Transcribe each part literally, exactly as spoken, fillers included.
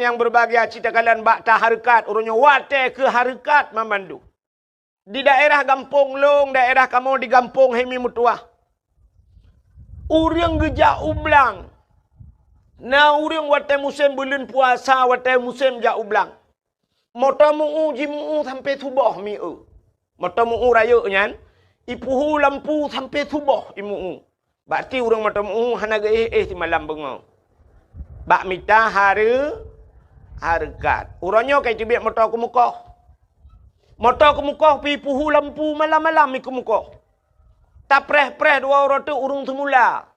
nyang beubahgia, cit takalon bak tahareukat, uroe nyoe watée keu hareukat mamandum. Di daerah gampông lôn, daerah kamoe di gampông Hemi Meutuah, ureuëng geujak u blang. Na ureuëng watée musém buleuen puasa, watée musém jak u blang. Moto meu-ueh, jimu-ueh sampoe suboh meu-ueh. Moto meu-ueh rayeuk nyan, ipeuhu lampu sampoe suboh imu-ueh. Bak ti ureuëng moto meu-ueh hana geuéh-éh simalam beungoh. Bak mita hareu-, hareukat. Uroe nyoe ka iteubiet moto keumeukoh. Moto keumeukoh pih ipeuhu lampu malam-malam ikeumeukoh. Tapreh-preh dua uroe teuk ureuëng seumula.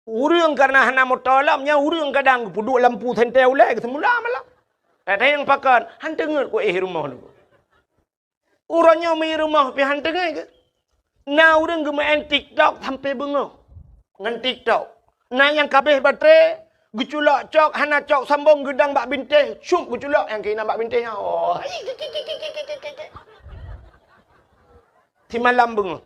Ureuëng kareuna hana moto lom, nyan ureuëng kadang geupeuduek lampu sentée ulée keu seumula malam. Kadang pakon, han teungeut kuéh rumoh nyoe. Uroe nyoe meu rumoh pih han teungeut keu. Na ureuëng geumeu'en TikTok sampoe beungoh ngon TikTok. Na nyang kabeh baterai, geuculok cok, hana cok sambong, geudong bak bintéh, syup geuculok nyang keunan bak bintéh nyan. Oh. Simalam beungoh.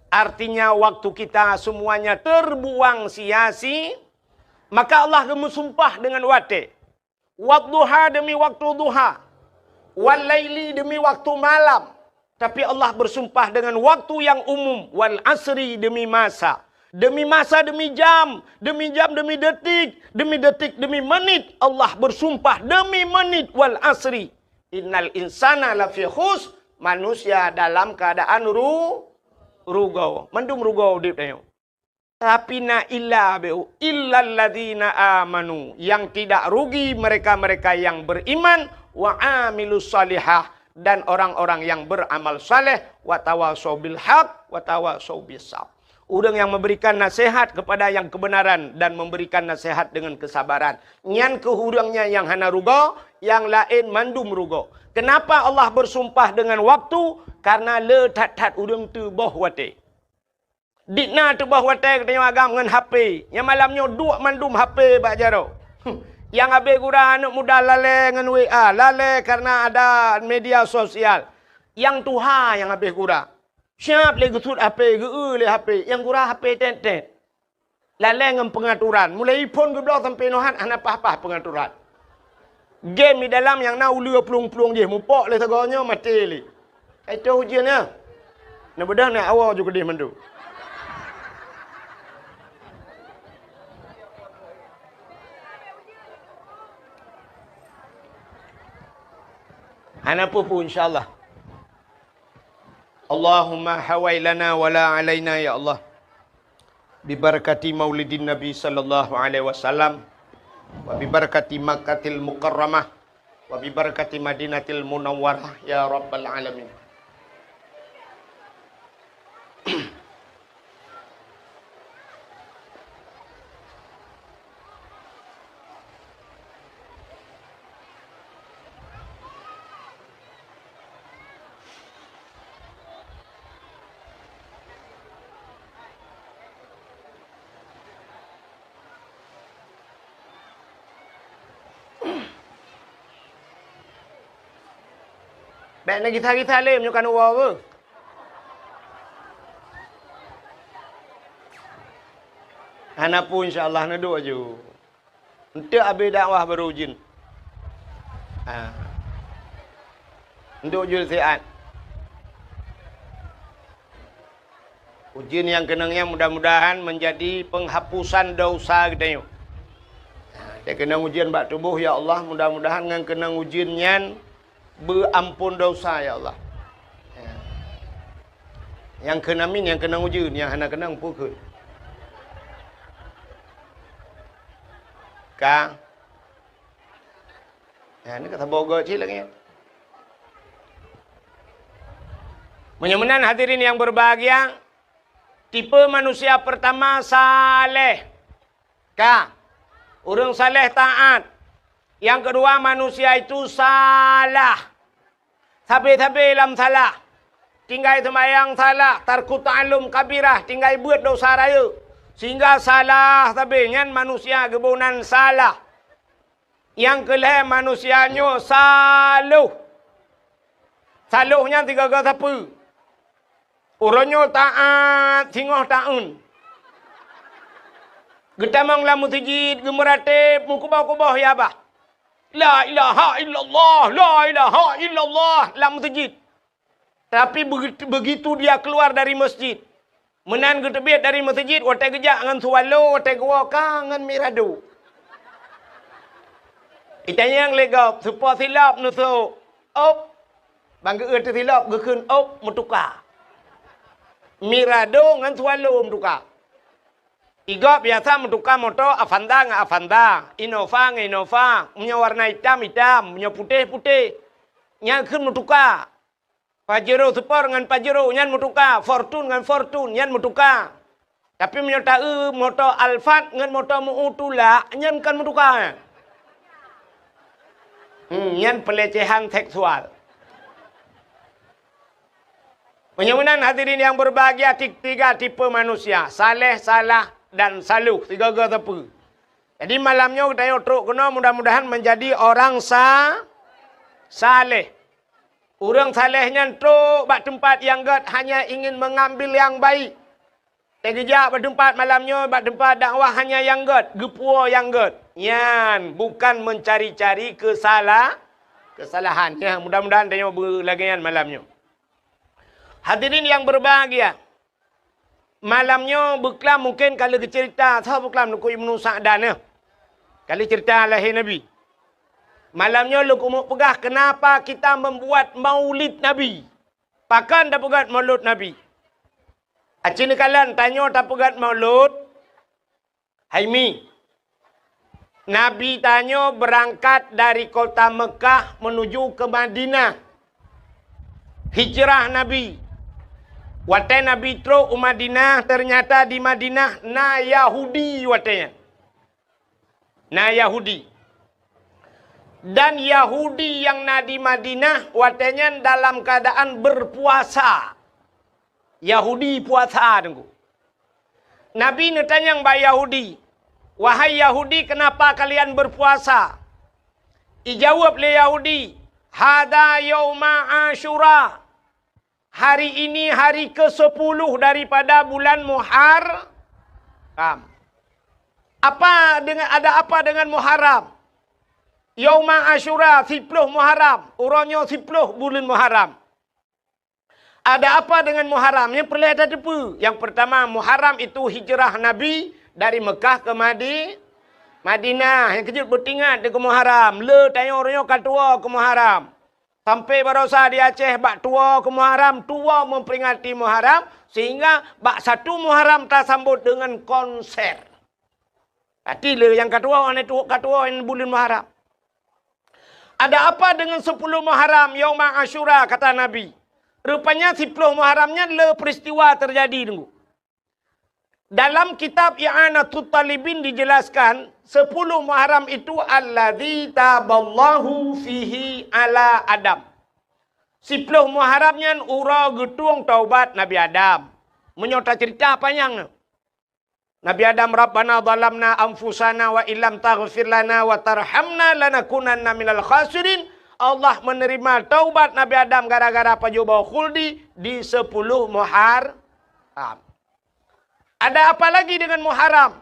Artinya, waktu kita semuanya terbuang sia-si, maka Allah geumeusumpah dengan watée. Wadduha, demi waktu duha. Wal laili, demi waktu malam. Tapi Allah bersumpah dengan waktu yang umum. Wal asri, demi masa. Demi masa, demi jam. Demi jam, demi detik. Demi detik, demi menit. Allah bersumpah demi menit. Wal asri. Innal insana lafi khus, manusia dalam keadaan ru-, rugoe. Mandum rugoe udeb tanyoe. Tapi na illa beu, illalladzina amanu, yang tidak rugi mereka-mereka yang beriman, wa amilus salihah, dan orang-orang yang beramal saleh, wa tawasau bil haq, wa tawasau bis sabr. Ureuëng yang memberikan nasihat kepada yang kebenaran dan memberikan nasihat dengan kesabaran. Nyan keuh ureuëng nyan nyang hana rugoe, nyang laén mandum rugoe. Kenapa Allah bersumpah dengan waktu? Karena le that-that ureuëng teuboh watée. Dikna teuboh watée geutanyoe agam ngon H P. Nyang malam nyoe duek mandum H P bak jaroe. Nyang habéh gura aneuëk muda lalée ngon W A, lalée karena ada media sosial. Nyang tuha nyang habéh gura. Siab lé geusut H P, geu-eu lé H P, nyang gura H P tét-tét. Lalée ngon peungaturan, mulai iphon geubloe sampoe nohat hana paih-paih peungaturan. Game di dalam nyang na uleue plueng-plueng jih, mupok lé sagoe nyoe maté lé. Ai toh ujian nyan. Neubeudôh nyan awoe ju keudeh mandum. Hana peue-peue, insya Allah. Allahumma hawai lana wa la alaina, ya Allah. Bi barakati maulidin Nabi sallallahu alaihi wasallam, wa bi barakati Makkatil Mukarramah, wa bi barakati Madinatil Munawwarah, ya rabbal alamin. Bék neugisa-gisa lé meunyoe ka neuwoe. Hana peue, insya Allah, neuduek aju. Enteuk abéh dakwah baru ujeuen. Ha. Enteuk ujeuen siat. Ujeuen nyang keunong nyan mudah-mudahan menjadi penghapusan dosa geutanyoe. Ha, nyang keunong ujeuen bak tuboh, ya Allah, mudah-mudahan ngon keunong ujeuen nyan beuampon dosa, ya Allah. Ya. Nyang kheun amin, nyang keunong ujeuen, nyang hana keunong peue kheun. Ka. Ya, ni kata bogoe cit lagée nyan. Meunyoe meunan hadirin yang berbahagia, tipe manusia pertama saleh. Ka. Ureuëng saleh taat. Yang kedua, manusia itu salah. Sabe-sabe lam salah. Tinggai seumayang salah, tarku ta'allum kabirah, tinggai beuet dosa rayeuk. Sehingga salah sabe nyan manusia geubonan salah. Nyang keu lhée manusia nyoe saloh. Saloh nyan sigoe-goe sapeue. Uroe nyoe taát singoh taeun. Geutamong lam meuseujid, geumeuratéb, meukuboh-kuboh ya bah. La ilaha illallah, la ilaha illallah lam meuseujid. Tapi begitu, begitu dia keluar dari masjid, meunan geuteubiet dari meuseujid, watée geujak ngon swallow, watée geuwoe ka ngon mirado. Itanyong lé gob, soe po silop neusok, "Op." Ban geu-eu teusilop, geukheun, "Op," meutuka. Mirado ngon swallow meutuka. Igob biasa meutuka moto Avanza ngon Avanza, Innova ngon Innova, meunyoe warna itam, itam, meunyoe putéh, putéh. Nyan kheun meutuka. Pajero Sport ngon Pajero nyan meutuka, Fortune ngon Fortune nyan meutuka. Tapi meunyoe ta-eu moto Alphard ngon moto meu tulak, nyan kon meutuka. Hmm, nyan pelecehan seksual. Meunyoe meunan hadirin yang berbahagia, ti-, tiga tipe manusia, saleh, salah, dan saluh, sigoe-goe sapeue. Jadi malam nyoe geutanyoe trok keunoe mudah-mudahan menjadi orang sa-, saleh. Ureuëng saleh nyan trok bak teumpat nyang gét hanya ingin mengambil yang baik. Teugeujak bak teumpat malam nyoe, bak teumpat dakwah hanya nyang gét, geupuwoe nyang gét. Nyan bukan mencari-cari kesala-, kesalahan. Ya, mudah-mudahan tanyoe beulagée nyan malam nyoe. Hadirin yang berbahagia, malam nyoe beuklam mungken ka lheueh geuceurita, soe beuklam Teungku Ibnu Sa'dan nyoe. Ka lheueh ceurita lahé Nabi. Malam nyoe lôn keumeung peugah kenapa kita membuat maulid Nabi. Pakon tapeugét maulud Nabi? Aci neukalon tanyoe tapeugét maulud, hai mi. Nabi tanyoe beurangkat dari kota Meukah menuju ke Madinah. Hijrah Nabi. Watée Nabi trok u Madinah, ternyata di Madinah na Yahudi watée nyan. Na Yahudi. Dan Yahudi nyang na di Madinah watée nyan dalam keadaan berpuasa. Yahudi puasa, Teungku. Nabi neutanyong bak Yahudi, "Wahai Yahudi, kenapa kalian berpuasa?" Ijaweueb lé Yahudi, "Hada yauma Asyura." Hari ini hari kesepuluh daripada bulan Muharram. Apa dengan, ada apa dengan Muharram? Yauma Asyura, siploh Muharram. Uroe nyoe siploh buleuen Muharram. Ada apa dengan Muharram? Nyang peureulée tateupeue. Yang pertama, Muharram itu hijrah Nabi dari Mekah ke Madi-, Madinah. Nyang keujeuet beutingat deungon Muharram. Le tanyoe uroe nyoe ka tuwoe keu Muharram. Sampai barosa di Aceh bak tuwoe keu Muharram, tuwoe memperingati Muharram, sehingga bak satu Muharram tasambot dengan konser. Berarti le nyang ka tuwoe, hana tuwoe, ka tuwoe buleuen Muharram. Ada apa dengan sepuluh Muharram, Yauma Asyura, kata Nabi. Rupanya siploh Muharram nyan le peristiwa terjadi, Teungku. Dalam kitab I'anatut Talibin dijelaskan, sepuluh Muharram itu alladzi taballahu fihi ala Adam. Siploh Muharram nyan uroe geutueng taubat Nabi Adam. Meunyoe taceurita panyang nyoe. Nabi Adam, "Rabbana zalamna anfusana wa illam taghfir lana wa tarhamna lanakunanna minal khasirin." Allah menerima taubat Nabi Adam gara-gara pajoh boh khuldi di sepuluh Muharram. Ada apa lagi dengan Muharram?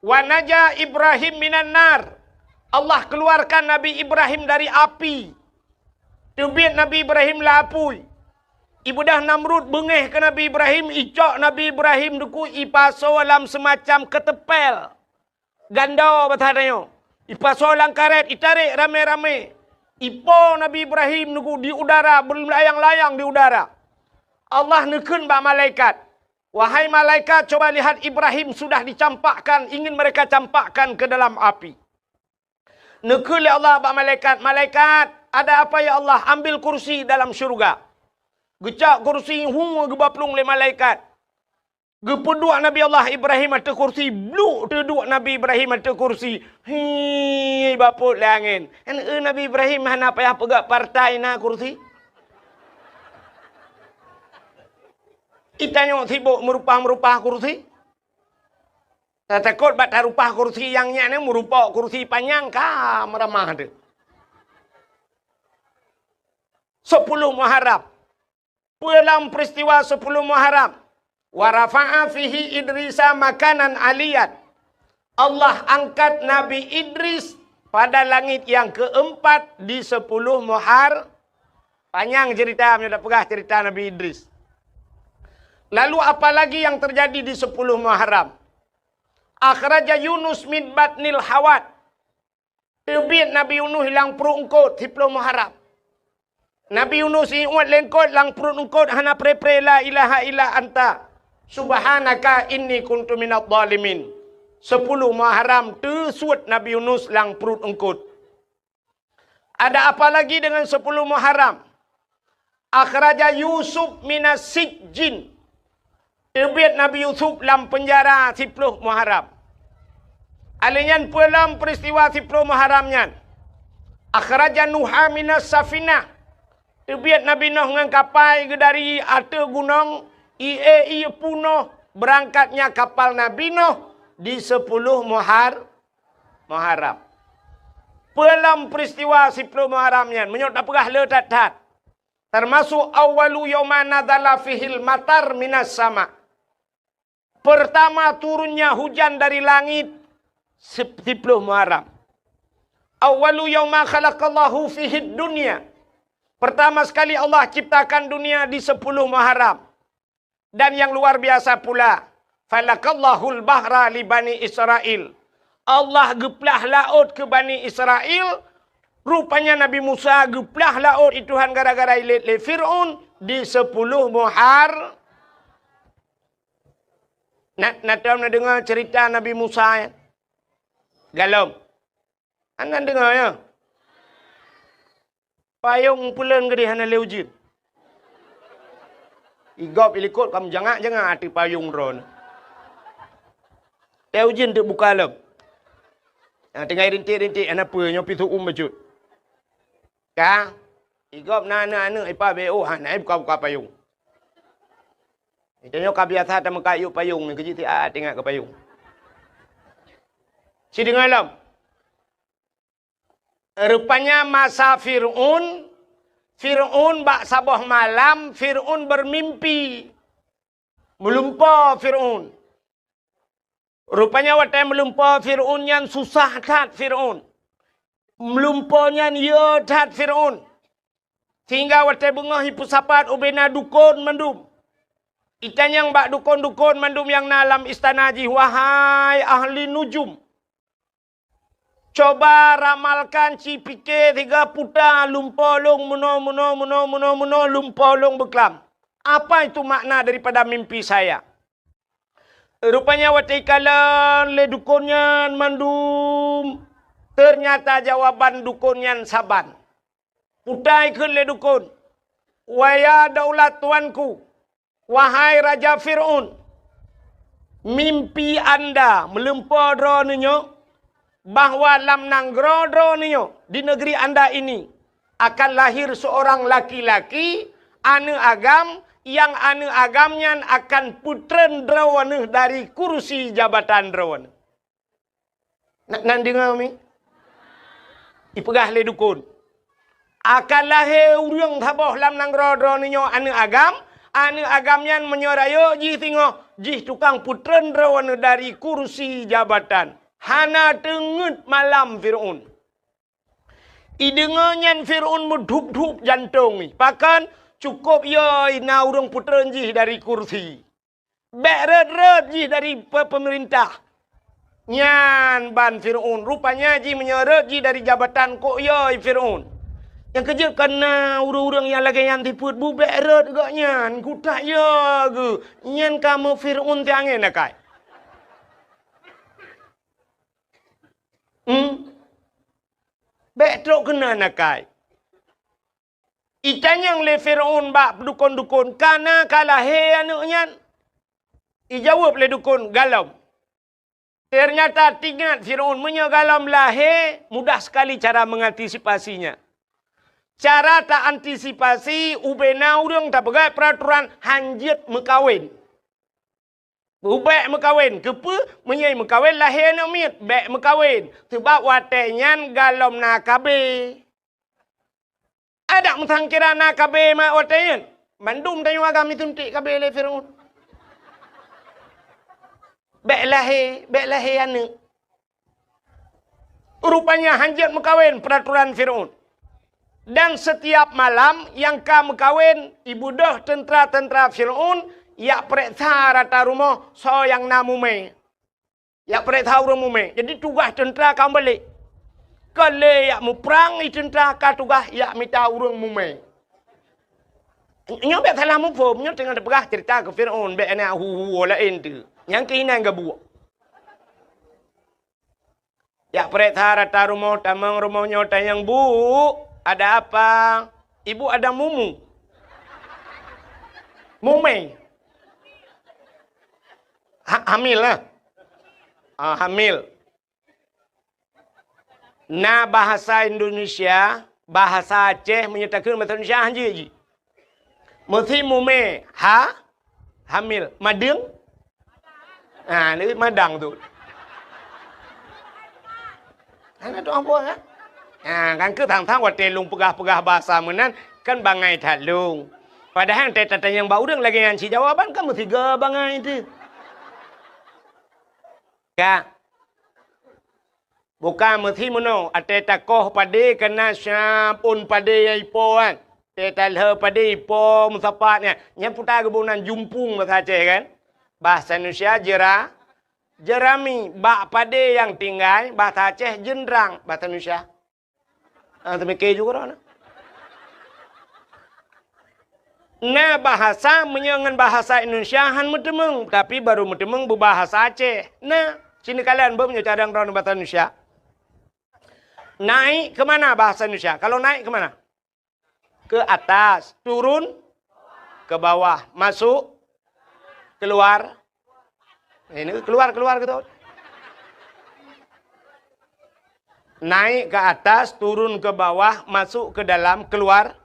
"Wa naja Ibrahim minan nar." Allah keluarkan Nabi Ibrahim dari api. Teubiet Nabi Ibrahim lam apui. Ibeudôh Namrud beungéh keu Nabi Ibrahim, icok Nabi Ibrahim, Teungku, ipasoe lam seumacam keuteumpél. Gandô basa tanyoe. Ipasoe lam karét, itarek ramé-ramé. Ipo Nabi Ibrahim, Teungku, di udara, beulayang-layang di udara. Allah neukheun bak malaikat, "Wahai malaikat, coba lihat, Ibrahim sudah dicampakkan, ingin mereka campakkan ke dalam api." Neukheun lé Allah bak malaikat, "Malaikat, ada apa ya Allah? Ambil kursi dalam syurga." Geucok kursi, hu, geuba plueng lé malaikat. Geupeuduek Nabi Allah Ibrahim ateueh kursi, bluk teuduek Nabi Ibrahim ateueh kursi. Hi, bapot lé angén. Kan, eh, Nabi Ibrahim hana payah peugah partai na kursi. Itanyoe sibok meurupah-meurupah kursi. Tatakot bak tarupah kursi nyang nyan, meurupok kursi panyang ka meuramah teuh. Sepuluh Muharram. Peue lam peristiwa sepuluh Muharram? "Wa rafa'a fihi Idrisa makanan aliyan." Allah angkat Nabi Idris pada langit yang keempat di sepuluh Muhar-, panyang cerita, meunyoe tapeugah cerita Nabi Idris. Lalu apa lagi yang terjadi di sepuluh Muharram? Akhraja Yunus min batnil hawat. Teubiet Nabi Yunus lam pruet eungkot, siploh Muharram. Nabi Yunus iuet lé eungkot lam pruet eungkot hana pre-pre la ilaha illa anta. Subhanaka inni kuntu minadh dhalimin. Siploh Muharram teusuet Nabi Yunus lam pruet eungkot. Ada apa lagi dengan siploh Muharram? Akhraja Yusuf minas sijjin. Teubiet Nabi Yusuf lam peunjara siploh Muharram. Alèh nyan peue lom peuristiwa siploh Muharram nyan? Akhraja Nuha minas safinah. Teubiet Nabi Nuh ngon kapai geuh dari ateueh gunong, ie-ie punoh beurangkatnya kapal Nabi Nuh di siploh Muhar-, Muharram. Peue lom peuristiwa siploh Muharram nyan? Meunyoe tapeugah le that-that. Teumasok awwalu yauma nazala fihil matar minas sama. Pertama turunnya hujan dari langit sip-, siploh Muharram. Awwalu yauma khalaqallahu fihid dunya. Pertama sekali Allah ciptakan dunia di siploh Muharram. Dan yang luar biasa pula, falakallahul bahra li Bani Israel. Allah geuplah laôt keu Bani Israel, rupanya Nabi Musa geuplah laôt i Tuhan gara-gara ilét lé Fir'aun di siploh Muhar-, na, na tom na deungoe cerita Nabi Musa, ya? Galom. Hana deungoe, ya? Payong peuleuen geudeh hana lé ujeuen. Igob ilikot ka meujangak-jangak ateueh payong droeneuh. Teuh ujeuen teuk buka lom. Nyang tinggai rintik-rintik hana peue, nyoe pih su'um bacut. Ka, igob na aneuk-aneuk ipa B O hana buka-buka payong. Tanyoe ka biasa tameukat yub payong nyoe, keujeuet siat ingat keu payong. Sideungoe lom. Rupanya masa Fir'aun, Fir'aun bak saboh malam Fir'aun bermimpi. Meulumpoe Fir'aun. Rupanya watée meulumpoe Fir'aun nyan susah that Fir'aun. Meulumpoe nyan yo that Fir'aun. Sehingga watée beungoh jipeusapat ubena dukon mandum. Itanyong bak dukon-dukon mandum nyang na lam istana jih, "Wahai ahli nujum, coba ramalkan, ci pike siga puta lumpoe lôn meunoe, meunoe, meunoe, meunoe, meunoe, lumpoe lôn beuklam. Apa itu makna daripada mimpi saya?" Rupanya watée ikalon lé dukon nyan mandum, teunyata jawaban dukon nyan saban. Puta ikheun lé dukon, "Waya daulat tuanku, wahai Raja Fir'aun, mimpi anda meulumpoe droeneuh nyoe, bahwa lam nanggroe droeneuh nyoe, di negeri anda ini, akan lahir seorang laki-laki, aneuk agam, nyang aneuk agam nyan akan peutreun droeneuh dari kursi jabatan droeneuh." Na, na deungoe mi? Ipeugah lé dukon, "Akan lahé ureuëng saboh lam nanggroe droeneuh nyoe aneuk agam, aneuk agam nyan meunyoe rayeuk jih singoh, jih tukang peutreun droeneuh dari kursi jabatan." Hana teungeut malam Fir'aun. Ideungoe nyan Fir'aun meudhup-dhup jantong jih. Pakon? Cukôp yo na ureuëng peutreun jih dari kursi. Bék rhot-rhot jih dari pe-, peumeurintah. Nyan ban Fir'aun. Rupanya jih meunyoe rhot jih dari jabatan kok yo Fir'aun. Nyang keujeuet kana ureuëng-ureuëng nyang lagée nyan sifeuet bu bék rhot gobnyan. Kutak yo geuh. Nyan kamoe Fir'aun tiangén akai. Hmm? Bék trok keunan akai. Itanyong lé Fir'aun bak dukon-dukon, "Kana ka lahé aneuk nyan?" Ijaweueb lé dukon, "Galom." Teunyata teuingat Fir'aun, meunyoe galom lahé, mudah sekali cara mengantisipasinya. Cara ta antisipasi, ubena ureuëng tapeugah peuraturan hanjeuet meukawen. Bék meukawen, keupeue? Meunyoe meukawen lahé aneuk miet, bék meukawen. Sabab watée nyan galom na K B. Adak meusangkira na K B mak watée nyan. Mandum tanyoe agam isuntik K B lé Fir'aun. Bék lahé, bék lahé aneuk. Rupanya hanjeuet meukawen peuraturan Fir'aun. Dan setiap malam nyang ka meukawen, ibeudôh teuntra-teuntra Fir'aun yak peureksa rata rumoh soe nyang na mumè. Yak peureksa ureuëng mumè. Jadi tugaih teuntra ka meubalek. Ka lé yak muprang, i teuntra ka tugaih yak mita ureuëng mumè. Nyoe bék salah muphom, nyoe teungoh teupeugah ceurita keu Fir'aun, bék na hu-hu laén teuh. Nyang keuh inan geubuek. Yak peureksa rata rumoh, tamong rumoh nyoe tanyong, "Bu, ada apa?" "Ibu ada mumu." Mumè. Ha-, hamil lah. Ah, hamil. Na bahasa Indonesia, bahasa Aceh meunyoe takheun bahasa Indonesia hanjeuet jih. Meusi mumè, ha? Hamil. Madeueng? Ha, ni madang tu. Hana tu ambo, ha? Ha, kan keu thang-thang watèe lôn peugah-peugah bahasa meunan, kan bangai that lôn. Padahai watèe tatanyong bak ureuëng lagèe nyan cit jawaban kan meusiga bangai teuh. Ka. Bukan meusi meunoe, watèe takoh padé kana siap ôn padé nyang ipo kan. Watèe talheueh padé ipo meusapat nyan. Nyan peue ta geuboh nan jumpung bahasa Aceh kan? Bahasa Indonesia jera-, jerami. Bak padé nyang tinggai, bahasa Aceh jeundrang, bahasa Indonesia. Ah, teumike juga dah. Na bahasa meunyoe ngon bahasa Indonesia han meuteumeung, tapi baru meuteumeung beubahasa Aceh. Na, sini kalian beu meunyoe cadang droeneuh bahasa Indonesia. Naik ke mana bahasa Indonesia? Kalau naik ke mana? Ke atas, turun ke bawah, masuk, keluar. Ini keluar, keluar gitu. Naik ke atas, turun ke bawah, masuk ke dalam, keluar.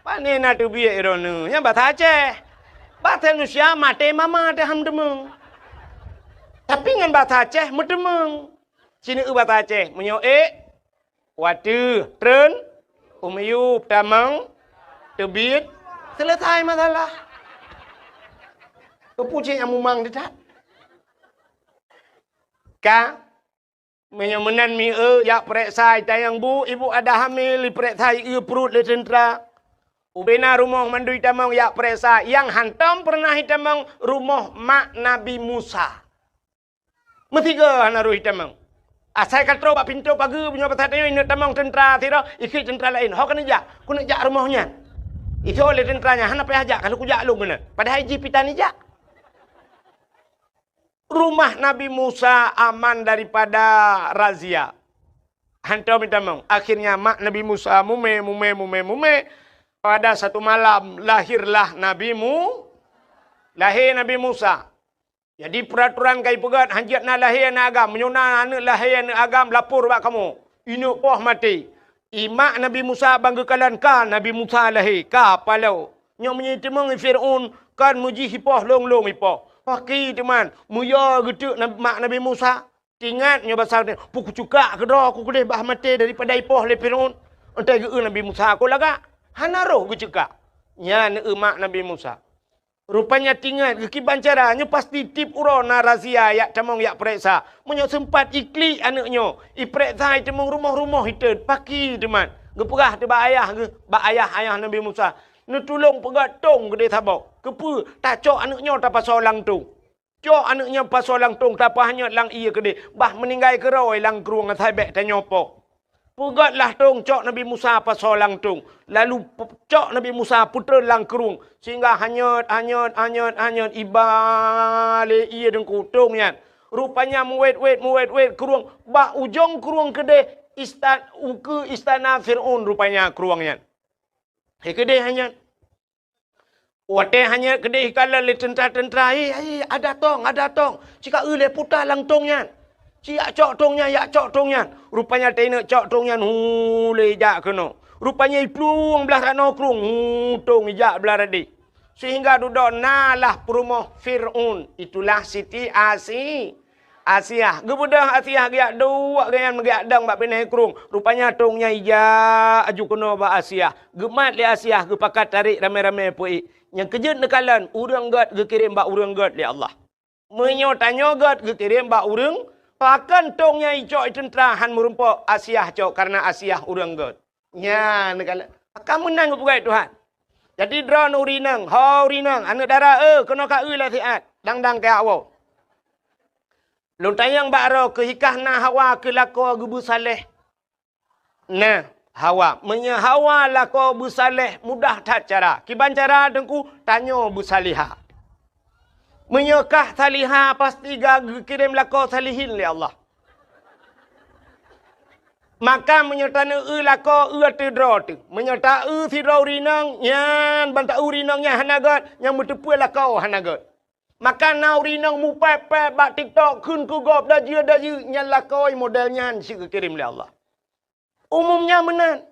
Pane na teubiet droeneuh? Nyan bahasa Aceh. Bahasa Indonesia maté mama teuh han meuteumeung. Tapi ngon bahasa Aceh meuteumeung. Sini eu bahasa Aceh. Meunyoe ék, watèe, treun, u miyup, tamong, teubiet, selesai masalah. Keupeue cit nyang mumang teutab? Ka, meunyoe meunan mi eu, yak peureksa itanyong, "Bu, ibu ada hamil," ipeureksa ieu pruet lé teuntra. Ubena rumoh mandum itamong yak peureksa, nyang hantom peureunah itamong rumoh mak Nabi Musa. Meusiga hana roh itamong. Asai ka troh bak pintoe pageue, meunyoe pasai tanyoe ineuk tamong teuntra sidroe, ikheun teuntra laén, "Ho keuneuk jak, keuneuk jak rumoh nyan." Ithô lé teuntra nyan, "Hana payah jak, ka lheueh kujak lôn keunan." Padahai jih pih tan ijak. Rumah Nabi Musa aman daripada razia. Hantom itamong. Akhirnya mak Nabi Musa mumè, mumè, mumè, mumè. Pada satu malam lahirlah Nabi Mu-, lahé Nabi Musa. Jadi, peuratoran ka ipeugét, hanjeuet na lahé aneuk agam. Meunyoe na aneuk lahé aneuk agam, lapor bak kamoe. Ineuk poh maté. Imak Nabi Musa ban geukalon ka Nabi Musa lahé, ka paloe. Nyoe meunyoe iteumeung Fir'aun, kan meujih ipoh lôn-lôn ipoh. Paki teuman, meuyue geuteuk nab-, mak Nabi Musa. Tingat nyoe basa, "Peue kuceukak keudroe ku keudeh bah maté daripada ipoh lé Fir'aun." Entai geu-eu Nabi Musa, "Aku lagak." Hana roh geuceukak. Nyan eu mak Nabi Musa. Rupanya tingat geukiban cara, nyoe pasti tiep uroe na razia yak tamong yak peureksa. Meunyoe seumpat iklik aneuk nyoe, ipeureksa iteumeung rumoh-rumoh iteun, paki teuman. Geupeugah teuh bak ayah geuh, bak ayah, ayah Nabi Musa, "Neutulông peugét tông keudeh saboh. Keupeue? Tacok aneuk nyoe tapasoe lam tông." Cok aneuk nyan pasoe lam tông, tapeuhanyot lam ié keudeh, bah meuninggai keudroe lam krueng asai bék tanyoe poh. Peugét lah tông, cok Nabi Musa pasoe lam tông, lalu pe-, cok Nabi Musa peutreun lam krueng, sehingga hanyot, hanyot, hanyot, hanyot, iba lé ié deungku tông nyan. Rupanya meuwét-wét, meuwét-wét krueng, bak ujong krueng keudeh istan-, ukeue istana Fir'aun rupanya krueng nyan. He keudeh hanyot. Watée hanyot keudeh ikalon lé teuntra-teuntra, "Hei, hei, ada tông, ada tông! Cika eu lé puta lam tông nyan! Ci yak cok tông nyan, yak cok tông nyan!" Rupanya teuinok cok tông nyan, hu, lé ijak keunoe. Rupanya iplueng blaih ranoe krueng, hu, tông ijak blaih radeh. Sehingga dudoe na lah peurumoh Fir'aun, itulah Siti Asi-, Asiah. Geubeudôh Asiah geujak duek gobnyan meugeuyak dong bak binéh krueng. Rupanya tông nyan ijak aju keunoe bak Asiah. Geumat lé Asiah geupakat tarek ramé-ramé peuék. Nyang keujeuet neukalon, ureuëng gét geukirém bak ureuëng gét lé Allah. Meunyoe tanyoe gét geukirém bak ureuëng, Pakon tông nyang icok i teuntra han meurumpok Asiah cok, kareuna Asiah ureuëng gét. Nyan neukalon. Maka meunan geupeugah Tuhan. Jadi droeneuh ureuëng inong, ho ureuëng inong, aneuëk dara, eh, keunoe ka eu lé siat, dang-dang keu awak. Lôn tanyong bak droe keuh, hikah na Hawa keu lakoe geubeusaléh. Nah, Hawa. Meunyoe Hawa lakoe beusaléh, mudah that cara. Kiban cara Teungku, tanyoe beusalihah. Meunyoe kah salihah, pasti ka geukirém lakoe salihin lé Allah. Maka meunyoe taneueu lakoe, eu ateueh droe teuh. Meunyoe taeu sidroe ureuëng inong, nyan ban taeu ureuëng inong nyan hana gét, nyang meuteupeue lakoe hana gét. Maka na ureuëng inong mupéb-péb bak TikTok kheun keu gob dajeu-dajeu, nyan lakoe model nyan cit geukirém lé Allah. Umum nyan meunan.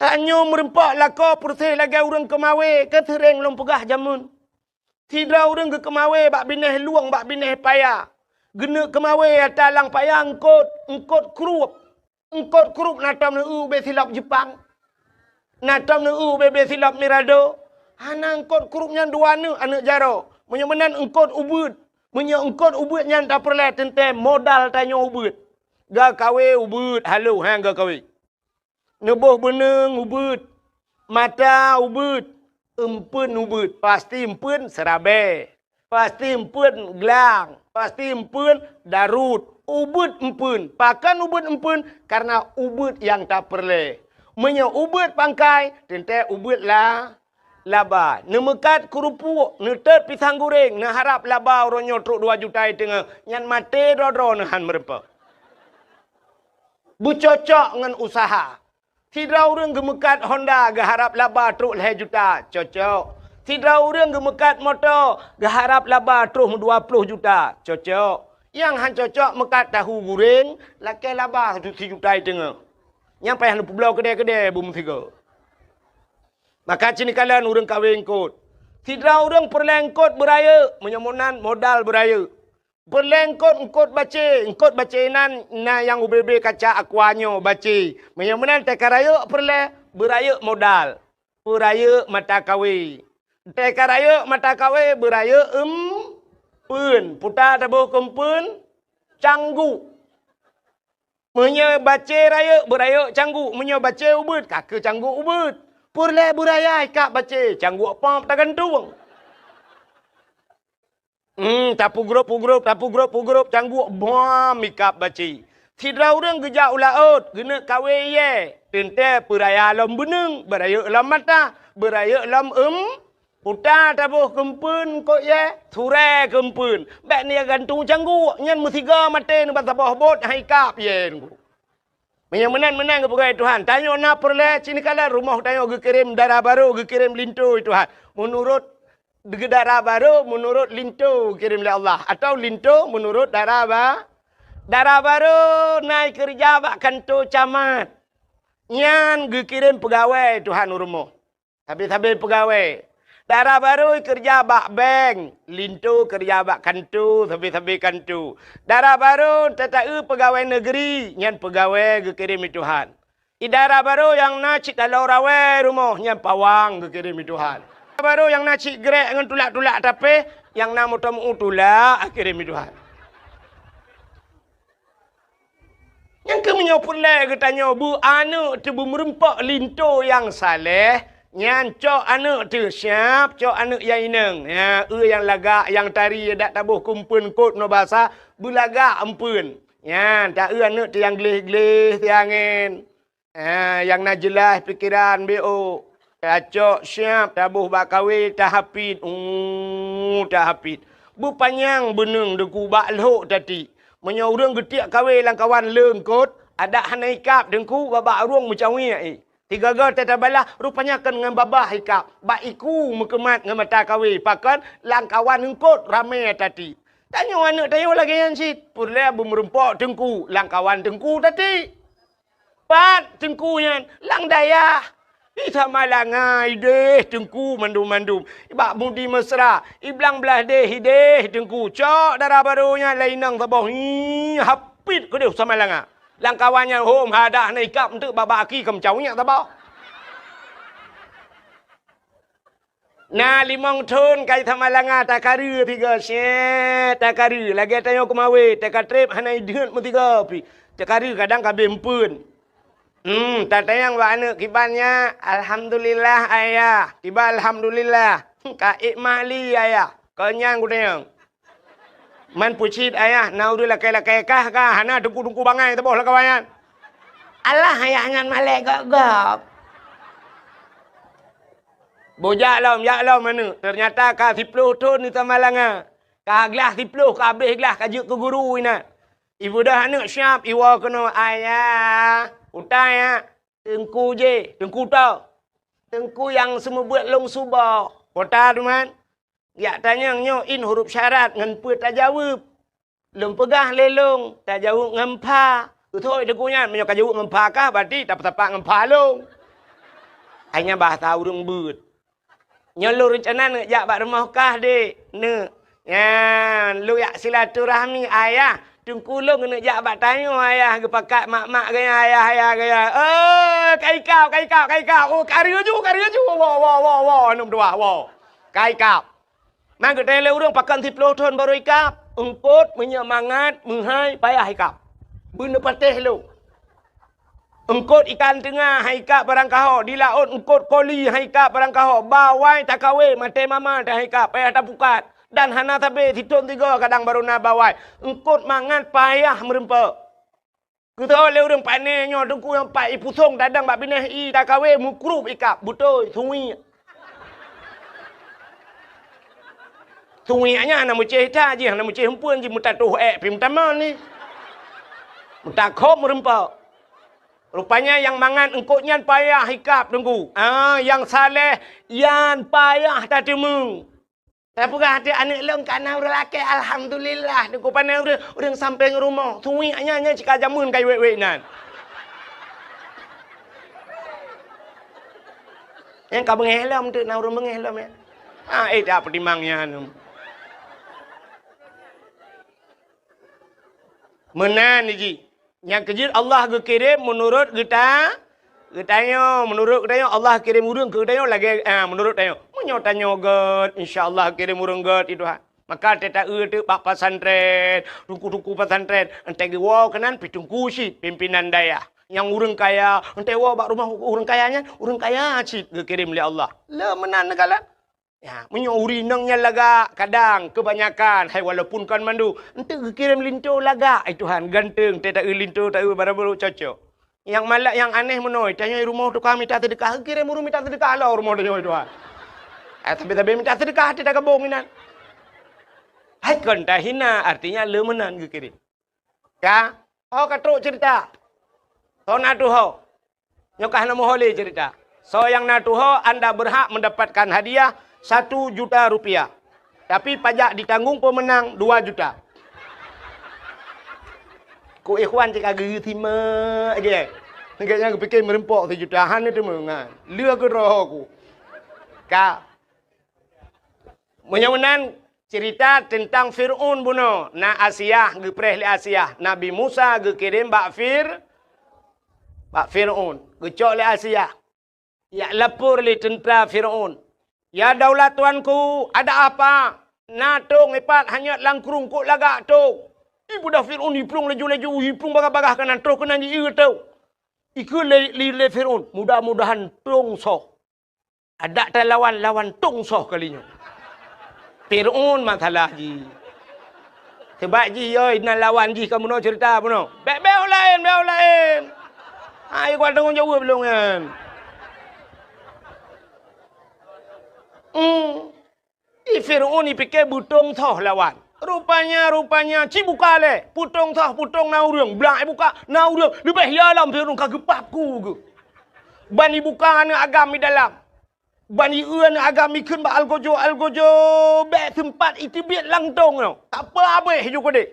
Tanyoe meurumpok lakoe peureséh lagée ureuëng keumawé, ka seuréng lôn peugah jameun. Sidroe ureuëng geukeumawé bak binéh lueng, bak binéh paya. Geuneuk keumawé ata lam paya eungkot, eungkot krueb. Eungkot krueb na tom neueu ubé silop Jeupang. Na tom neueu ubé-bé silop Mirado. Hana eungkot krueb nyan dua neuk, aneuëk jaroe. Meunyoe meunan eungkot ubeuet. Meunyoe eungkot ubeuet nyan tapeureulée teuntée modal tanyoe ubeuet. Geukawé ubeuet, halo, ha, geukawé. Neuboh beuneueng ubeuet, mata ubeuet, eumpeuen ubeuet, pasti eumpeuen seurabée, pasti eumpeuen glang, pasti eumpeuen darut. Ubeuet eumpeuen. Pakon ubeuet eumpeuen? Kareuna ubeuet nyang tapeureulée. Meunyoe ubeuet pangkai, teuntée ubeuet la, laba. Neumeukat keurupuk, neutot pisang goreng, neuharab laba uroe nyoe trok dua juta i teungoh, nyan maté droe-droe neuhan meurumpok. Beucocok ngon useuha. Sidroe ureuëng geumeukat Honda geuharab laba trok lhée juta, cocok. Sidroe ureuëng geumeukat moto geuharab laba troh dua ploh juta, cocok. Nyang han cocok meukat tahu goreng, lakée laba sijuta i teungoh. Nyang payah neupeubloe keudée-keudée beumeusigoe. Maka cit neukalon ureuëng kawé eungkot. Sidroe ureuëng peureulée eungkot beurayeuk, meunyoe meunan modal beurayeuk. Peureulée eungkot, eungkot bacé, eungkot bacé nan na nyang ubé-bé kaca aqua nyoe bacé. Meunyoe meunan tée ka rayeuk peureulée, beurayeuk modal, beurayeuk mata kawé. Tée ka rayeuk mata kawé, beurayeuk eumpeuen, puta taboh keu eumpeuen, cangguk. Meunyoe bacé rayeuk, beurayeuk cangguk. Meunyoe bacé ubeuet, ka keu cangguk ubeuet. Peureulée beuraya ikab bacé, cangguk pop tagantung. Hmm, tapeugrôp-peugrôp, tapeugrôp-peugrôp, cangguk bom ikab bacé. Sidroe ureuëng geujak u laôt, geuneuk kawé iyée, teuntée peuraya lom beuneueng, beurayeuk lom mata, beurayeuk lom eum, puta taboh keu eumpeuen eungkot iyée, surée keu eumpeuen. Bék neugantung cangguk, nyan meusigoe maté neuba saboh bot han ikab iyée. Meunyoe meunan, meunan geupeugah Tuhan, tanyoe na peureulée cit neukalon rumoh tanyoe geukirém dara barô, geukirém linto Tuhan. Meunurot dara barô, meunurot linto geukirém lé Allah, atawa linto meunurot dara ba-, dara barô na ikeureuja bak kanto camat. Nyan geukirém peugawée Tuhan u rumoh. Sabe-sabe peugawée. Dara barô keureuja bak bank, linto keureuja bak kanto, sabe-sabe kanto. Dara barô tata-eu peugawée neugeri, nyan peugawée geukirém lé Tuhan. Di dara barô nyang na cit taloe rawée rumoh, nyan pawang geukirém lé Tuhan. Dara barô nyang na cit grek ngon tulak-tulak tapéh, nyang na moto meu tulak geukirém lé Tuhan. Nyang keuh meunyoe peureulée geutanyoe beu aneuëk teuh beumeurumpok linto nyang saléh, nyan cok aneuëk teuh siab, cok aneuëk nyang inong. Ya, eu nyang lagak, nyang tari, dak taboh keu eumpeuen eungkot ngon basa, beulagak eumpeuen. Nyan, ta eu aneuëk teuh nyang gleh-gleh siangén. Ha, nyang na jeulaih pikeran B O. Tacok siab, taboh bak kawé, tahapit. Uh, tahapit. Beupanyang beuneueng Teungku bak lhok tati. Meunyoe ureuëng geutiek kawé lam kawan le eungkot, adak hana ikab Teungku, babah ureuëng meucawiek, eh. Sigoe-goe tatabalah, rupanya kon ngon babah ikab. Bak iku meukeumat ngon mata kawé, pakon lam kawan eungkot ramé tati. Tanyoe aneuëk tanyoe lagée nyan cit. Peureulée beumeurumpok Teungku, lam kawan Teungku tati. Pat Teungku nyan? Lam dayah. Di Samalanga ideh Teungku mandum-mandum. Bak Mudi Mesra, i blang blaih deh ideh Teungku. Cok dara barô nyan lé inong saboh. Hi, hapit keudeh Samalanga. Lam kawan nyan hom hadah na ikab eunteuk babah aki ka meucawiek saboh. Na limong thon ka i Samalanga, takareu sigoe, syeh, takareu. Lagèe tanyoe keumawe, takatrép hana ideuet meusigoe pih. Takareu kadang ka abéh eumpeuen. Hmm, tatanyong bak aneuk kiban nyan, "Alhamdulillah, Ayah." Kiban alhamdulillah. "Ka ék mak li, Ayah." Kon nyan kutanyong. Man peucit, Ayah, na ureueng lakèe-lakèe kah ka, hana teungku-teungku bangai saboh lam kawan nyan. Alah, Ayah nyan malèe gob-gob. Boh jak lom, jak lom aneuk. Teunyata ka siplôh thon di Samalanga. Ka glah siplôh, ka abéh glah, ka jeuet keu guru inan. Ibeudôh aneuk siab, iwoe keunoe, "Ayah, utai, ya." "Teungku jih, teungku toh?" "Teungku nyang seumeubeuet lôn suboh." "Peue ta, teuma?" "Jak tanyong nyoe in huruf syarat ngon peue tajaweueb. Lôn peugah lé lôn, tajaweueb ngon pha." "Beutôi teungku nyan, meunyoe kajaweueb ngon pha kah, berarti tapeusapat ngon pha lôn." Hai nyan bahasa ureueng beuet. "Nyoe lôn reuncana neuk jak bak rumoh kah, Dek, Neuk. Nyan, lôn jak silaturahmi, Ayah. Teungku lôn keuneuk jak bak tanyoe, Ayah, geupakat mak-mak geuh nyan, Ayah, Ayah geuh nyan. Oh, ka ikab, ka ikab, ka ikab. Oh, ka reuju, ka reuju. Woe, woe, woe, woe, aneuk meutuah, woe. Ka ikab." Man geutanyong lé ureueng, "Pakon siplôh thon barô ikab?" "Eungkôt, meunyoe mangat, meuhai, payah ikab. Beuneupatéh lôn." Eungkôt ikan teunga han ikab barangkaho, di laôt eungkôt koli han ikab barangkaho, bawai takawe maté mama teuh han ikab, payah tapukat, dan hana sabe sithon sigoe kadang barô na bawai. Eungkôt mangat payah meurumpok. Keu soe lé ureueng pane nyoe teungku nyang pat ipusong tadong bak binéh ie takawe meukrub ikab, beutôi, suwiek. Suwiek nyan hana meucéh that jih, hana meucéh eumpeuen jih, meutatoh ék pih meutamong ni. Meutakhob meurumpok. Rupanya nyang mangat eungkôt nyan payah ikab teungku. Ah, nyang saleh nyan payah tateumeung. Tapeugah até aneuk lôn ka na ureueng lakée, alhamdulillah. Teungku pane ureueng, ureueng sampéng rumoh. Suwiek nyan, nyan cit ka jameun ka iwék-wék nyan. Nyang ka beungéh lom teuk na ureueng beungéh lom nyan. Ah, eh, dak peutimang nyan. Meunan jih. Nyang keujeuet Allah geukirém meunurot geuta-, geutanyoe. Meunurot geutanyoe, Allah kirém ureueng keu geutanyoe lagée, ah, meunurot tanyoe. Meunyoe tanyoe gét, insya Allah kirém ureueng gét, ya Tuhan. Maka teuta-eu teuk bak pesantren, teungku-teungku pesantren, enteuk geuwoe keunan pih teungku cit, pimpinan dayah. Nyang ureueng kaya, enteuk woe bak rumoh ureueng kaya nyan, ureueng kaya cit geukirém lé Allah. Le meunan neukalon. Ya, meunyoe ureueng inong nyan lagak, kadang keubanyakan, hai walaupun kon mandum, enteuk geukirém linto lagak, ai Tuhan, ganteng, teuta-eu linto, ta-eu barang barô cocok. Nyang malak, nyang aneh meunoe, tanyoe rumoh tukang mita seudeukah, geukirém ureueng mita seudeukah lom rumoh tanyoe, ai Tuhan. Eh, sabe-sabe mita seudeukah, teuta gabong inan. Hai kon tahina, artinya le meunan geukirém. Ka, oh ka trok cerita. Soe na tuho? Nyoe ka hana muho lé cerita. Soe nyang na tuho, anda berhak mendapatkan hadiah satu juta rupiah. Tapi pajak ditanggung pemenang dua juta. Ku ikhwan cit ka geu simak lagée. Lagée nyan geupike meureumpok sijuta, hana teumeungan. Lheueh keudroe ku. Ka. Meunyoe meunan cerita teuntang Fir'aun bunoe, na Asiah geupreh lé Asiah, Nabi Musa geukirém bak Fir-, bak Fir'aun, geucok lé Asiah. Jak lapor lé teuntra Fir'aun, "Ya daulat tuanku, ada apa? Na tong ipat hanyot lam krueng, kok lagak tong?" Ibeudôh Fir'aun iplueng laju-laju, iplueng bagah-bagah keunan, troh keunan jieu tong. Ikheun lé, lé, lé Fir'aun, "Mudah-mudahan tong soh." Adak talawan, lawan tong soh kali nyoe. Fir'aun masalah jih. Sebab jih yo na lawan jih ka bunoe cerita bunoe. Bék, bék laén, bék laén. Hai, kuat tanggong jaweueb lôn nyan. Hmm. I Fir'aun ipike beutong soh lawan. Rupanya, rupanya, ci buka lé. Peutong soh, peutong na ureueng. Blak ibuka, na ureueng. Leubeh ya lam Fir'aun ka geupap ku geuh. Ban ibuka aneuk agam i dalam. Ban ieu aneuk agam ikheun bak Algojo, Algojo, bék seumpat iteubiet lam tong nyoe. Tak apa habéh ju keudeh.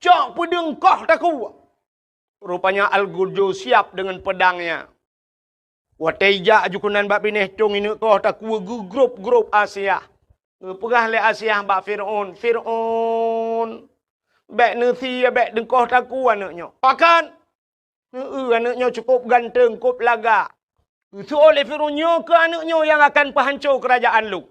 Cok peudeueng koh takue. Rupanya Algojo siap deungon peudangnya. Watée ijak aju keunan bak binéh tong ineuk koh takue geugrôp-grôp Asiah. Geupeugah lé Asiah bak Fir'aun, "Fir'aun, bék neusie, bék deueng koh takue aneuk nyoe." "Pakon?" "Neu-eu aneuk nyoe cukôp ganteng, kôp lagak. Geuseuôt lé Fir'aun nyoe keu aneuk nyoe nyang akan peuhanco keurajaan lôn."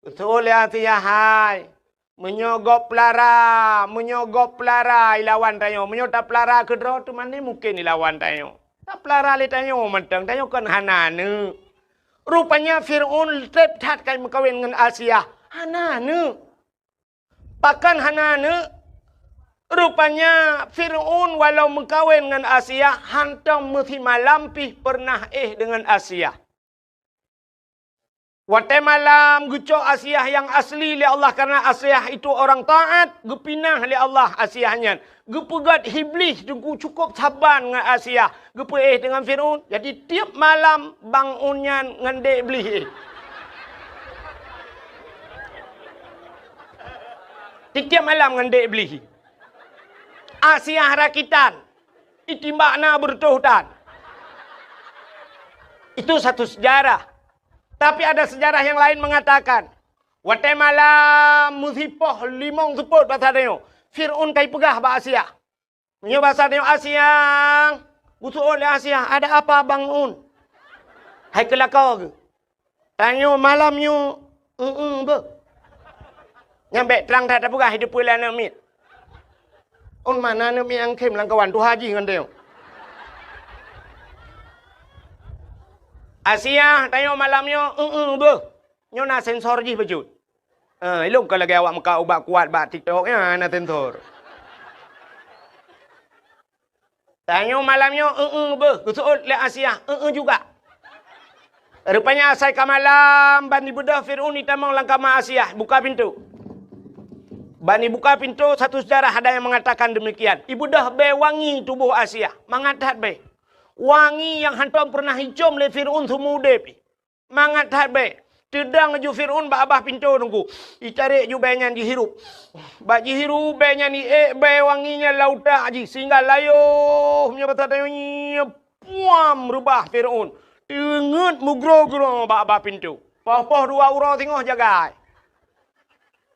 Geuseuôt lé Asiah, "Hai, meunyoe gob peulara, meunyoe gob peulara ilawan tanyoe, meunyoe tapeulara keudroe teuma mungken ilawan tanyoe. Tapeulara lé tanyoe mantong, tanyoe kon hana aneuk." Rupanya Fir'aun treb that ka meukawen ngon Asiah, hana aneuk. Pakon hana aneuk? Rupanya Fir'aun walau meukawen ngon Asiah, hantom meusimalam pih peureunah éh deungon Asiah. Watée malam geucok Asiah nyang asli lé Allah, karena Asiah itu orang taat, geupinah lé Allah Asiah nyan. Geupeugét Iblih teungku cukôp saban ngon Asiah, geupeuéh deungon Fir'aun. Jadi tieb malam bangun nyan ngon dek Iblih éh. Tieb-tieb malam ngon dek Iblih. Asiah rakitan, itimbak na beureutoh tan. Itu satu sejarah. Tapi ada sejarah yang lain mengatakan, watée malam meusipoh limong seupôt basa tanyoe, Fir'aun ka ipeugah bak Asiah. Meunyoe basa tanyoe Asiah, geuseuôt lé Asiah, "Ada apa, Bang Un?" Hai keu lakoe geuh. Tanyoe malam nyoe, eu-eu beuh. Nyan bék trang that tapeugah, hideue peue lé aneuk miet. Un mana aneuk miet nyang khém lam kawan tuha jih ngon tanyoe. Asiah, tanyoe malam nyoe, eu-eu beuh. Nyoe na sensor jih bacut. Eh, ilôn ka lagée awak meukat ubat kuat bak TikTok, nyan na sensor. Tanyoe malam nyoe, eu-eu beuh, geuseuôt lé Asiah, eu-eu juga. Rupanya asai ka malam, ban ibeudôh Fir'aun itamong lam kama Asiah, buka pintoe. Ban ibuka pintoe, satu sejarah ada yang mengatakan demikian. Ibeudôh bée wangi tuboh Asiah, mangat that bée. Wangi nyang hantom peureunah icôm lé Fir'aun seumeu udeb. Mangat that bée. Teudong ju Fir'aun bak babah pintoe teungku. Itarek ju bée nyan jihirup. Bak jihirup bée nyan iék bée wangi nyan lam utak jih sehingga layoh meunyoe basa tanyoe nyoe puam reubah Fir'aun. Teungeut meugroe-groe bak babah pintoe. Poh-poh dua uroe singoh jagai.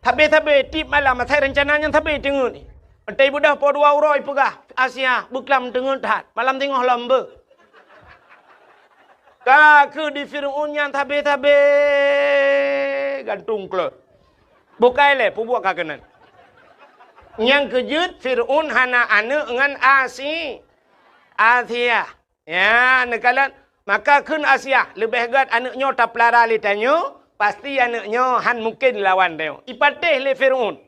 Sabe-sabe tieb malam asai reuncana nyan sabe teungeut. Watée ibeudôh poh dua uroe ipeugah, "Asiah, beuklam teungeut that, malam singoh lom beuh." Ka keuh di Fir'aun nyan sabe-sabe gantung klot. Bukai lé peubuet ka keunan. Nyang keujeuet Fir'aun hana aneuk ngon Asi-, Asiah. Ya, neukalon. Maka kheun Asiah, leubeh gét aneuk nyoe tapeulara lé tanyoe, pasti aneuk nyoe han mungken lawan tanyoe. Ipatéh lé Fir'aun.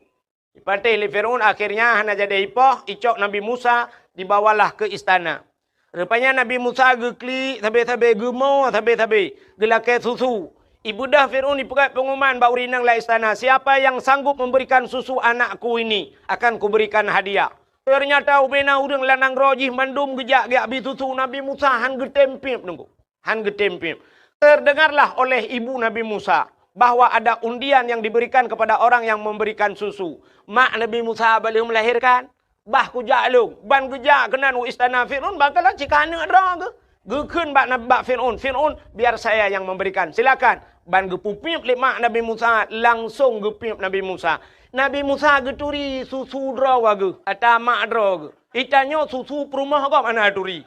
Ipatéh lé Fir'aun, akhirnya hana jadi ipoh, icok Nabi Musa, dibawalah ke istana. Rupanya Nabi Musa geuklik sabe-sabe, geumoe sabe-sabe, geulakée susu. Ibeudôh Fir'aun ipeugét pengumuman bak ureuëng inong lam istana, "Siapa yang sanggup memberikan susu anakku ini, akan kuberikan hadiah." Teunyata ubena ureuëng lam nanggroe jih mandum geujak geubri susu, Nabi Musa han geutem piep teungku. Han geutem piep. Terdengarlah oleh ibu Nabi Musa bahwa ada undian yang diberikan kepada orang yang memberikan susu. Mak Nabi Musa bah lheueh melahirkan, bah kujak lôn, ban geujak keunan u istana Fir'aun, bah kalon cit ka aneuk droe geuh. Geukheun bak Nab-, bak Fir'aun, "Fir'aun, biar saya yang memberikan. Silakan." Ban geupeupiep lé mak Nabi Musa, langsong geupiep Nabi Musa. Nabi Musa geuturi susu droe geuh, ata mak droe geuh. Itanyoe susu peurumoh gob hana turi.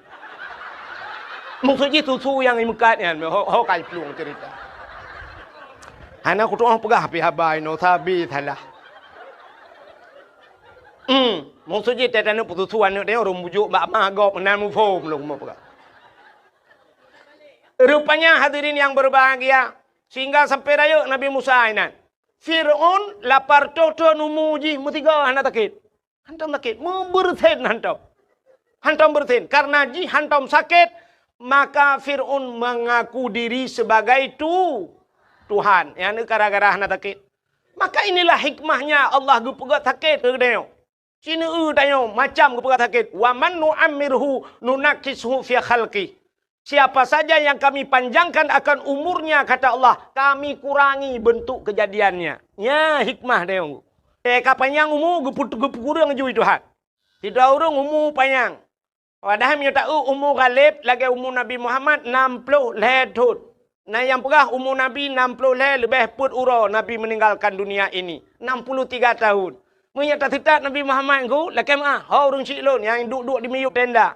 Maksud jih susu nyang imeukat nyan, ho, ho ka iplueng cerita. Hana kutu'oh peugah pih haba inoe sabe salah. Hmm, maksud jih teuh taneuk peususu aneuk tanyoe ureuëng bujuk bak ma gob meunan muphom lôn meupeugah. Rupanya hadirin yang berbahagia, sehingga sampai rayeuk Nabi Musa inan. Fir'aun lapar toh-toh numu jih meusigoe hana sakét. Hantom sakét, meubeureusen hantom. Hantom beureusen, karena jih hantom sakét, maka Fir'aun mengaku diri sebagai tu-, Tuhan. Nyang gara-gara hana sakét. Maka inilah hikmahnya Allah geupeugét sakét keu geutanyoe. Sineue tanyoe macam geupeugét sakét, "Wa man nu'ammirhu nunakkishu fi khalqih." Siapa saja yang Kami panjangkan akan umurnya, kata Allah, Kami kurangi bentuk kejadiannya. Nya hikmah tanyoe. Eh, ka panyang umu geupeu-, geupeukureueng ju Tuhan. Sidroe ureuëng umu panyang. Padahai meunyoe ta-eu umu ghaleb lagée umu Nabi Muhammad nam ploh lhée thon. Na nyang peugah umu Nabi nam ploh lhée leubeh peuet uroe Nabi meninggalkan dunia ini, enam puluh tiga tahun. Meunyoe tateutab Nabi Muhammad ngon lakée meuah, ho ureuëng syiek lôn nyang duek-duek di miyueb tenda.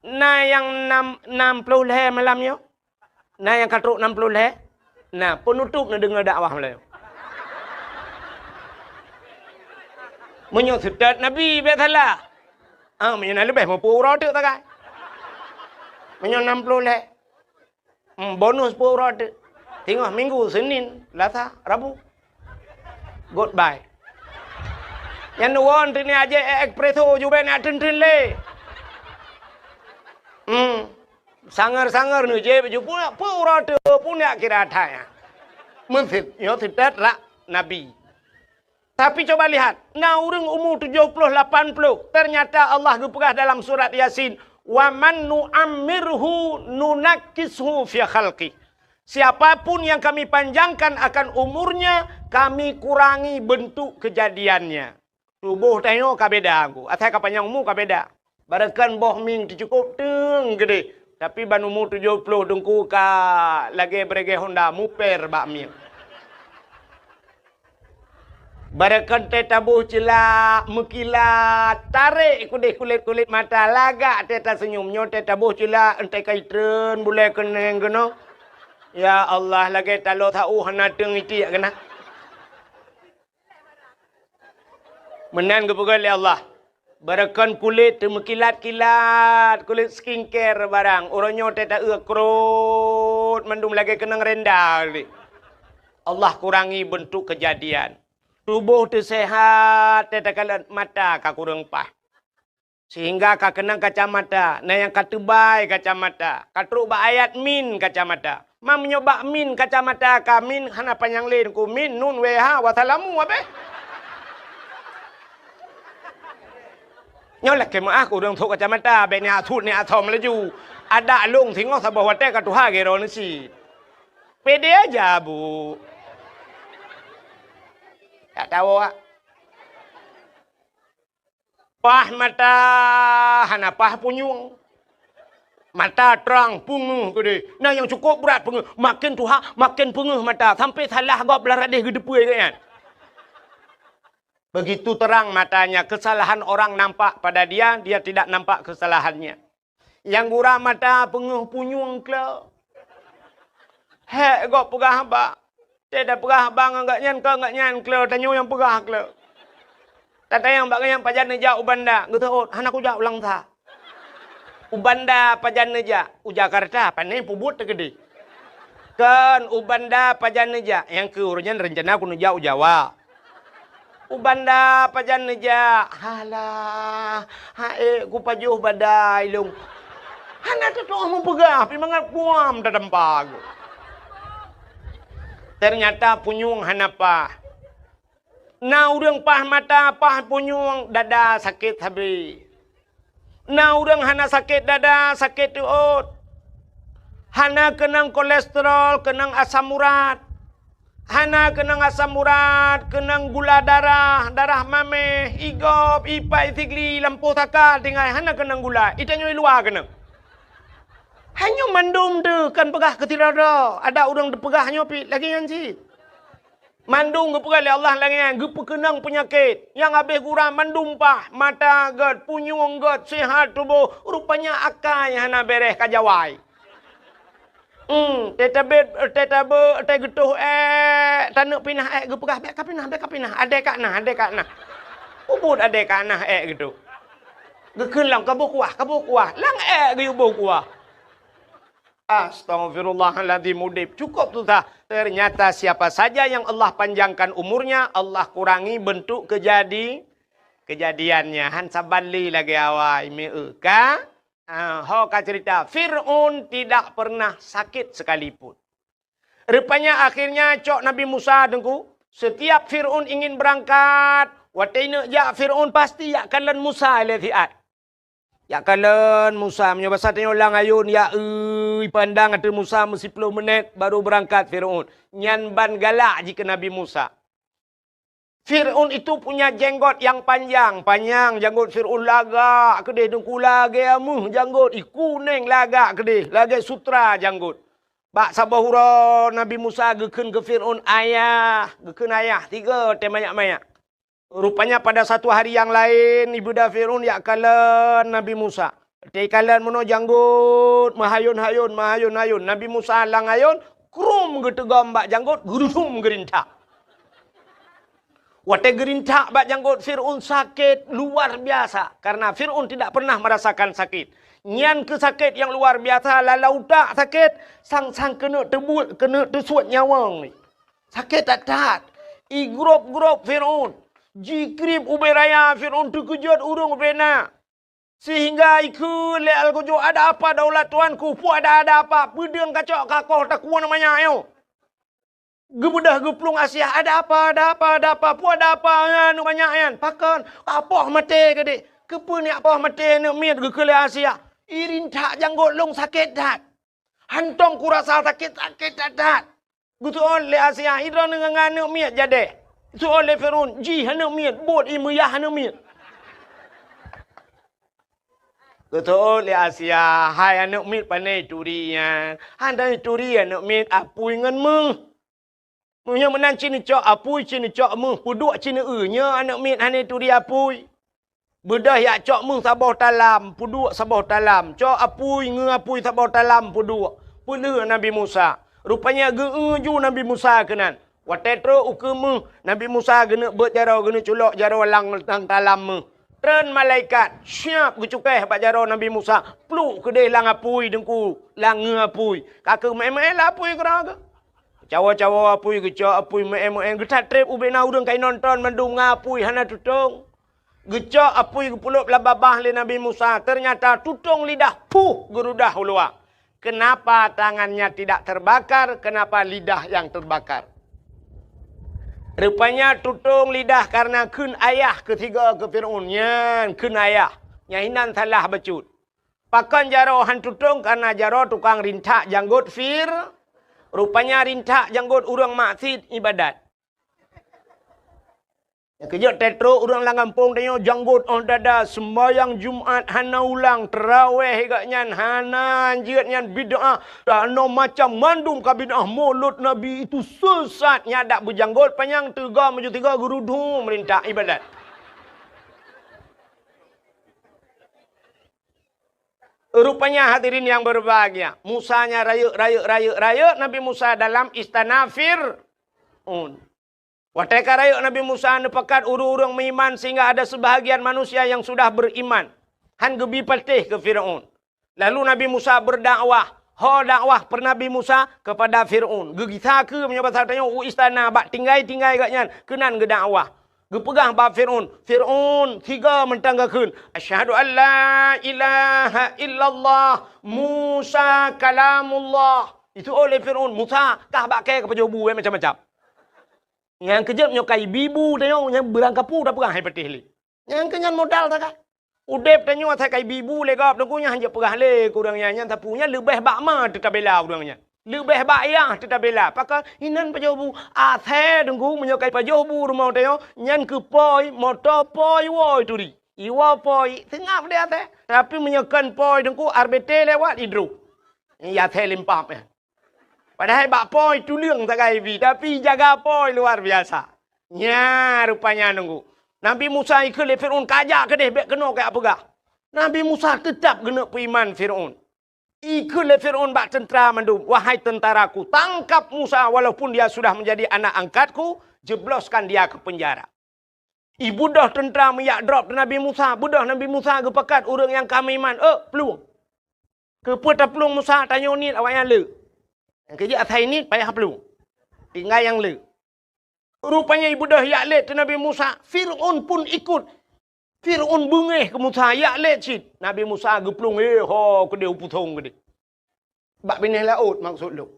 Na nyang nam, nam ploh lhée malam nyoe? Na nyang ka trok nam ploh lhée? Na, peunutôb neudeungoe dakwah malam nyoe. Meunyoe seutôt Nabi, bèk salah. Ah, meunyoe na leubeh, meupeu uroe teuk tagai. Meunyoe nam ploh lhèe, hmm, bonus peuet uroe teuk. Singoh Minggu, Senin, Selasa, Rabu. Goodbye. Nyan neuwoe teuk ni aje espresso jubèe na teuntèe lé. Hmm. Sanger-sanger neujép ju peuet uroe teuk pun jak kira that nyan. Meuseuet, nyoe seutôt rak Nabi. Tapi coba lihat, na ureuëng umu tujoh ploh lapan ploh, ternyata Allah geupeugah dalam surat Yasin, "Wa man nu'ammirhu nunakkishu fi khalqih." Siapapun yang Kami panjangkan akan umurnya, Kami kurangi bentuk kejadiannya. Tuboh tanyoe ka beda, asai ka panyang umu ka beda. Barangkan boh mieng teucukôp teueng keudeh, tapi ban umu tujoh ploh teungku ka lagèe beureuguih honda muper bak mieng. Barangkan teuh taboh ceulak, meukilat, tarek keudeh kulét-kulét mata, lagak teuh taseunyum. Nyoe teuh taboh ceulak, enteuk ka itreun bulèe keuneng keunoe. Ya Allah, lagèe taloe saôh hana teueng itiek keunan. Meunan geupeugah lé Allah, barangkan kulét teumeukilat-kilat, kulét skincare barang, uroe nyoe teuh taeu krot mandum lagèe keunong renda lé. Allah kurangi bentuk kejadian. Tuboh teuh seuhat, teuh takalon mata ka kureueng paih. Sehingga ka keunong kacamata, na nyang ka teubai kacamata, ka trok bak ayat min kacamata. Ma meunyoe bak min kacamata ka min hana panyang lé teungku, min, nun, wéh, ha, wassalamu, abéh. Nyoe lakèe meu'ah keu ureuëng trok kacamata, bèk niat sut niat asom laju. Adak lôn singoh saboh watèe ka tuha geuroe neusi. Pede aja, Bu. Tak tahu, ah. Paih mata hana paih punyueng. Mata trang peungeuh keudeh. Na nyang cukôp brat peungeuh. Maken tuha, maken peungeuh mata. Sampai salah gob blah radeh geuteupeue gobnyan. Begitu terang matanya, kesalahan orang nampak pada dia, dia tidak nampak kesalahannya. Nyang gura mata peungeuh punyueng klo. Hék gob peugah haba. Teuh tapeugah haba ngon gobnyan, kon gobnyan klo, tanyoe nyang peugah klo. Tatanyong bak gobnyan pajan neujak u Banda, geuteuôt, hana kujak u Langsa. U Banda pajan neujak, u Jakarta, pane peubuet teukeudeh. Kon, u Banda pajan neujak, nyang keu uroe nyan reuncana kuneujak u Jawa. U Banda pajan neujak, halah, ha ék kupajoh badai lôn. Hana teutoh meupeugah, pi mangat kuam tatampa geuh. Ternyata punyueng hana paih. Na ureuëng paih mata, paih punyueng, dada sakét sabe. Na ureuëng hana sakét dada, sakét teuôt. Hana keunong kolesterol, keunong asam urat. Hana keunong asam urat, keunong gula darah, darah maméh, igob, ipai, sigli, lampôh saka, tinggai hana keunong gula. Itanyoe luwa keunong. Hanyoe mandum teuh kan peugah keu sidroe-droe. Ada ureuëng teupeugah nyoe pih lagèe nyan cit. Mandum geupeugah lé Allah lagèe nyan, geupeukeunong peunyakét. Nyang habéh gura mandum paih, mata gét, punyueng gét, seuhat tuboh, rupanya akai hana bèrèh ka jawai. Hmm, teutabeuet, teutabeuet, teugeutôh ék, taneuk pinah ék, geupeugah, "Bèk kapinah, bèk kapinah, adèe ka na, adèe ka na." Ubit adèe ka na ék geutôh. Geukheun lom, "Kaboh kuah, kaboh kuah." Lam ék geuyue boh kuah. Astaghfirullahaladzim, udép cukup susah. Ternyata siapa saja yang Allah panjangkan umurnya, Allah kurangi bentuk kejadi-, kejadiannya. Han saban lé lagèe awai, meu ka? Ah, ho ka cerita, Fir'aun tidak pernah sakit sekalipun. Rupanya akhirnya cok Nabi Musa teungku, setiap Fir'aun ingin berangkat, watèe neuk jak Fir'aun pasti jak kalon Musa lé siat. Jak kalon Musa, meunyoe basa tanyoe lam ayôn, ya, ui, pandang ateueh Musa meusiplôh minèt baru beurangkat Fir'aun. Nyan ban galak jih keu Nabi Musa. Fir'aun itu punya jenggot yang panjang, panjang janggot Fir'aun lagak keudeh, teungku lagèe ameuh janggot, i kunèng lagak keudeh, lagèe sutra janggot. Bak saboh uroe Nabi Musa geukheun keu Fir'aun, "Ayah," geukheun ayah, tiga watèe manyak-manyak. Rupanya pada satu hari yang laén, ibeuda Fir'aun jak kalon Nabi Musa. Watèe ikalon meunoe janggot, meuhayôn-hayôn, meuhayôn-hayôn. Nabi Musa lam ayôn, krum geuteugom bak janggot, geurudum geurintak. Watée geurintak bak janggot Fir'aun sakét luar biasa, karena Fir'aun tidak pernah merasakan sakit. Nyan keuh sakét nyang luar biasa, lalau utak sakét, sang-sang keuneuk teubuet, keuneuk teusuet nyawöng. Sakét that-that. Igrôb-grôb Fir'aun. Jikrieb ubé raya, Fir'aun teukeujot ureuëng ubé na. Sehingga ikheun lé Algojo, "Ada apa daulat tuanku? Peue ada, ada apa? Peudeueng kacok kakoh takue aneuk manyak nyoe?" Geubeudôh geuplueng Asia, "Ada apa, ada apa, ada apa? Peue ada apa, aneuk manyak nyan? Pakon? Apoh maté keudeh." "Keupeue neujak poh maté aneuk miet?" geukheun lé Asia. "Irintak janggot lôn sakét that. Hantom kurasa sakét, sakét that-that." Geuseuôt lé Asia, "Idroe ngon aneuk miet jadeh?" Seuôt lé Fir'aun, "Jih aneuk miet, buet ie meuyah aneuk miet." Geuseuôt lé Asia, "Hai aneuk miet, pane turi nyan? Hana turi aneuk miet, apui ngon méuh. Meunyoe meunan ci neucok apui, ci neucok méuh, peuduek ci neueu. Nyoe aneuk miet hana turi apui." Beudôh jak cok méuh saboh talam, peuduek saboh talam. Cok apui, ngeu apui saboh talam, peuduek. Peulheueh Nabi Musa. Rupanya geu-eu ju Nabi Musa keunan. Watée trok ukeue méuh, Nabi Musa geuneuk beuet jaroe, geuneuk culok jaroe lam, lam talam méuh. Treun malaikat, siab geucukéh bak jaroe Nabi Musa. Pluek keudeh lam apui Teungku, lam ngeu apui. Ka keuh meu'én-meu'én lam apui keudroe geuh. Cawoe-cawoe apui, geucok apui, meu'én-meu'én. Geuthat treb ubé na ureuëng ka inonton mandum ngon apui hana tutong. Geucok apui geupulop lam babah lé Nabi Musa, ternyata tutong lidah, puh, geurudah u luwa. Kenapa tangannya tidak terbakar? Kenapa lidah yang terbakar? Rupanya tutong lidah karena kheun ayah keusigoe keu Fir'aun. Nyan kheun ayah. Nyan hinan salah bacut. Pakon jaroe han tutong? Karena jaroe tukang rintak janggot Fir-, rupanya rintak janggot ureuëng maksiet ibadat. Nyang keujeuet teutro ureuëng lam gampông tanyoe janggot óh dada, seumbahyang Jumat hana ulang, teurawéh gobnyan hana, jeuet nyan bid'ah, dan macam mandum ka bid'ah, Maulud Nabi itu sesat, nyan dak beujanggot panyang teuga meujeuet tiga geurudu meurintak ibadat. Rupanya hadirin yang berbahagia, Musa nya rayeuk, rayeuk, rayeuk, rayeuk Nabi Musa dalam istana Fir'aun. Watée ka rayeuk Nabi Musa neupakat ureuëng-ureuëng meuiman sehingga ada sebahagian manusia yang sudah beriman, han geubi patéh keu Fir'aun. Lalu Nabi Musa berdakwah, ho dakwah per Nabi Musa kepada Fir'aun. Geugisa keu meunyoe basa tanyoe u istana bak tinggai-tinggai gobnyan keunan geudakwah. Geupeugah bak Fir'aun, "Fir'aun, sigoe mantong geukheun, 'Asyhadu an la ilaha illallah, Musa kalamullah.'" Itu oleh Fir'aun, "Musa, kah bak kée ka pajoh bu, eh, macam-macam." Nyang keujeuet nyoe ka ibi bu tanyoe, nyang beurangkapeue tapeugah hai patéh lé. Nyang keu nyan modal takai. Udeb tanyoe asai ka ibi bu lé gob, Teungku, nyan hanjeuet peugah lé keu ureuëng nyan, nyan sapeue nyan leubeh bak ma teutabela ureuëng nyan. Leubeh bak yah teutabela. Pakon inan pajoh bu? Asai Teungku, meunyoe ka ipajoh bu rumoh tanyoe, nyan keu poi, moto poi, woe turi. Iwoe poi, seungab deh asai. Tapi meunyoe kon poi Teungku, R B T lewat idroh. Ya asai limpab nyan. Padahai bak poi tuleueng sagai ibi, tapi jaga poi luar biasa. Nya rupanya Teungku. Nabi Musa ikheun lé Fir'aun, "Kajak keudeh, bék keunoe kajak peugah." Nabi Musa teutab geuneuk peuiman Fir'aun. Ikheun lé Fir'aun bak teuntra mandum, "Wahai tentaraku, tangkap Musa walaupun dia sudah menjadi anak angkatku, jebloskan dia ke penjara." Ibeudôh teuntra meujak drob teuh Nabi Musa, beudôh Nabi Musa geupakat ureuëng nyang ka meuiman, "Ôk, plueng." Keupeue taplueng Musa, tanyoe niet awaknyan le. Nyang keujeuet asai niet payah plueng. Tinggai nyang le. Rupanya ibeudôh jak lét teuh Nabi Musa, Fir'aun pun ikut. Fir'aun beungéh keu Musa, jak lét cit. Nabi Musa geuplueng, "Hé, ho keudeh u pusong keudeh." Bak binéh laôt maksud lôn.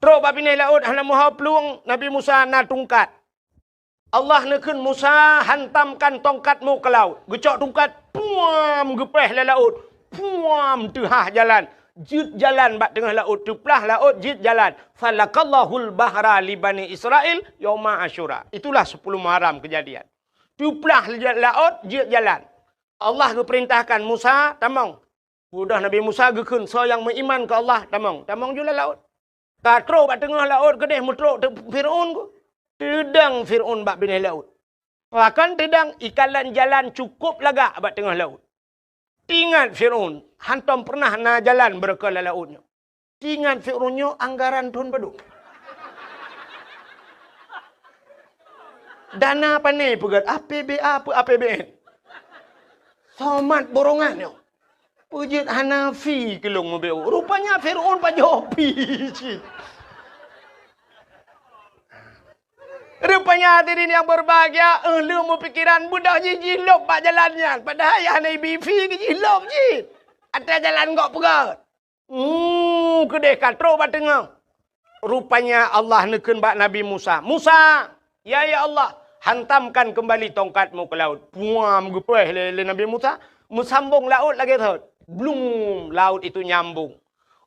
Trok bak binéh laôt hana meuho plueng, Nabi Musa na tungkat. Allah neukheun Musa, "Hantamkan tongkatmu ke laut." Geucok tungkat, puam, geupéh lam laôt. Puam, teuhah jalan. Jeuet jalan bak teungoh laôt, teuplah laôt, jeuet jalan. "Falaqallahul bahra li Bani Israil yauma Asyura." Itulah sepuluh Muharram kejadian. Teuplah laôt, jeuet jalan. Allah geupeurintahkan Musa, "Tamong." Beudôh Nabi Musa geukheun, "Soe nyang meuiman keu Allah, tamong." Tamong ju lam laôt. Ka trok bak teungoh laôt keudeh, meutrok teuk Fir'aun ku. Teudong Fir'aun bak binéh laôt. Bahkan teudong ikalon jalan cukôp lagak bak teungoh laôt. Teuingat Fir'aun, hantom peureunah na jalan beureuka lam laôt nyoe. Teuingat Fir'aun nyoe anggaran thon padum. Dana pane peugét, A P B A peu A P B N? Somat borongan nyoe. Peujeuet hana fi keu lôn meubeuet. Rupanya Fir'aun pajoh pi cit. Rupanya hadirin yang berbahagia, eh, lheueh meupikiran beudoh jih jilop bak jalan nyan. Padahai hana ibi fi keu jilop jih. Até jalan gok peugét. Hmm, keudeh ka trok bak teungoh. Rupanya Allah neukheun bak Nabi Musa, "Musa, ya, ya Allah, hantamkan kembali tongkatmu ke laut." Puam geupeuéh lé, lé Nabi Musa, meusambong laôt lagée thot. Blum, laut itu nyambung.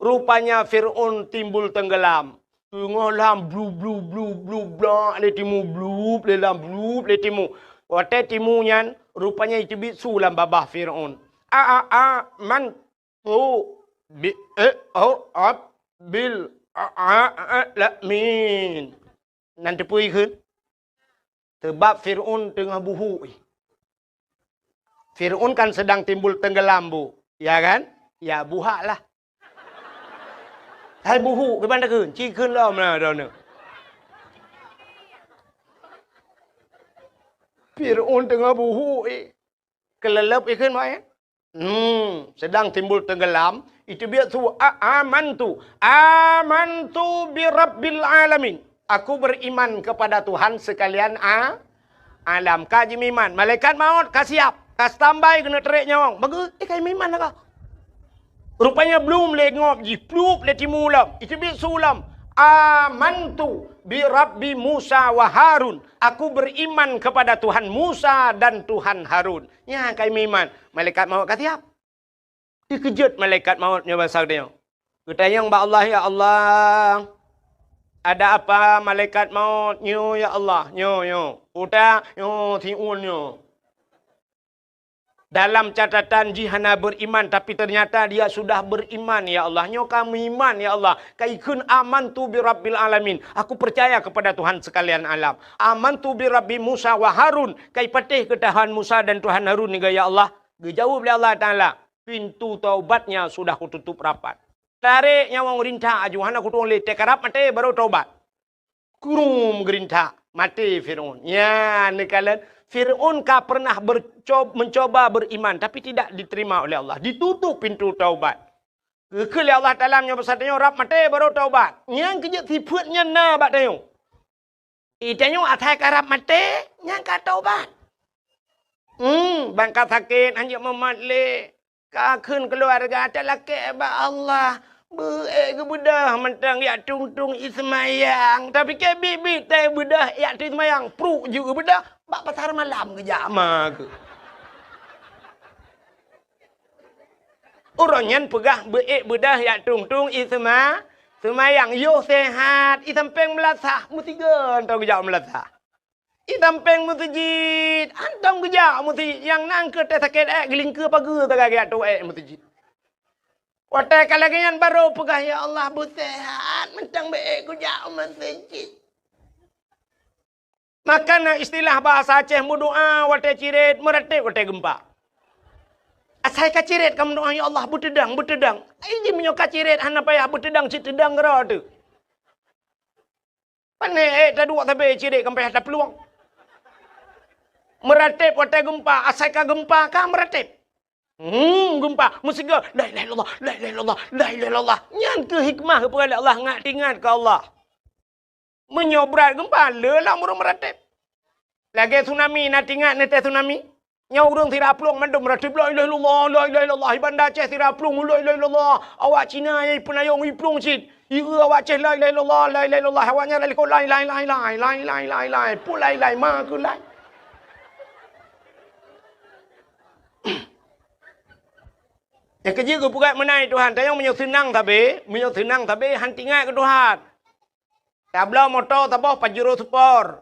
Rupanya Fir'aun timbul tenggelam. Teungoh lam blu, blu, blu, blu, blak lé timu, blup lé lam, blup lé timu. Watée timu nyan, rupanya iteubiet su lam babah Fir'aun. A, a, a, man, tu bi, eh, oh, ab, bil, a, a, a, la, min. Nan teupeue kheun? Teubab Fir'aun teungoh buhuk. Fir'aun kan sedang timbul tenggelam, Bu. Ya kan? Ya, buhak lah. Hai buhuk, kiban takheun? Ci kheun lom lah droeneuh. Fir'aun teungoh buhuk, eh. Keuleuleub ikheun, Pak, ya? Hmm, sedang timbul tenggelam, iteubiet su, a, amantu, amantu bi rabbil alamin. Aku beriman kepada Tuhan sekalian a, alam. Ka jimeuiman, malaikat maut ka siap, ka standby keuneuk trek nyawöng. Bagus, eh, ka jimeuiman lah ka. Rupanya blum lé ngop jih, plup lé timu lom, iteubiet su lom. Amantu bi rabbi Musa wa Harun. Aku beriman kepada Tuhan Musa dan Tuhan Harun. Nyan ka jimeuiman, malaikat maut ka siap. Dikeujot malaikat maut nyoe basa geutanyoe. Geutanyong bak Allah, "Ya Allah, ada apa malaikat maut nyoe, ya Allah?" Nyoe, nyoe. Utak, nyoe, siun nyoe. Dalam catatan jih hana beriman, tapi ternyata dia sudah beriman, ya Allah. Nyoe ka meuiman, ya Allah. Ka ikheun, "Amantu bi rabbil alamin." Aku percaya kepada Tuhan sekalian alam. "Amantu bi rabbi Musa wa Harun." Ka ipatéh keu Tuhan Musa dan Tuhan Harun nyoe, ya Allah. Geujaweueb lé Allah Taala, "Pintu taubatnya sudah kututup rapat." Tarek nyawöng rintak aju, hana kutueng lé, teukarab maté baru taubat. Krum geurintak, maté Fir'aun. Nyan neukalon, Fir'aun ka pernah berco-, mencoba beriman, tapi tidak diterima oleh Allah. Ditutup pintu taubat. Geukheun lé Allah Taala nyoe basa tanyoe rab maté baru taubat. Nyan keujeuet sifeuet nyan na bak tanyoe. Di tanyoe asai karab maté, nyan ka taubat. Hmm, ban ka sakét, hanjeuet mumat lé. Ka kheun keuluwarga talakée bak Allah. Beu-ék geubeudôh mantong jak tueng-tueng ie seumayang. Tapike biet-biet tée beudôh jak tueng seumayang, pruek jeuet geubeudôh, bak pasar malam geujak ma keuh. Uroe nyan peugah beu-ék beudôh jak tueng-tueng ie seuma-, seumayang, yoh sehat, ie sampéng meulasah, meusigoe mantong geujak meulasah. Ie sampéng meuseujid, hántom geujak meuseujid, nyang na keuh tée sakét ék geulingkeue pageue sagai geujak tueng ék meuseujid. Watée ka lagée nyan barô peugah, "Ya Allah, beuseuhat, mantong beu-ék kujak meuseujid." Maka na istilah bahasa Aceh meudoá watée cirét, meuratéb watée geumpa. Asai ka cirét ka meudoá, "Ya Allah, beuteudang, beuteudang." Ai jih meunyoe ka cirét hana payah beuteudang, cit teudang keudroe teuh. Pane ék taduek sabe cirét ka payah taplueng. Meuratéb watée geumpa, asai ka geumpa ka meuratéb. Hmm, geumpa, meusigoe, "La ilaha illallah, la ilaha illallah, la ilaha illallah." Nyan keuh hikmah geupeugah lé Allah, ngat teuingat keu Allah. Meunyoe brat geumpa, le lam ureuëng meuratéb. Lagée tsunami, na teuingat neutée tsunami? Nyoe ureuëng sira plueng mandum meuratéb, "La ilaha illallah, la ilaha illallah." Di Banda Aceh sira plueng, "La ilaha illallah." Awak Cina nyang ipeunayong iplueng cit. Ieu awak Aceh, "La ilaha illallah, la ilaha illallah." Awak nyan lalikot, "Lai, lai, lai, lai, lai, lai, lai, lai." Pulai, lai, ma keuh lai. Nyang keujeuet geupeugah meunan Tuhan, tanyoe meunyoe seunang sabe, meunyoe seunang sabe, han teuingat keu Tuhan. Tabloe moto saboh Pajero Sport.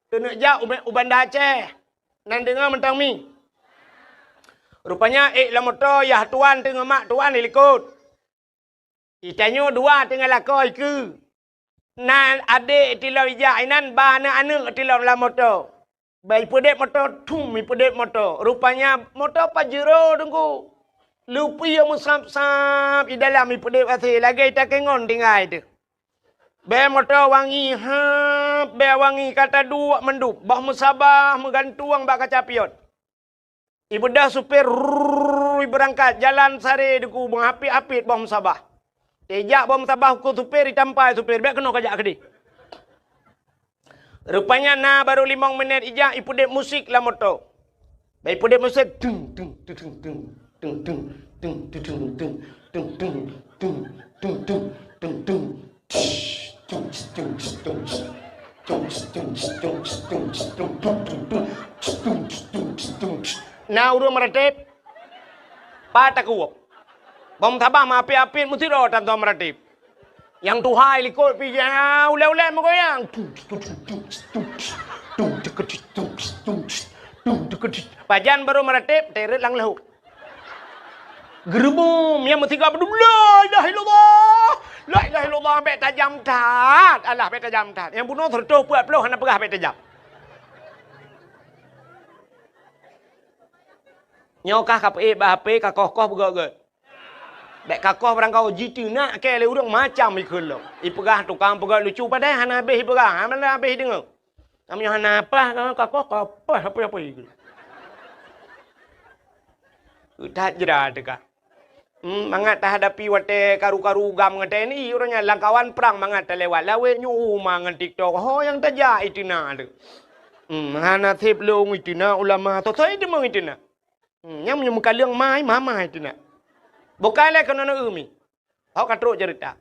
Keuneuk jak u, u Banda Aceh. Nan deungoe mantong mi. Rupanya ék lam moto yah tuan teungoh mak tuan di likot. Di tanyoe dua teungoh lakoe ikeue. Na adék tilom ijak inan ba aneuëk-aneuëk tilom lam moto. Ba ipeudeb moto, thum ipeudeb moto. Rupanya moto Pajero teungku. Lupi meusab-sab di dalam ipeudeb asée lagée takengon tinggai teuh. Bèe moto wangi, heup, bèe wangi ka taduek mandum, boh meusabah meugantueng bak kaca pion. Ibeudôh supir, rrrr, ibeurangkat, jalan saré dikeue, meuhapit-hapit boh meusabah. Ijak boh meusabah keu supir, itampa supir, bèk keunoe kajak keudéh. Rupanya na barô limong minèt ijak, ipeudeb musik lam moto. Bèk ipeudeb musik, tung, tung, tung, tung, tung. Na ureueng meuratéb? Pat takue. Boh meusabah meuhapit-hapit meusidroe tantoe meuratéb. Nyang tuha likot pih ulèe-ulèe meugoyang. Pajan barô meuratéb, teuret lam lhôk. Geureubum, nyang meusigoe beudum, "La ilaha illallah! La ilaha illallah!" Bèk tajam that! Alah, bèk tajam that! Nyang bunoe sireutôh peuet ploh hana peugah bèk tajam. Nyoe kah ka peuék bak H P, ka koh-koh beugöt-göt. Bèk ka koh barangkaho jiteunak kèe lé ureueng macam ikheun lom. Ipeugah tukang peugöt lucu padahai hana habéh ipeugah, hana habéh ideungoe. Meunyoe hana paih, ka koh, ka paih, apa-apa ikheun. That jra teuka. Hmm, mangat tahadapi watèe karu-karu GAM ngon T N I, uroe nyan lam kawan prang mangat talewat lawét nyoe uma ngon TikTok. Ho nyang tajak iteunak teuh. Hmm, hana sép lôn iteunak ulama, soe-soe iteumeung iteunak. Hmm, nyang meunyoe meukaleueng mai, mama iteunak. Bukai lé keunoe umi. Ho ka trok ceurita.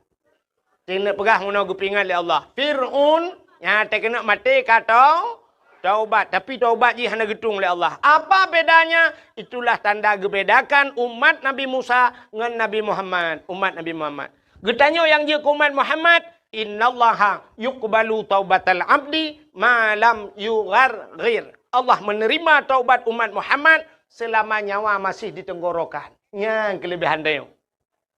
Teuneuk peugah meunoe geupeuingat lé Allah. Fir'aun nyang teukeunok maté ka tau-, taubat, tapi taubat jih hana geutueng lé Allah. Apa bedanya? Itulah tanda geubedakan umat Nabi Musa ngon Nabi Muhammad, umat Nabi Muhammad. Geutanyoe nyang jeuet keu umat Muhammad, "Innallaha yuqbalu taubatal abdi ma lam yugharghir." Allah menerima taubat umat Muhammad selama nyawa masih di tenggorokan. Nyan keulebihan tanyoe.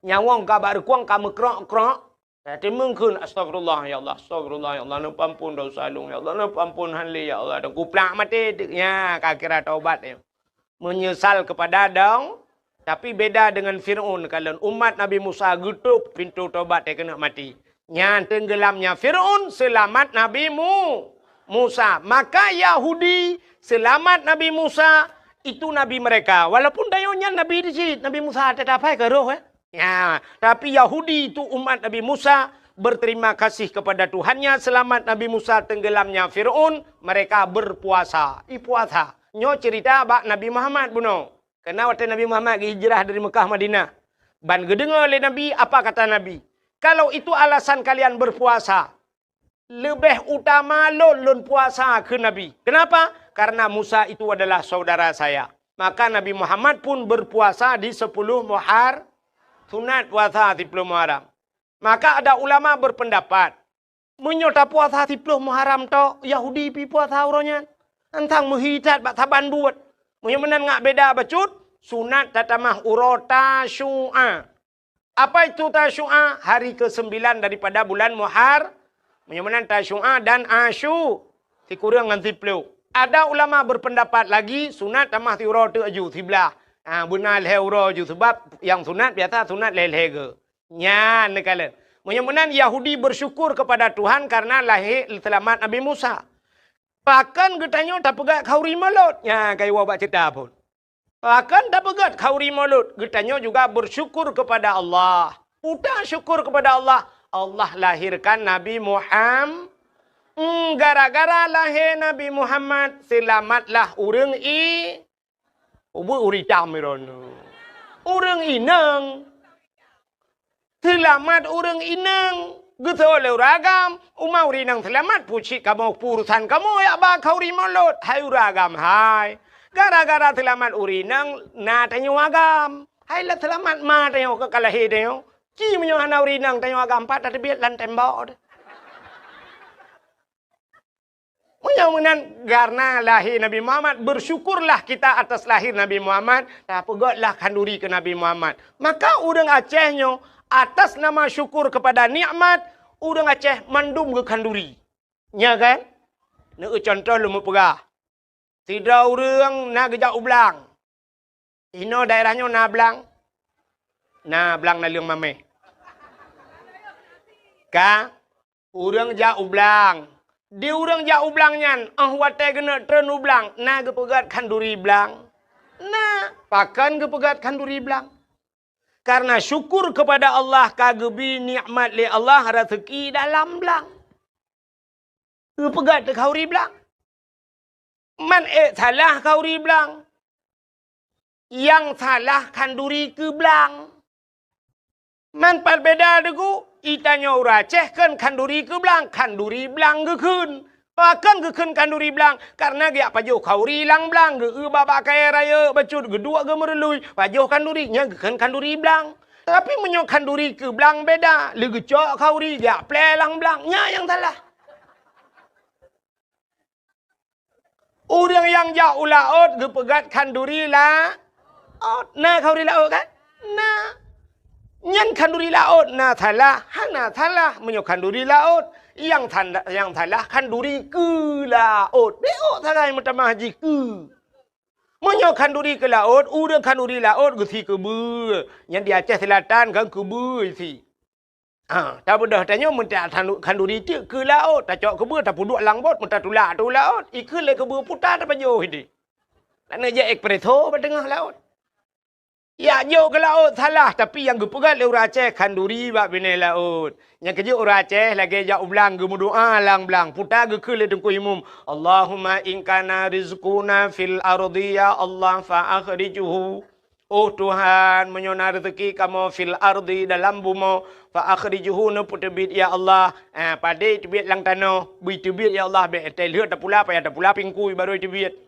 Nyawöng ka bak rukueng ka meukrok-krok, ka teumeung kheun, "Astagfirullah, ya Allah, astagfirullah, ya Allah, neupeuampon desya lôn, ya Allah, neupeuampon han lé, ya Allah." Dan kuplak maté, nya ka kira taubat nyoe. Menyesal kepada dong, tapi beda dengan Fir'aun, kalon umat Nabi Musa geutôp pintoe taubat teukeunok maté. Nyan teunggeulamnya Fir'aun, seulamat Nabi Mu-, Musa. Maka Yahudi seulamat Nabi Musa, itu nabi mereka. Walaupun tanyoe nyan nabi di cit, Nabi Musa teutab hai ka roh, eh. Ya, tapi Yahudi itu umat Nabi Musa berterima kasih kepada Tuhannya, selamat Nabi Musa tenggelamnya Fir'aun, mereka berpuasa. Ipuasa. Nyoe cerita bak Nabi Muhammad bunoe. Karena watèe Nabi Muhammad geuhijrah dari Mekah Madinah. Ban geudeungoe lé Nabi, apa kata Nabi? "Kalau itu alasan kalian berpuasa, leubeh utama lôn, lôn puasa," kheun Nabi. Kenapa? "Karena Musa itu adalah saudara saya." Maka Nabi Muhammad pun berpuasa di sepuluh Muhar-, sunat puasa siploh Muharram. Maka ada ulama berpendapat, meunyoe tapuasa siploh Muharram tok, Yahudi pi puasa uroe nyan. Antang meuhi that bak saban buet. Meunyoe meunan ngat beda bacut, sunat tatamah uroe Tasyu'a. Apa itu Tasyu'a? Hari kesembilan daripada bulan Muhar-, meunyoe meunan Tasyu'a dan Asyu, sikureueng ngon siploh. Ada ulama berpendapat lagi, sunat tamah siuroe teuk aju, siblah. Ha, beuna lhèe uroe aju, sebab nyang sunat biasa sunat lhèe-lhèe geu. Nyan neukalon. Meunyoe meunan Yahudi bersyukur kepada Tuhan karena lahé seulamat Nabi Musa. Pakon geutanyoe tapeugöt khauri Maulud? Nyan ka iwoe bak ceurita phon. Pakon tapeugöt khauri Maulud? Geutanyoe juga bersyukur kepada Allah. Peue syukur kepada Allah? Allah lahirkan Nabi Muham-, Hmm, gara-gara lahé Nabi Muhammad, seulamatlah ureueng i-, Ubeuet ureueng itam droeneuh. Ureueng inong. Seulamat ureueng inong. Geusoe lé ureueng agam, uma ureueng inong seulamat, peue cit kamoe, peue urusan kamoe jak ba khauri Maulud, hai ureueng agam hai. Gara-gara seulamat ureueng inong na tanyoe agam. Hai lé seulamat ma tanyoe ka lahé tanyoe. Ci meunyoe hana ureueng inong tanyoe agam, pat tateubiet lam tembok teuh. Meunyoe meunan, karena lahé Nabi Muhammad, bersyukurlah kita atas lahir Nabi Muhammad, tapeugötlah khanduri keu Nabi Muhammad. Maka ureueng Aceh nyoe, atas nama syukur kepada nikmat, ureueng Aceh mandum geukhanduri. Nya kan? Neueu cuntoh lôn meupeugah. Sidroe ureueng na geujak u blang. Inoe daerah nyoe na blang? Na blang naleueng mamèh. Ka? Ureuëng jak u blang. Di ureuëng jak u blang nyan, óh watée geuneuk treun u blang, na geupeugét khanduri blang? Na. Pakon geupeugét khanduri blang? Karena syukur kepada Allah ka geubi nikmat lé Allah raseuki dalam blang. Geupeugét khanduri blang. Man ék salah khanduri blang. Nyang salah khanduri keu blang. Man pat beda deungon, i tanyoe ureuëng Aceh kheun khanduri keu blang, khanduri blang geukheun. Pakon geukheun khanduri blang? Karena geujak pajoh khanduri lam blang, geu-eu bak-bak kayée rayeuk bacut, geuduek geumeurului, pajoh khanduri, nyan geukheun khanduri blang. Tapi meunyoe khanduri keu blang beda, lé geucok khanduri geujak plé lam blang, nyan nyang salah. Ureuëng nyang jak u laôt geupeugét khanduri laôt. Na khanduri laôt kan? Na. Nyan khanduri laôt na salah? Hana salah meunyoe khanduri laôt. Nyang sanda-, nyang salah khanduri keu laôt. Bék sagai meutamah jih keu. Meunyoe khanduri keu laôt, ureuëng khanduri laôt geusi keubeue. Nyan di Aceh Selatan kan keubeue isi. Ha, tabeudôh tanyoe meuntak khanduri teuk keu laôt, tacok keubeue, tapeuduek lam bot, meutatulak ateueh laôt, ikheun lé keubeue puta tapajoh ideh. Laneuk jak espresso bak teungoh laôt. Jak jok keu laôt salah, tapi nyang geupeugét lé ureuëng Aceh khanduri bak binéh laôt. Nyang keujeuet ureuëng Aceh lagée jak u blang geumeudoá lam blang, puta geukheun lé Teungku Imum, "Allahumma in kana rizquna fil ardi ya Allah fa akhrijhu." Oh Tuhan, meunyoe na reuzeuki kamoe fil ardi dalam bumoe, fa akhrijhu neupeuteubiet ya Allah. Ah, padé teubiet lam tanoh, bui teubiet ya Allah, bék teuh lheueh tapula, payah tapula pingkui barô teubiet.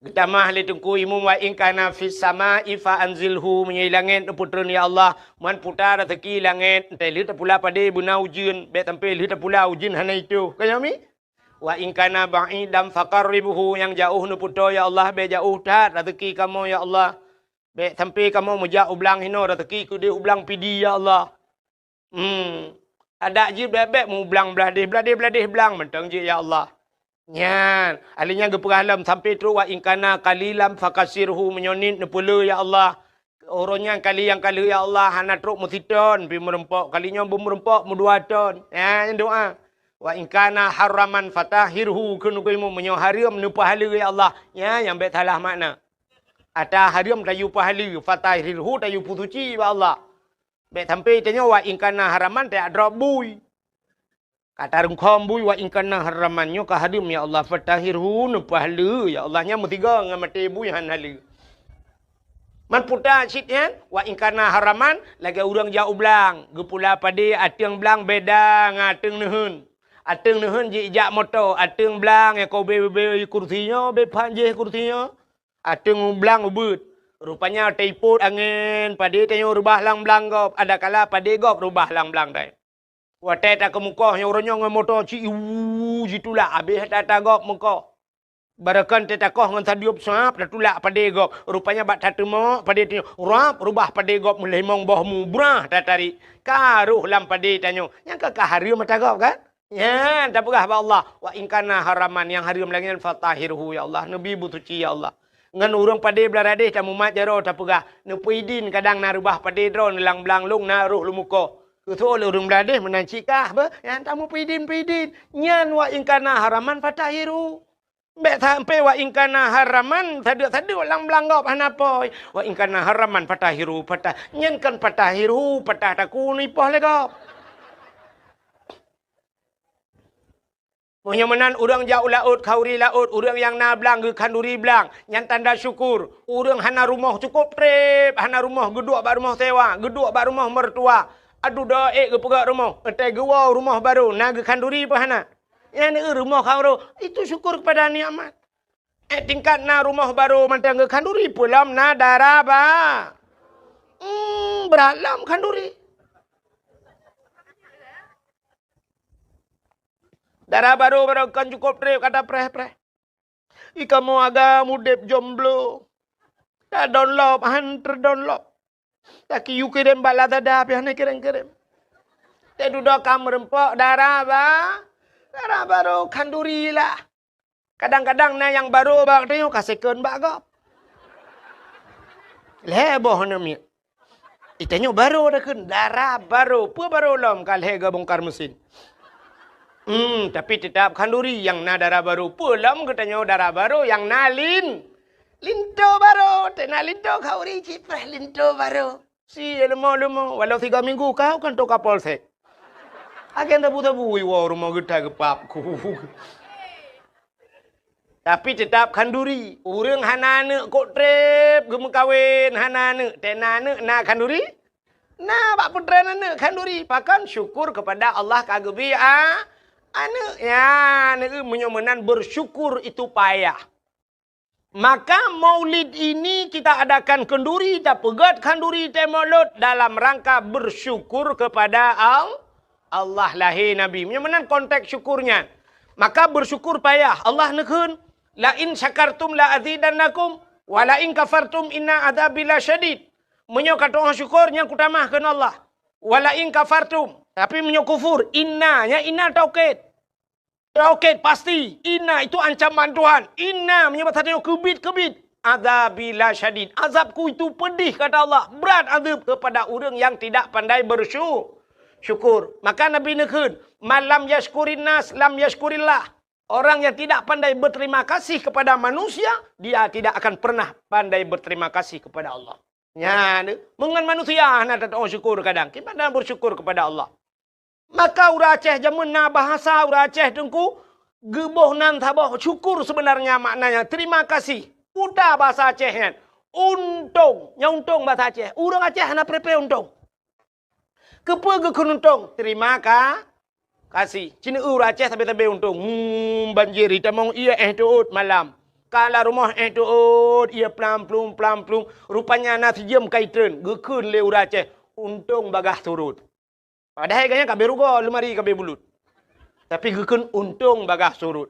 Geutamah lé Teungku Imum, wa in kana fis samai fa anzilhu, meunyoe i langét neupeutreun ya Allah, man puta reuzeuki langét, teuh lheueh tapula padé beuna ujeuen, bék sampoe lheueh tapula ujeuen hana itôh. Ka nyoe mi? Wa in kana ba'idan faqarribhu, nyang jaoh neupeutoe ya Allah, bék jaoh that reuzeuki kamoe ya Allah. Bék sampoe kamoe meujak u blang hinoe reuzeuki keudeh u blang Pidie ya Allah. Hmm. Adak jih bék-bék meublang blah deh, blah deh, blah deh blang mantong jih ya Allah. Nyan, ahli nyan geupeugah lom sampoe trok wa in kana qalilan fakasirhu, meunyoe niet neupeule ya Allah. Uroe nyan kali nyang ka lheueh ya Allah hana trok meusiton pih meureumpok, kali nyoe beumeureumpok meudua ton. Nyan doa. Wa in kana haraman fatahhirhu, kheun Teungku Imum, meunyoe hareuem neupeuhaleue ya Allah. Nyan nyang bék salah makna. Ata hareuem tayue peuhaleue, fatahhirhu tayue peusuci bak Allah. Bék sampoe tanyoe wa in kana haraman tajak drob bui. Ka tarungkhom bui wa in kana haraman nyoe ka hareuem ya Allah, fatahhirhu neupeuhaleue ya Allah, nyan meusigoe ngon maté bui han haleue. Man puta cit nyan, wa in kana haraman lagée ureuëng jak u blang, geupula padé ateueng blang beda ngon ateueng neuheun. Ateueng neuheun jijak moto, ateueng blang nyang ka ubé-ubé kursi nyoe, bé phan jih kursi nyoe. Ateueng blang ubeuet. Rupanya teupot angén, padé tanyoe reubah lam blang gob, adakala padé gob reubah lam blang dai. Watée takeumukoh nyoe uroe nyoe ngon moto ci iwu jitulak habéh ata-ata gob meukoh. Barokon teuh takoh ngon sadeueb sab tatulak padé gob. Rupanya bak tateumok padé tanyoe rab reubah padé gob meulimong boh mubrah tatarék. Ka roh lam padé tanyoe. Nyang ka, ka hareuem ata gob kan? Nyan tapeugah bak Allah, wa in kana haraman, nyang hareuem lagée nyan fatahhirhu ya Allah, neubi beusuci ya Allah. Ngon ureuëng padé blah radeh tamumat jaroe tapeugah, neupeuidin kadang na reubah padé droe neulang blang lông na roh leumukoh. Keusoe lé ureuëng blah radeh meunan cit kah beuh, nyan tamupeidin-peidin. Nyan wa in kana haraman fatahhirhu. Bék sampoe wa in kana haraman sadeuek-sadeuek lam blang gob hana poi. Wa in kana haraman fatahhirhu, patah. Nyan kon fatahhirhu, patah takue neuipoh lé gob. Meunyoe meunan ureuëng jak u laôt, khanduri laôt, ureuëng nyang na blang geukhanduri blang, nyan tanda syukur. Ureuëng hana rumoh cukôp treb, hana rumoh geuduek bak rumoh sewa, geuduek bak rumoh mertua. Aduh doa ék geupeugét rumoh, watée geuwoe rumoh barô na geukhanduri peue hana? Nyan rumoh khanduri, itu syukur kepada nikmat. Eh, tingkat na rumoh barô mantong geukhanduri, peue lom na dara ba-, hmm, brat lom khanduri. Dara barô-barô kon cukôp treb ka tapreh-preh. Ikamoe agam udeb jomblo. Tadonlop han teudonlop. Takiyue kirém bak Lazada pih hana kirém-kirém. Teududoe ka meureumpok dara ba-, dara barô khanduri lah. Kadang-kadang na nyang barô bak tanyoe ka second bak gob. Lhée boh aneuk miet. Geutanyoe barô takheun, dara barô. Peue barô lom ka lhée geubongkar mesin. Hmm, tapi teutap khanduri nyang na dara barô. Peue lom geutanyoe dara barô nyang na lin-, linto barô. Teuna linto khanduri cit preh linto barô. Si leumo-leumo, walau tiga minggu kau kan toka polsek. Agen tabu-tabu iwoe rumoh geutai geupap ku. Tapi teutap khanduri. Ureuëng hana aneuëk kok treb geumeukawen, hana aneuëk, teuna aneuëk na khanduri? Na bak peutren aneuëk khanduri. Pakon? Syukur kepada Allah ka geubri a-, aneuëk. Ya, aneuëk meunyoe meunan bersyukur itu payah. Maka maulid ini kita adakan khanduri, tapeugét khanduri teuh maulud dalam rangka bersyukur kepada Al-, Allah lahé Nabi. Meunyoe meunan konteks syukur nyan. Maka bersyukur payah. Allah neukheun, "La in syakartum la azidannakum, wa la in kafartum inna adzabi lasyadid." Meunyoe ka tu'oh syukur, nyan kutamah kheun Allah. "Wa la in kafartum." Tapi meunyoe kufur, inna, nyan inna taukid. Taukid pasti. Inna itu ancaman Tuhan. Inna meunyoe bahasa tanyoe keubit-keubit. Adzabi lasyadid. Azabku itu pedih, kata Allah. Berat azab kepada ureuëng yang tidak pandai bersyu-, syukur. Maka Nabi neukheun, "Man lam yashkurin nas, lam yashkurillah." Orang yang tidak pandai berterima kasih kepada manusia, dia tidak akan pernah pandai berterima kasih kepada Allah. Nyan, meungon manusia hana tatu'oh syukur kadang. Kiban hana bersyukur kepada Allah. Maka ureuëng Aceh jameun na bahasa ureuëng Aceh teungku, geuboh nan saboh syukur sebenarnya maknanya terima kasih. Peue bahasa Aceh nyan? Untông. Nyang untông bahasa Aceh. Ureuëng Aceh hana preh-preh untông. Keupeue geukheun untông? Terima ka-, kasih. Ci neu ureuëng Aceh sabe-sabe untông. Hmm, banjir itamong ié éh teuôt malam. Ka lam rumoh éh teuôt ié plam-plum, plam-plum. Rupanya na sijeuem ka itreun. Geukheun lé ureuëng Aceh, untông bagaih surut. Padahai gobnyan ka abéh rugoe, leumari ka abéh bulut. Tapi geukheun untông bagaih surut.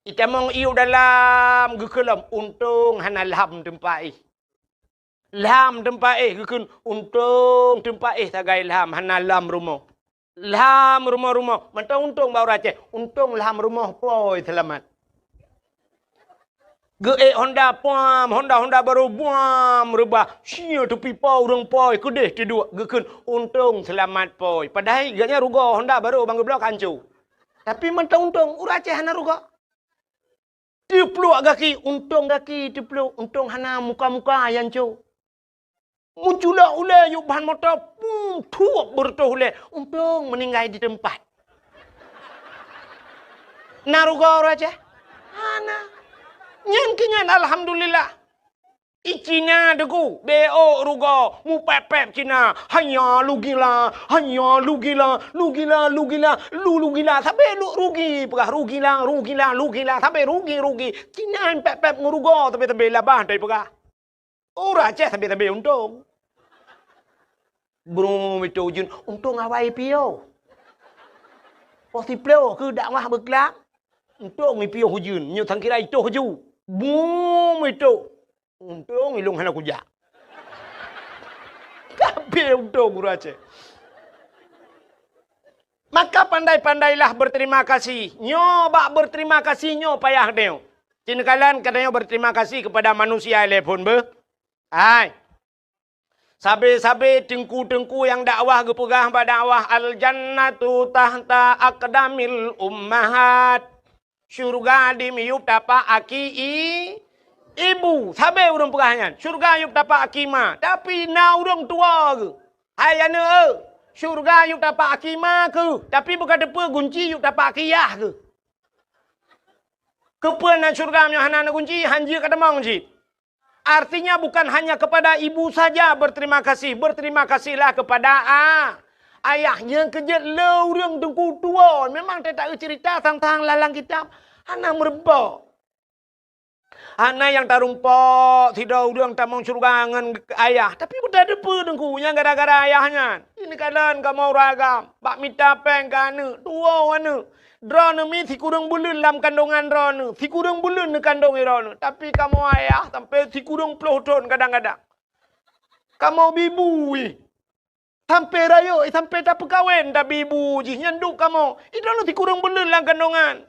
Itamong ié u dalam, geukheun lom, untông hana lham teumpat éh. Lham teumpat éh, geukheun untông teumpat éh sagai lham, hana lham rumoh. Lham rumoh-rumoh, mantong untông bak ureuëng Aceh, untông lham rumoh pôi seulamat. Geuék honda puam, honda-honda barô buam reubah. Sia teupipa ureuëng pôi keudeh teuduek geukheun untông seulamat pôi. Padahai gobnyan rugoe honda barô ban geubloe ka hanco. Tapi mantong untông, ureuëng Aceh hana rugoe. Teupluek gaki, untông gaki teupluek, untông hana muka-muka nyang hanco. Meuculok ulée yub ban moto, pum, thuep beureutoh ulée, untông meuninggai di teumpat. Na rugoe ureuëng Aceh? Hana. Nyan keuh nyan alhamdulillah. I Cina teungku, beu rugoe, mupép-pép Cina, hanya lugila, hanya lugila, lugila, lugila, lu lugila, sabe lu rugi, peugah rugila, rugila, lugila, sabe rugi, rugi. Cina pép-pép ngon rugoe, sabe-sabe labah tai peugah. Ureuëng Aceh sabe-sabe untông. Brum itu ujeuen, untông awai piôh. Poh siplôh keu dakwah beuklam, untông ipiôh ujeuen, nyoe sangkira itoh ju. Brum itu, untông ilông hana kujak. Tapi untông ureuëng Aceh. Maka pandai-pandailah berterima kasih. Nyoe bak berterima kasih nyoe payah deuh. Ci neukalon geutanyoe berterima kasih kepada manusia lé phon beuh. Hai. Sabe-sabe teungku-teungku nyang dakwah geupeugah bak dakwah, "Al-jannatu tahta aqdamil ummahat." Syurga di miyueb tapak aki i-, ibu. Sabe ureuëng peugah nyan, syurga yueb tapak aki ma. Tapi na ureuëng tuwoe geuh. Hai aneuëk, syurga yueb tapak aki ma keuh. Tapi beuka teupeue gunci yueb tapak aki yah keuh. Keupeue na syurga meunyoe hana na gunci, hanjeuet ka tamong cit. Artinya bukan hanya kepada ibu saja berterima kasih, berterima kasihlah kepada a-, ayah. Nyang keujeuet le ureuëng teungku tuwoe, memang teuta cerita teuntang lam kitab hana meurumpok. Hana nyang tarumpok sidroe ureuëng tamong syeuruga ngon ayah, tapi beutateupeue teungku nyang gara-gara ayah nyan. Ini kalon kamoe ureuëng agam bak mita péng keu aneuëk, tuwoe aneuëk. Droeneuh mi sikureueng buleuen lam kandongan droeneuh, sikureueng buleuen neukandong droeneuh, tapi kamoe ayah sampai sikureueng ploh thon kadang-kadang. Kamoe bi bu jih. Sampai rayeuk, sampai tapeukawen tabi bu jih nyan duek kamoe. Droeneuh sikureueng buleuen lam kandongan.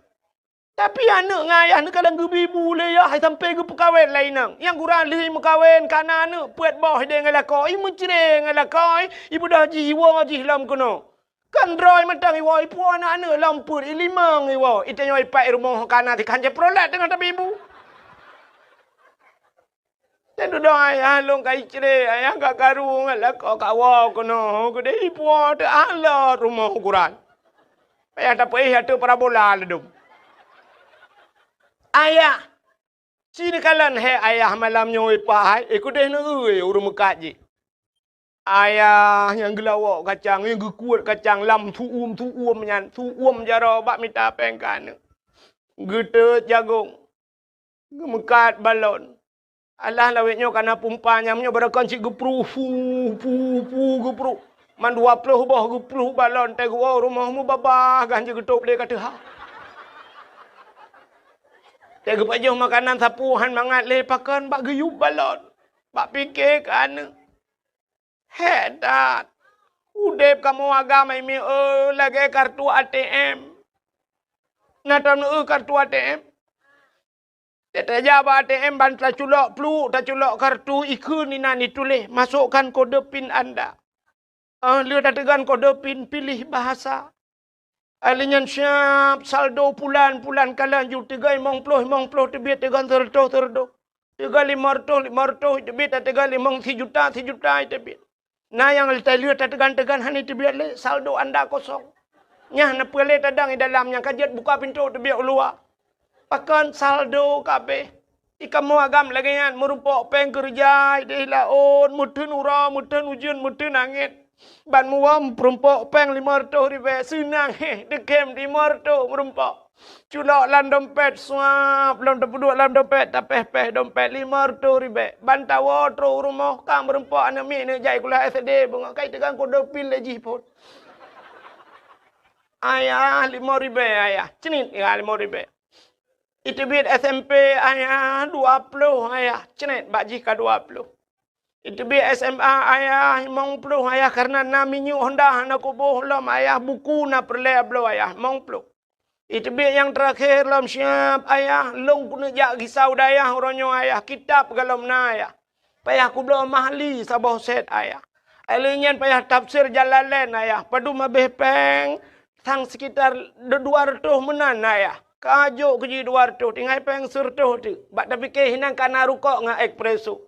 Tapi aneuëk ngon ayah neukalon geubi-bu lé yah, hai sampai geupeukawen lé inong. Nyang gura lheueh meukawen ka na aneuëk, peuet boh idéh ngon lakoe, i meucré ngon lakoe, i beudôh jih iwoe jih lom keunoe. Kan droe mantong iwoe, ipuwoe aneuëk-aneuëk lom peuet, i limong iwoe, i tanyoe ipat i rumoh ka na, si ka hanjeuet peureulak teungoh tabi-bu. Dan dudoe ayah lôn ka icré, ayah ka karu ngon lakoe ka woe keunoe, keudeh ipuwoe teuh halo rumoh ukuran. Payah tapeuéh ateueh parabola ladôm. Ayah, ci neukalon hék ayah malam nyoe ipahai, eh, keudeh neueu ureuëng meukat jih. Ayah nyang geulawok kacang, nyang geukuet kacang lam su'uem-su'uem nyan, su'uem jaroe bak mita péng keu aneuëk. Geuteut jagong. Geumeukat balon. Alah lawét nyoe ka na pumpa nyang nyoe barokon cit geupruh, pu, pu, pu, geupruh. Man dua ploh boh geupruh balon, teuh geuwoe rumoh mubabah gan jeuet geutôb lé ka teuha. Teuh geupajoh makanan sapeue han mangat lé pakon bak geuyub balon. Bak pike keu aneuëk. Hék that! Udeb kamoe agam hai mieu lagée kartu A T M. Na tam neueu kartu A T M? Teuh tajak bak A T M ban taculok pluek, taculok kartu, ikheun inan ituléh, "Masukkan kode pin Anda." Ah, lheueh tateugon kode pin, pilih bahasa. Alheuh nyan siab saldo pulan, pulan kalon ju teuga limong ploh, limong ploh teubiet, teuga seureutôh, seureutôh. Teuga limong reutôh, limong reutôh teubiet, teuga limong sijuta, sijuta teubiet. Na nyang lheueh tateugon-teugon hana teubiet lé, saldo anda kosong. Nyan na peue lé tadong i dalam nyang ka jeuet buka pintoe teubiet u luwa. Pakon saldo ka abéh. I kamoe agam lagée nyan, meurumpok péng keureuja idéh laôt, meuteun uroe, meuteun ujeuen, meuteun angén. Ban muwöm peurumpok péng limong reutôh ribée, seunang héh, deukem limong reutôh meurumpok. Culok lam dompet, suab, lom tapeuduek lam dompet, tapéh-péh dompet limong reutôh ribée. Ban tawoe trok u rumoh, ka meurumpok aneuk miet neuk jai sikula S D, beungoh kai teugang kode pin lé jih phon. Ayah, limong ribée, ayah. Cenit ya limong ribée. Iteubiet S M P, ayah, dua ploh, ayah. Cret bak jih ka dua ploh. Iteubiet S M A, ayah, limong ploh, ayah, karena na minyeuk Honda hana kuboh lom, ayah, buku na peureulée bloe, ayah, limong ploh. Iteubiet nyang teurakhé lom siab, ayah, lôn keuneuk jak gisa u dayah uroe nyoe, ayah, kitab galom na, ayah. Payah kubloe Mahli saboh set, ayah. Alheuh nyan payah tafsir Jalalain, ayah. Padum abéh péng, sang sekitar dua reutôh meunan, ayah. Ka jok keu jih dua reutôh, tinggai péng seureutôh teuk. Bak tapike hinan ka na rukok ngon espresso.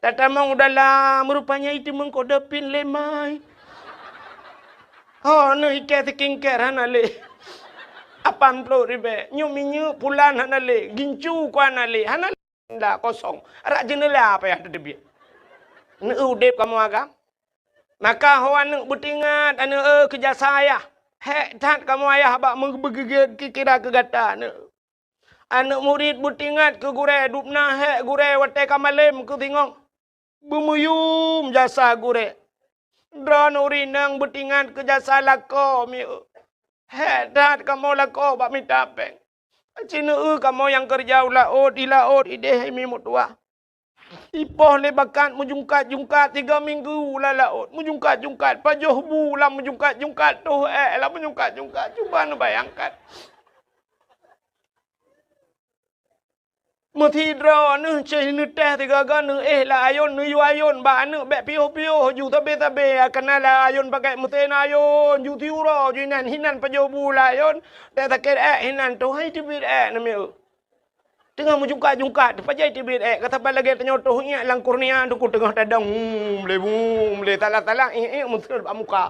Tatamong u dalam, rupanya iteumeung kode pin lé mai. Ho, neuh ikée skincare hana lé. Lapan ploh ribée. Nyoe minyeuk pulan hana lé. Gincu ku hana lé. Hana lé. Nda kosong. Rak jeuneula payah teuteubiet. Neu udeb kamoe agam. Maka ho aneuk beutingat aneuk, eh, keu jasa ayah. Hék that kamoe ayah bak meubeugeugét kira keu gata aneuk. Aneuk murit beutingat keu gurée, dubna hék gurée watée ka malém keu singoh. Beumuyum jasa gurée. Droeneuh ureuëng inong beutingat keu jasa lakoe mieu. Hék that kamoe lakoe bak mita péng. Aci neueu kamoe nyang keureuja u laôt, di laôt idéh hai mi meutuwah. Ipoh lé bakat meujungkat-jungkat tiga minggu lam laôt, meujungkat-jungkat, pajoh bu lam meujungkat-jungkat, toh ék lam meujungkat-jungkat. Cuba neubayangkan. Meusidroe neuh ceh neutéh sigaga neuéh lam ayôn, neuyue ayôn bak aneuk bék piôh-piôh ju sabe-sabe, kana lam ayôn pakai meusén ayôn, ju siuroe ju inan hinan pajoh bu lam ayôn, teuh sakét ék hinan, toh hai teubiet ék neumieu. Teungoh meujungkat-jungkat, teupajoh teubiet ék, ka saban lagée tanyoe toh iék lam kurnia, teungku teungoh tadong, hmm, lé, hmm, lé, salah-salah, iék-iék meuseuet bak muka.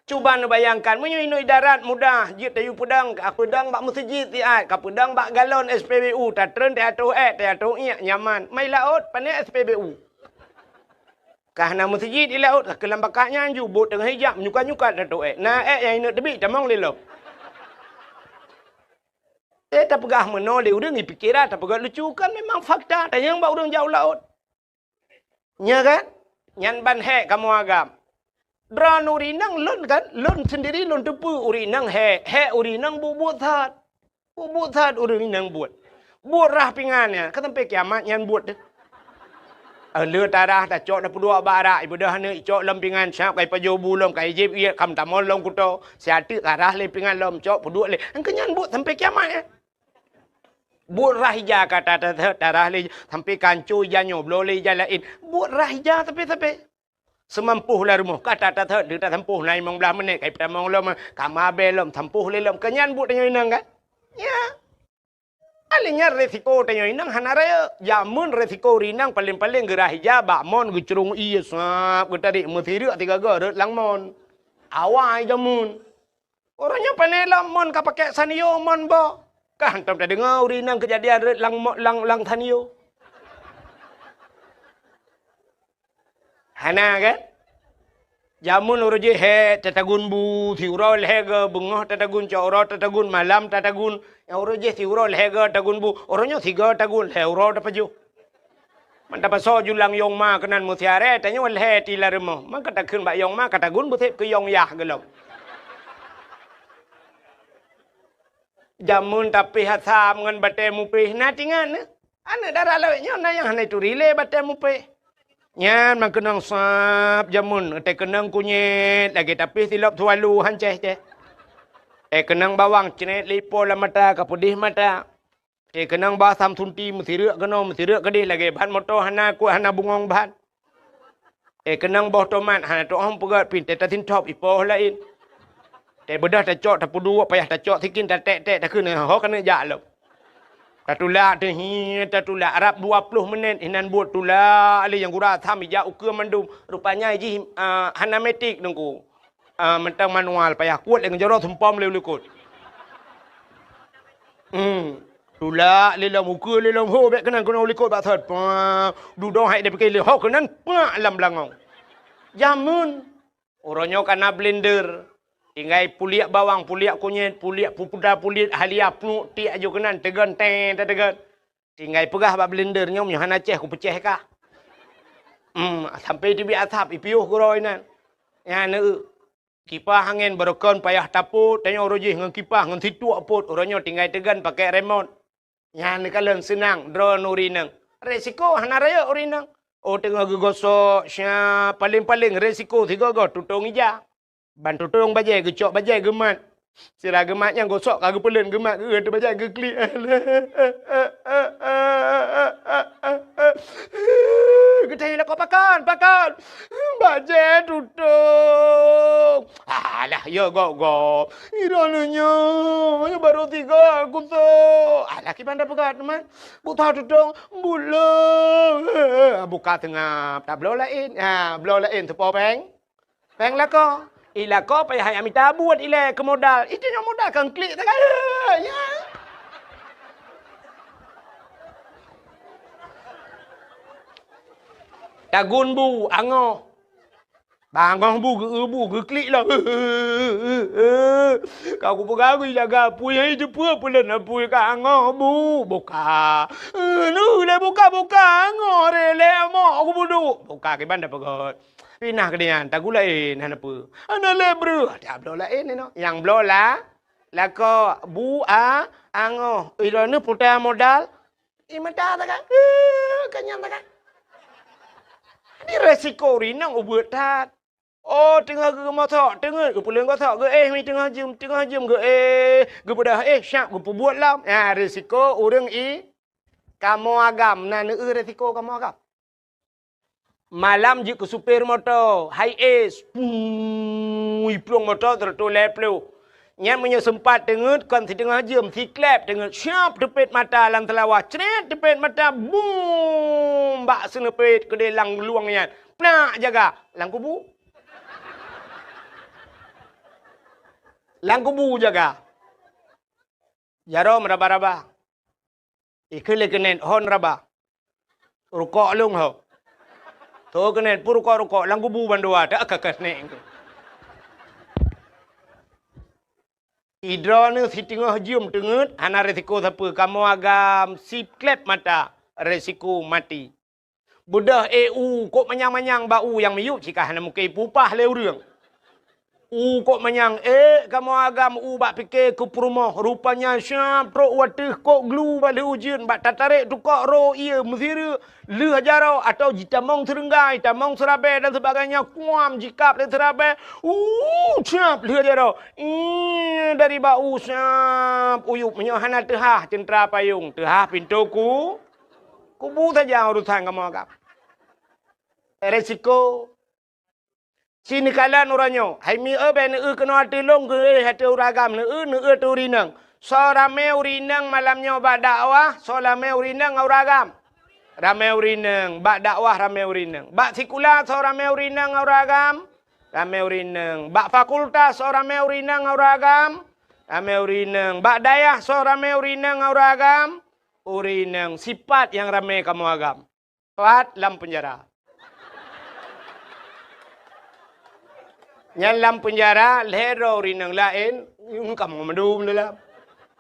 Cuba neubayangkan, meunyoe inoe i darat mudah, jeuet tayue peudong, ka peudong bak meuseujid siat, ka peudong bak galon S P B U, tatreun teuatoh ék, teuatoh iék, nyaman. Mai laôt, pané S P B U. Ka hana meuseujid di laôt, ka keu lam bakat nyan ju, bot teungoh ijak, menyukat-nyukat teuatoh ék. Na ék nyang ineuk teubiet, tamong lé lom. Eh, tapeugah meunoe lé ureuëng, ipike that, tapeugah lucu, kan memang fakta, tanyong bak ureuëng jak u laôt. Nya kan? Nyan ban hék kamoe agam. Droeneuh ureuëng inong lôn kan, lôn sendiri lôn teupeue ureuëng inong hék, hék ureuëng inong buet-buet that. Buet-buet that ureuëng inong buet. Buet rhah pingan nyan, ka sampai kiamat nyan buet teuh. Eh, le tarah tacok tapeuduek bak arak, ibeudôh aneuk icok lom pingan, siap ka ipajoh bu lom, ka ijieb ié, ka meutamong lom kuto, siat teuk tarah lé pingan lom, cok peuduek lé. Engkeu nyan buet sampai kiamat, eh. Buet rhah ija ka ta-, ta-, ta-, tarah lé, sampai ka ancô ija nyoe, bloe lé ija laén. Buet rhah ija tapi-tapi. Seumampoh lam rumoh, ka ta-, ta-, ta-, tasampôh na limong blaih menit, ka ipeutamong lom, ka mabée lom, sampôh lé lom. Keu nyan buet tanyoe inong kan? Ya. Akhé nyan resiko tanyoe inong hana rayeuk. Jameun resiko ureueng inong paleng-paleng geurhah ija bak mon geucurong ié sab geutarek meusireuk tiga goe rot lam mon. Awai jameun. Uroe nyoe pane lom mon ka pakék Sanyo mon boh. Ka hantom tadeungoe ureueng inong keujadian rot lam mo-, lam, lam Sanyo. Hana kan? Jameun uroe jih hék tatagun bu, siuroe lhée goe, beungoh tatagun, cok uroe tatagun, malam tatagun. Nyang uroe jih siuroe lhée goe tagun bu, uroe nyoe sigoe tagun, lhée uroe tapajoh. Man tapasoe julang yong ma keunan meusiaré, tanyoe lhée ti lam rumoh. Man ka takheun bak yong ma, ka tagun beuseb keu yong yah gohlom. Jameun tapéh asam ngon batée mupéh na tingan. Aneuk dara lawét nyoe na nyang hana ituri lé batée mupéh. Nyan meukeunong sab jameun, teukeunong kunyét lagée tapéh silop sualu hancéh céh. Teukeunong bawang cret lé ipo lam mata ka peudeh mata. Teukeunong bak asam sunti meusireuk keunoe meusireuk keudeh lagée ban moto hana kuat hana bungong ban. Eh, keunong boh tomat hana tu'oh peugét pih teuh tasintop ipoh laén. Teubeudôh tacok tapeuduek payah tacok sikin taték-ték takheun ho keuneuk jak lom. Tatulak teuh hi tatulak rab dua ploh menit inan buet tulak lé nyang gura asam ijak ukeue mandum. Rupanya jih, ah, hana metik teungku. Ah, mantong manual payah kuet lé ngon jaroe sumpom lé u likot. Hmm. Tulak lé lom ukeue lé lom ho bék keunan keunoe u likot bak thot. Pah, dudoe hai dipike lé ho keunan pah lam beulangong. Jameun. Uroe nyoe kana blender. Tinggai puliek bawang, puliek kunyét, puliek pupuda, puliek halia, pluek tiek aju keunan teugon tée tateugon. Tinggai peugah bak blender nyoe meunyoe hana céh kupeucéh kah. Hmm, sampai teubiet asap ipiôh keudroe inan. Nyan eu. Kipah angén barokon payah tapot, tanyoe uroe jih ngon kipah ngon situek pot, uroe nyoe tinggai teugon pakék remot. Nyan neukalon seunang droe ureueng inong. Resiko hana rayeuk ureueng inong. Oh teungoh geugosok, sya, paleng-paleng resiko sigoe-goe tutong ija. Ban tutong bajée geucok bajée geumat. Sira geumat nyang gosok ka geupeuleuen geumat geueu teuh bajée geuklik. Geutanyoe lakoe pakon, pakon. Bajée tutong. Alah, ya gop-gop. Droeneuh nyoe, nyoe barô tiga kusok. Alah, kiban tapeugah teuma. Buta tutong, buleue. Buka teungab, tabloe laén. Ha, bloe laén teupo péng. Péng lakoe. I lakoe payah jak mita buet ilée keu modal. Itu nyoe modal kang klik sagai. Ya. Tagun bu, angoh. Bangoh bu, geu bu, geuklik lah. Ka kupeugah gui jaga apui, hai jeupeue peuleueh apui ka angoh bu, buka. Nu lé buka-buka angoh ré lé amok kubudu. Buka kiban da peugöt. Pinah keu nyan, tagu laén hana peue. Hana lé breuh, ata bloe laén inoe. Nyang bloe la, lakoe bu a angoh. Ilone puta modal. I mata taga. Ka nyan taga. Di resiko rinong ubeut that. Oh, teungoh geumosok, teungeut geupeuleuen gosok, geuéh mi teungoh jeuem, teungoh jeuem geuéh, geupeudah éh syap geupeubuet lom. Nyan resiko ureueng i kamoe agam, na neueu resiko kamoe agam. Malam jeuet keu supir moto, hai es, pui plueng moto seratus lhèe ploh. Nyan meunyoe seumpat teungeut kon siteungoh jeuem, siklep teungeut, syap teupet mata lam seulawa, cret teupet mata, bum! Bak seuneupet keudeh lam luwang nyan, plak jaga lam kubu. Lam kubu jaga. Jaroe meuraba-raba. Ikheun lé keuneuk hon raba. Rukok lôn ho. Tho keuneuk pun rukok-rukok lam kubu bandua tak ka keuneuk. Idroeneuh siteungoh jeuem teungeut hana resiko sapeue, kamoe agam siklep mata resiko maté. Beudôh éh u kok manyang-manyang bak u nyang miyueb cit ka hana mungken ipupah lé ureueng. U kok manyang ék kamoe agam u bak pike keu peurumoh, rupanya siab trok u ateueh kok glu bak lheueh ujeuen bak tatarek tukok ro ié meusireuk lheueh jaroe atau jitamong seureunggai, tamong seurabée dan sebagainya, kuam jikab lé seurabée, u siab lheueh jaroe. Ih, dari bak u siab uyueb meunyoe hana teuhah ceuntra payong, teuhah pintoe ku, kubu saja urusan kamoe agam. Resiko. Sineukala uroe nyoe, hai mié bèk neueu keunoe ateueh lôn, geuéh ateueh ureueng agam, neueu, neueu ateueh ureueng inong. Soe ramé ureueng inong malam nyoe bak dakwah, soe ramé ureueng inong ngon ureueng agam? Ramé ureueng inong bak dakwah, ramé ureueng inong. Bak sikula soe ramé ureueng inong ngon ureueng agam? Ramé ureueng inong. Bak fakultas soe ramé ureueng inong ngon ureueng agam? Ramé ureueng inong. Bak dayah soe ramé ureueng inong ngon ureueng agam? Ureueng inong. Sipat nyang ramé kamoe agam. Pat lam peunjara. Nyan lam peunjara lhèe droe ureueng inong laén, nyang ka mandum dalam.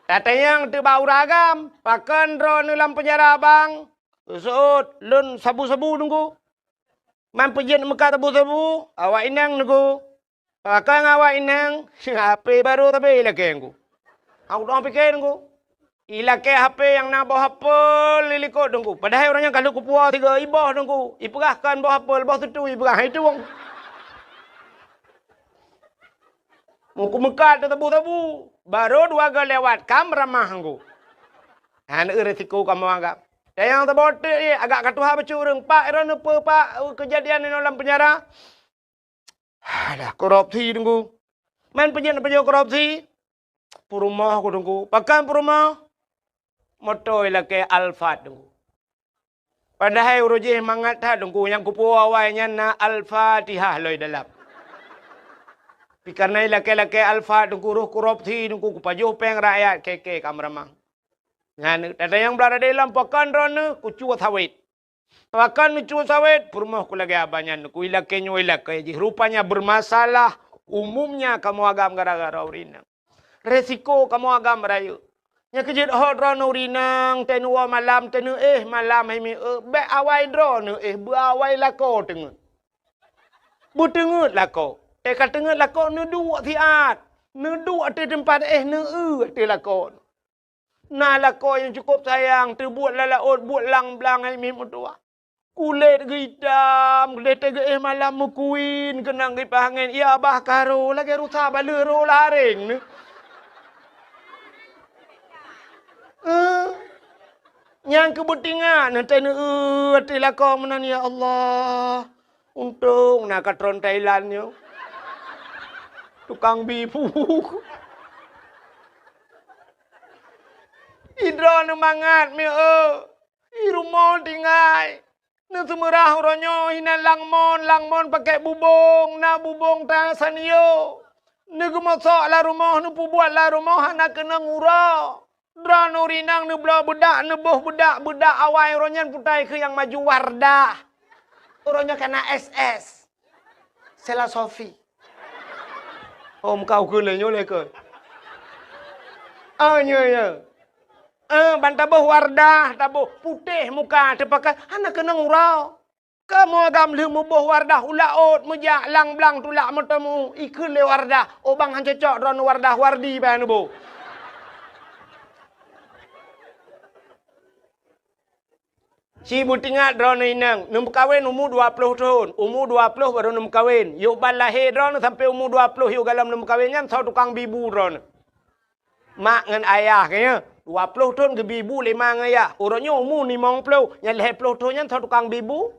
Tatanyong teuk bak ureueng agam, "Pakon droeneuh lam peunjara, Bang?" "Seuôt, lôn sabu-sabu, Teungku." "Man peue jeuet meukat sabu-sabu?" "Awak inong, Teungku." "Pakon awak inong?" "H P barô sabe ilakèe, Teungku." Aku dong pike, Teungku. Ilakèe H P nyang na boh apel di likot, Teungku. Padahai ureueng nyan ka lheueh kupuwoe sigoe iboh, Teungku. Ipeugah kon boh apel, boh sutui ipeugah, hai tueng. Muku meukat teusabu-sabu. Barô dua goe lewat, ka meuramah, Teungku. Hana eu resiko kamoe agam. Dan nyang saboh teuk jih, agak ka tuha bacut ureueng, "Pak, droeneuh peue, Pak, keujadian inoe lam peunjara?" "Alah, korupsi, Teungku." "Man peue jeuet neupajoh korupsi?" "Peurumoh ku, Teungku." "Pakon peurumoh?" "Moto ilakèe Alphard, Teungku." Padahai uroe jih mangat that, Teungku, nyang kupuwoe awai nyan na Al-Fatihah lom dalam. Pi kareuna ilakèe-lakèe Alphard, Teungku, roh korupsi, Teungku, kupajoh péng rakyat, kèe-kèe ka meuramah. Nyan, tatanyong bak adoe lom, "Pakon droeneuh?" "Kucue sawét." "Pakon neucue sawét?" "Peurumoh ku lagèe abah nyan, Teungku, ilakèe nyoe ilakèe jih. Rupanya beumasalah umumnya kamoe agam gara-gara ureueng inong. Resiko kamoe agam rayeuk. Nyang keujeuet ho droeneuh ureueng inong, teuh neuwoe malam, teuh neuéh malam, hai mié, bèk awai droeneuh éh, beuawai lakoe teungeut." Beuteungeut lakoe. Teuh ka teungeut lakoe, neuduek siat. Neuduek ateueh teumpat éh, neueu ateueh lakoe. Na lakoe nyang cukôp sayang, teubuet lam laôt, buet lang-blang, hai mié meutuwah. Kulét geuitam, kulét geuéh malam meukuin, keunong kipaih angén, ya bah ka ro, lagèe rusa baleueh ro lam aréng neuh. Eh, nyang keu beutingat, neuntèe neueu ateueh lakoe meunan, ya Allah. Untông na katron Thailand nyoe. Tukang bi bu. Idroeneuh mangat, mié. I rumoh tinggai. Neuseumeurah uroe nyoe hinan langmon, langmon pakèk bubông, na bubông ta sanyo. Neugeumosok lam rumoh, neupeubuet lam rumoh hana keunong uroe. Droeneuh ureueng inong neubloe beudak, neuboh beudak, beudak awai uroe nyan putai keu nyang maju Wardah. Uroe nyoe ka na S S. Sela Sofi. Oh, muka ukeue lé nyoe lé keu. Ah, nyoe, nyoe. Eh, ban taboh Wardah, taboh putéh muka, teupakat hana keunong uroe. Kamoe agam lheueh muboh Wardah u laôt, meujak lang-blang tulak meuteumèe, ikheun lé Wardah, "Oh bang, han cocok droeneuh Wardah, Wardi bèk neuboh." Ci beutingat droeneuh inong, neumeukawen umu dua ploh thon, umu dua ploh barô neumeukawen. Yôh ban lahé droeneuh sampoe umu dua ploh yôh goh lom neumeukawen nyan soe tukang bi bu droeneuh. Mak ngon ayah geuh nyan, dua ploh thon geubi bu lé ma ngon ayah. Uroe nyoe umu limong ploh, nyan lhèe ploh thon nyan soe tukang bi bu?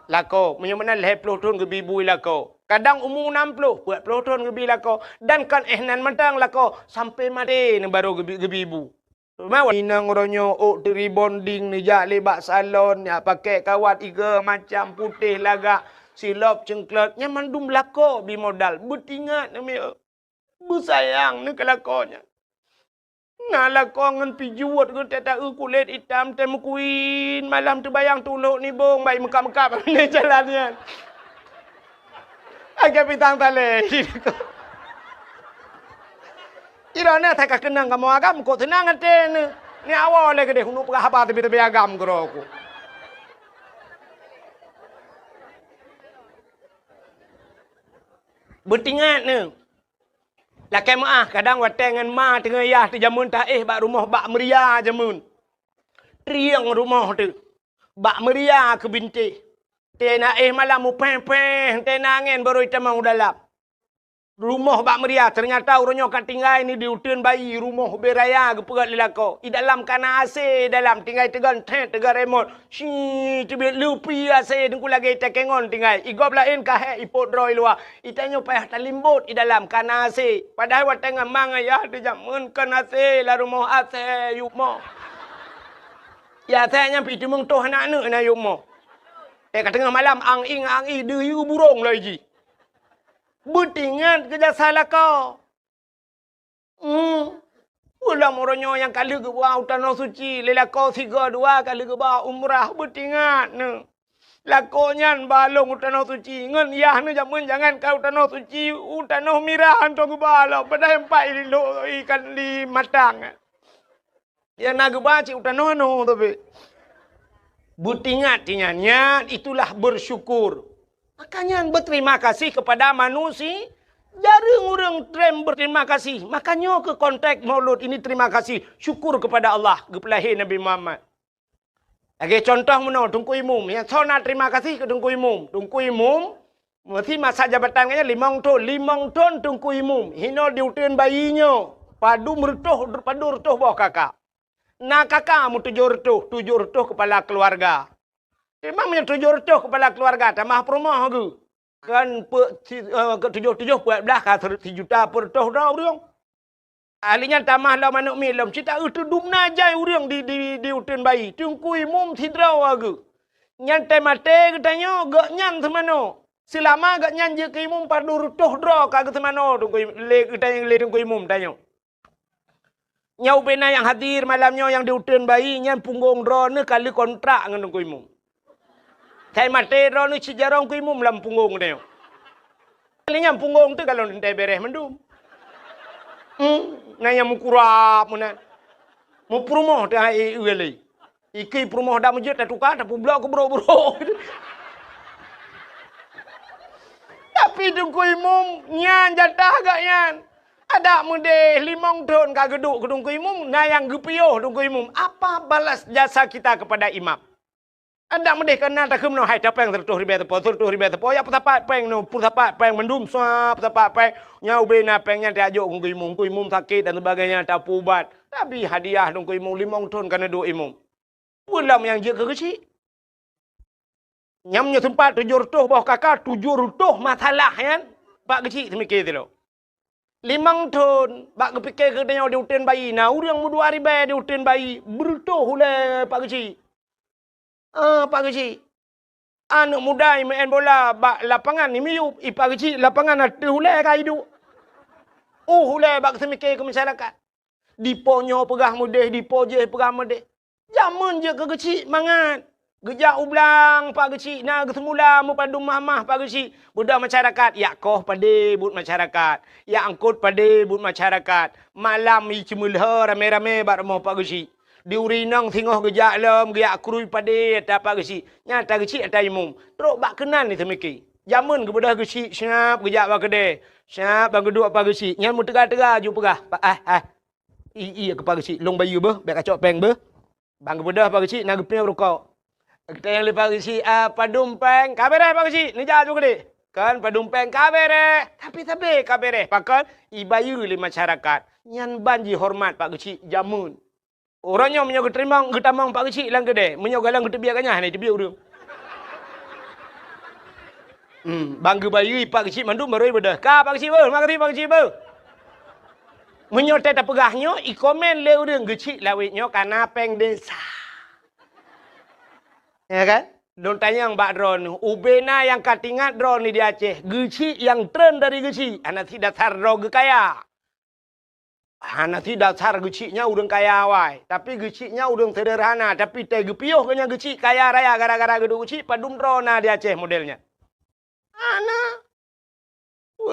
Lakoe. Meunyoe meunan lhèe ploh thon geubi bu lakoe. Kadang umu nam ploh, peuet ploh thon geubi lakoe. Dan kon éh nan mantong lakoe, sampoe maté neuh barô geubi, geubi bu. Teuma inong uroe nyoe ôk teuribonding neujak lé bak salon, jak pakèk kawat igoe macam putéh lagak, silop ceungklot, nyan mandum lakoe bi modal. Beutingat neuh mié. Beusayang neuh keu lakoe nyan. Na lakoe ngon pijuet geuh teuh taeu kulét itam teuh meukuin, malam teubayang tulok nibong, bai meukab-meukab lé jalan nyan. Agak pitang talé. Iroh na that ka keunong kamoe agam, kok seunang até neuh. Ni awai lé keudéh, uneuk peugah haba teubi-teubi agam keudroe ku. Beutingat neuh, Lakée meuáh, kadang watée ngon ma teungoh yah teuh jameun taéh bak rumoh bak meuria jameun. Trieng rumoh teuh. Bak meuria keu bintéh. Tée na éh malam mupéh-péh, tée na angén barô itamong u dalam. Rumoh bak meuria, teunyata uroe nyoe ka tinggai ni di uteuen bayi, rumoh ubé raya geupeugét lé lakoe. I dalam ka na AC, i dalam tinggai teugon thét, teugon remote. Shi, teubiet lupi AC, teungku lagée takengon tinggai. I gob laén ka hék ipot droe i luwa. I tanyoe payah talimbot i dalam ka na AC. Padahai watée ngon ma ngon yah teuh jameun kon AC, lam rumoh AC yup mo. Ya, AC nyan pih teumeung toh aneuk-aneuk na yup mo. Eh, ka teungoh malam, ang-ing, ang-ing, deuyue burông loi jih. Beutingat keu jasa lakoe. Hmm. Ulôn uroe nyoe nyang ka lheueh geuba u Tanoh Suci, lé lakoe sigoe dua ka lheueh geuba umrah, beutingat neuh. Lakoe nyan ba lôn u Tanoh Suci, ngon yah neuh jameun jangan ka u Tanoh Suci, u Tanoh Mirah hantom geuba lom, padahai empat i lôn ikan di matang. Ya na geuba cit u tanoh nyoe tapi. Beutingat nyan, nyan itulah bersyukur. Maka nyan berterima kasih kepada manusia. Jareueng ureuëng trem berterima kasih. Maka nyoe keu konteks Maulud ini terima kasih, syukur kepada Allah geupeulahé Nabi Muhammad. Lagée contoh meunoe Teungku Imum, nyang soe na terima kasih keu Teungku Imum. Teungku Imum meusi masa jabatan geuh nyan limong thon, limong thon Teungku Imum. Hinoe di uteuen bayi nyoe padum reutôh, padum reutôh boh kakak. Na kakak meutujoh reutôh, tujoh reutôh kepala keluarga. Memang meunyoe tujoh reutôh kepala keluarga tamah peurumoh geuh. Kan pe, si, eh, ke tujoh tujoh peuet blah ka sijuta peuet reutôh droe ureuëng. Ahli nyan tamah lom aneuk miet lom cit taeu teudum na jai ureuëng di, di, di uteuen bayi. Teungku Imum sidroe geuh. Nyan teumaté geutanyoe gobnyan seumanoe. Seulama gobnyan jeuet keu imum padum reutôh droe ka geuseumanoe Teungku Im-, lé geutanyoe lé Teungku Imum tanyoe. Nyang ubena nyang hadir malam nyoe nyang di uteuen bayi nyan punggong droeneuh ka lheueh kontrak ngon Teungku Imum. Sai maté droeneuh cit jaroe Teungku Imum lam punggong tanyoe. Lé nyang punggong teuh galon teuntée bereh mandum. Hmm, na nyang meukurab meunan. Mupeurumoh teuh hai-e lé. Ikei peurumoh dak meujeuet tatuka, tapeublok keu brok-brok. Tapi Teungku Imum nyan jatah gobnyan. Adak meudeh limong thon ka geuduek keu Teungku Imum, na nyang geupiôh Teungku Imum. Apa balas jasa kita kepada imam? Adak meudeh ka na takheun meunoe, hai tapéng sireutôh ribée teupô, sireutôh ribée teupô, ya peusapat péng nyoe, peusapat péng mandum, sa peusapat péng. Nyang ubena péng nyan tajok keu Teungku Imum, Teungku Imum sakét dan sebagainya, tapeuubat. Tapi hadiah Teungku Imum limong thon ka neuduek imum. Peue lom nyang jeuet keu geuchik? Nyang meunyoe seumpat tujoh reutôh boh kaka, tujoh reutôh masalah nyan, Pak Geuchik seumiké sidroe. Limong thon bak geupiké keu tanyoe di uteuen bayi, na ureuëng meudua ribée di uteuen bayi, beureutôh ulée Pak Geuchik. Ah, Pak Geuchik. Aneuk muda meu'en bola bak lapangan ni miyueb, i Pak Geuchik lapangan ateueh ulée ka iduek. Uh, ulée bak seumiké keu masyarakat. Dipo nyoe peugah meudeh, dipo jéh peugah meudeh. Jameun jeuet keu geuchik mangat. Geujak u blang Pak Geuchik na geuseumula meupadum mahmah Pak Geuchik. Beudôh masyarakat, yak koh padé buet masyarakat. Yak angkot padé buet masyarakat. Malam i ceumeulhô ramé-ramé bak rumoh Pak Geuchik. Di uri inong singoh geujak lom, geujak krui padé ata Pak Geuchik. Nyan ata geuchik ata imum. Trok bak keunan ni seumiké. Jameun geubeudôh geuchik, siap geujak bak keudè. Siap ban geuduek Pak Geuchik. Nyan meuteuga-teuga ju peugah, "Pak, ah, ah." I, i, keu Pak Geuchik, lôn bayeue beuh, bèk kacok péng beuh. Ban geubeudôh Pak Geuchik na geupiôh rukok. Geutanyong lé Pak Geuchik, "Ah, padum péng?" "Ka bèrèh Pak Geuchik, neujak ju keudéh." Kan padum péng, "Ka bèrèh." Tapi sabé ka bèrèh, pakon ibayeue lé masyarakat. Nyan ban jihoreumat Pak Geuchik jameun. Uroe nyoe meunyoe geuteurimong, geutamong Pak Geuchik lam keudè, meunyoe galeng geuteubiet ganyah hana teubiet ureueng. Hmm, ban geubayeue Pak Geuchik mandum barô ibeudôh. Ka Pak Geuchik beuh, makasih Pak Geuchik beuh. Meunyoe teuh tapeugah nyoe, ikomen lé ureueng Geuchik lawét nyoe kana péng desa. Ya kan? Lôn tanyong bak droeneuh, ubé na nyang ka teuingat droeneuh di Aceh, Geuchik nyang treun dari Geuchik, hana sit dasar droe geukaya. Hana sit dasar Geuchik nyan ureueng kaya awai, tapi Geuchik nyan ureueng sederhana, tapi teuh geupiôh geuh nyan Geuchik kaya raya gara-gara geuduek Geuchik padum droe na di Aceh model nyan. Hana.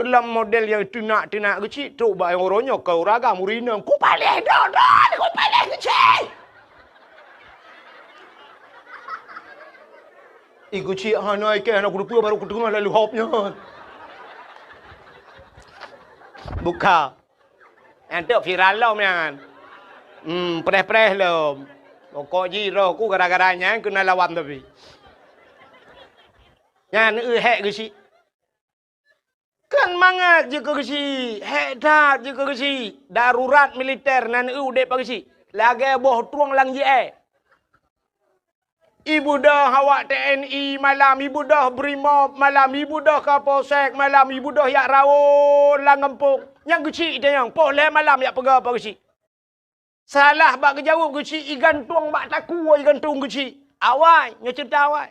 Lam model nyang teunak-teunak Geuchik trok bak nyang uroe nyoe ka ureueng agam ureueng inong, "Ku paléh droe, droe, ku paléh Geuchik!" Ih, Geuchik hana ikei hana kuteupeu barô kuteungoh lalu hop nyan. Buka. Nyan teuk viral lom nyan. Hmm, preh-preh lom. Pokok jih roh ku gara-gara nyan keuneuk lawan tapi. Nyan eu hék geuchik. Kan mangat jih keu geuchik, hék that jih keu geuchik. Darurat militer nan eu udép Pak Geuchik. Lagèe boh trueng lam jih éh. Ibeudôh awak T N I malam, ibeudôh Brimob malam, ibeudôh Kapolsek malam, ibeudôh jak rawon lam gampông. Nyang geuchik tanyong, poh lhèe malam jak peugah Pak Geuchik. Salah bak geujaweueb geuchik, igantung bak takue igantung geuchik. Awai, nyoe ceurita awai.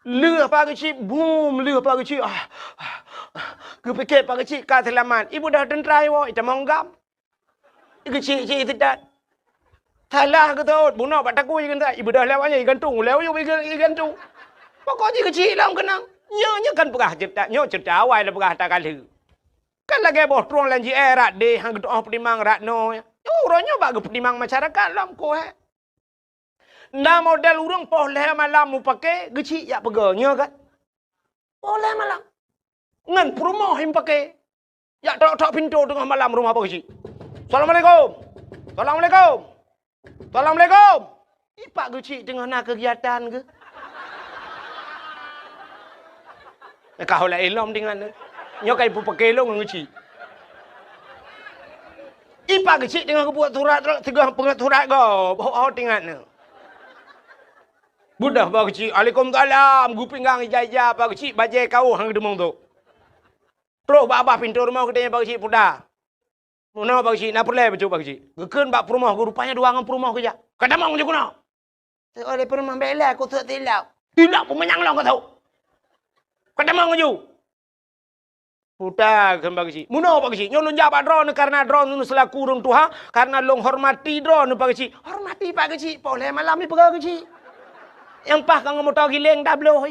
Lheueh Pak Geuchik, bum, lheueh Pak Geuchik. Ah, ah, ah. Geupike Pak Geuchik ka seulamat. Ibeudôh teuntra iwoe, itamong gam. Geuchik-chik sitat. Salah geutot, bunoe bak takue igantung. Ibeudôh lewat nyan igantung, lewat iga-, igantung. Pokok jih geuchik lom keunong. Nyoe, nyoe kan peugah ceurita, nyoe ceurita awai lôn peugah ata ka lheueh. Kan lagèe boh trueng lam jih éh rot deh, han geutu'oh peutimang rot noe. Uroe nyoe bak geupeutimang masyarakat lom koh éh. Na model ureueng poh lhèe malam mupake geuchik jak peugah, nyoe kan? Poh lhèe malam. Ngon peurumoh mupake. Jak tok-tok pintoe teungoh malam rumoh Pak Geuchik. "Assalamualaikum. Assalamualaikum. Assalamualaikum." I Pak Geuchik teungoh na keugiatan geuh. Ka ho laén lom tingat nyoe. Nyoe ka ipupake lôn ngon geuchik. I Pak Geuchik teungoh geubuet surat, teungoh peungeut surat gob, ho-ho tingat nyoe. Beudôh Pak Geuchik, "Waalaikumsalam," geupinggang ija-ija Pak Geuchik, bajèe kawöh han geudeumeung tôh. Trok bak babah pintoe rumoh geutanyong Pak Geuchik, "Puta, meunoe Pak Geuchik, na peureulèe bacut Pak Geuchik?" Geukheun bak peurumoh geuh, rupanya dua ngon peurumoh geujak. "Ka tamong ju keunoe." Teuh oleh peurumoh, "Bèk lé, kuteuek tilok." "Tilok peumanyang lom kuteuek. Ka tamong ju." "Puta," kheun Pak Geuchik. "Meunoe Pak Geuchik, nyoe lôn jak bak droeneuh kareuna droeneuh seulaku ureueng tuha, kareuna lôn hormati droeneuh Pak Geuchik." "Hormati Pak Geuchik, poh lhèe malam ipeugah Geuchik. Nyang paih ka ngon moto giléng tabloh."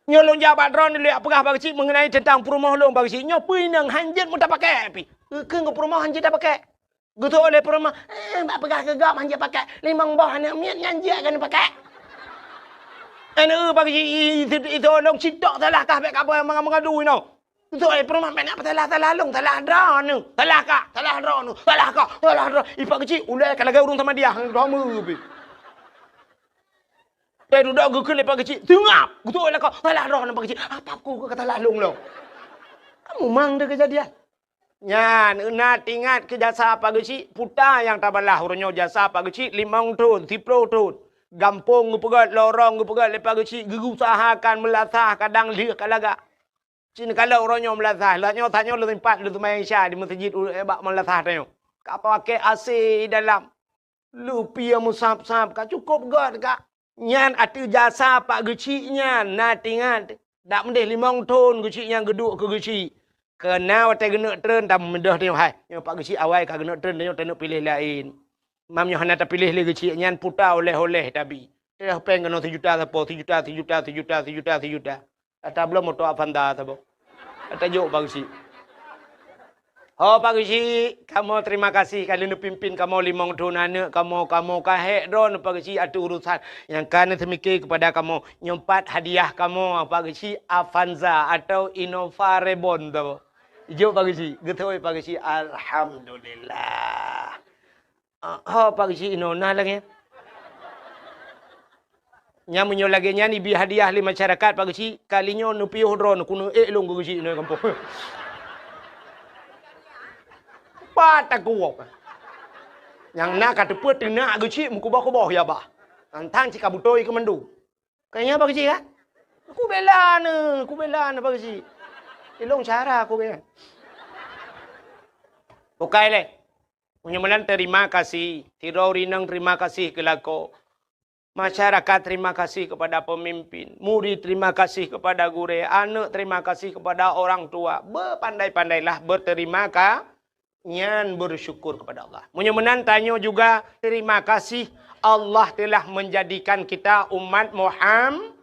"Nyoe lôn jak bak droeneuh lôn jak peugah Pak Geuchik meungenai teuntang peurumoh lôn Pak Geuchik. Nyoe peue inong han jeuet meutapakèk pih." Geukheun keu peurumoh han jeuet tapakèk. Geutôh lé peurumoh, "Eh, bak peugah keu gob han jeuet pakèk. Limong boh aneuk miet nyan jeuet keu neupakèk." "Aneuk Pak Geuchik, i, i, i, itôh lôn sitok salah kah bèk kapeugah manga-manga dui nyoe." Geutôh lé peurumoh, "Bèk na peusalah-salah lôn, salah droeneuh. Salah kah, salah droeneuh, salah kah, salah droeneuh." I Pak Geuchik ulèe ka lagèe ureueng samadiyah, droeneuh pih. Teuh dudoe geukheun lé Pak Geuchik, "Seungab!" Geutôh lé lakoe, "Salah droeneuh Pak Geuchik." "Apa ku ka salah lôn lom?" Kamu mang deh keujadian. Nyan, na teuingat keu jasa Pak Geuchik, puta nyang tabalah uroe nyoe jasa Pak Geuchik limong thon, siplôh thon. Gampông geupeugöt, lorong geupeugöt lé Pak Geuchik, geuusahakan meulasah kadang lheueh ka lagak. Cit neukalon uroe nyoe meulasah, lheueh nyoe tanyoe lôn sempat lôn seumayang Isya di meuseujid u-, bak meulasah tanyoe. Ka pakai A C dalam. Lupie meusab-sab ka cukôp göt ka. Nyan ateueh jasa Pak Geuchik nyan, na teuingat. Dak meudeh limong thon Geuchik nyan geuduek keu Geuchik. Keu na watèe geuneuk treun, tameudeh tanyoe hai. Nyoe Pak Geuchik awai ka geuneuk treun, tanyoe taneuk piléh laén. Mam nyoe hana tapiléh lé Geuchik nyan puta oleh-oleh tabi. Teuh péng keunoe sijuta sapo, sijuta, sijuta, sijuta, sijuta, sijuta. Ata bloe moto Avanza saboh. Ata jok Pak Geuchik. Ho Pak Geuchik, kamoe terima kasih ka lheueh neupimpin kamoe limong thon aneuk kamoe, kamoe ka hék droeneuh Pak Geuchik ateueh urusan nyang ka neuseumike keupada kamoe. Nyoe pat hadiah kamoe Pak Geuchik, Avanza atau Innova Reborn saboh. Jok Pak Geuchik, geutôi Pak Geuchik, alhamdulillah. Ah, ho Pak Geuchik inoe na lagèe nyan. Nyan meunyoe lagèe nyan ibi hadiah lé masyarakat Pak Geuchik, kali nyoe neupiôh droeneuh keuneuk ék lôn keu Geuchik inoe gampông. Pat takuok. Nyang na ka teupeu teunak Geuchik meukuboh-kuboh ya bah. Tantang cit ka beutôi keu mandum. Ka nyan Pak Geuchik kan? Kubela neuh, kubela neuh Pak Geuchik. Ilong cara aku kan. Bukai lé. Meunyoe meunan terima kasih, sidroe rinong terima kasih keu lakoe. Masyarakat terima kasih kepada pemimpin, murid terima kasih kepada gurèe, aneuk terima kasih kepada orang tua. Berpandai-pandailah berterima ka-, nyan bersyukur kepada Allah. Meunyoe meunan tanyoe juga terima kasih Allah telah menjadikan kita umat Muham-,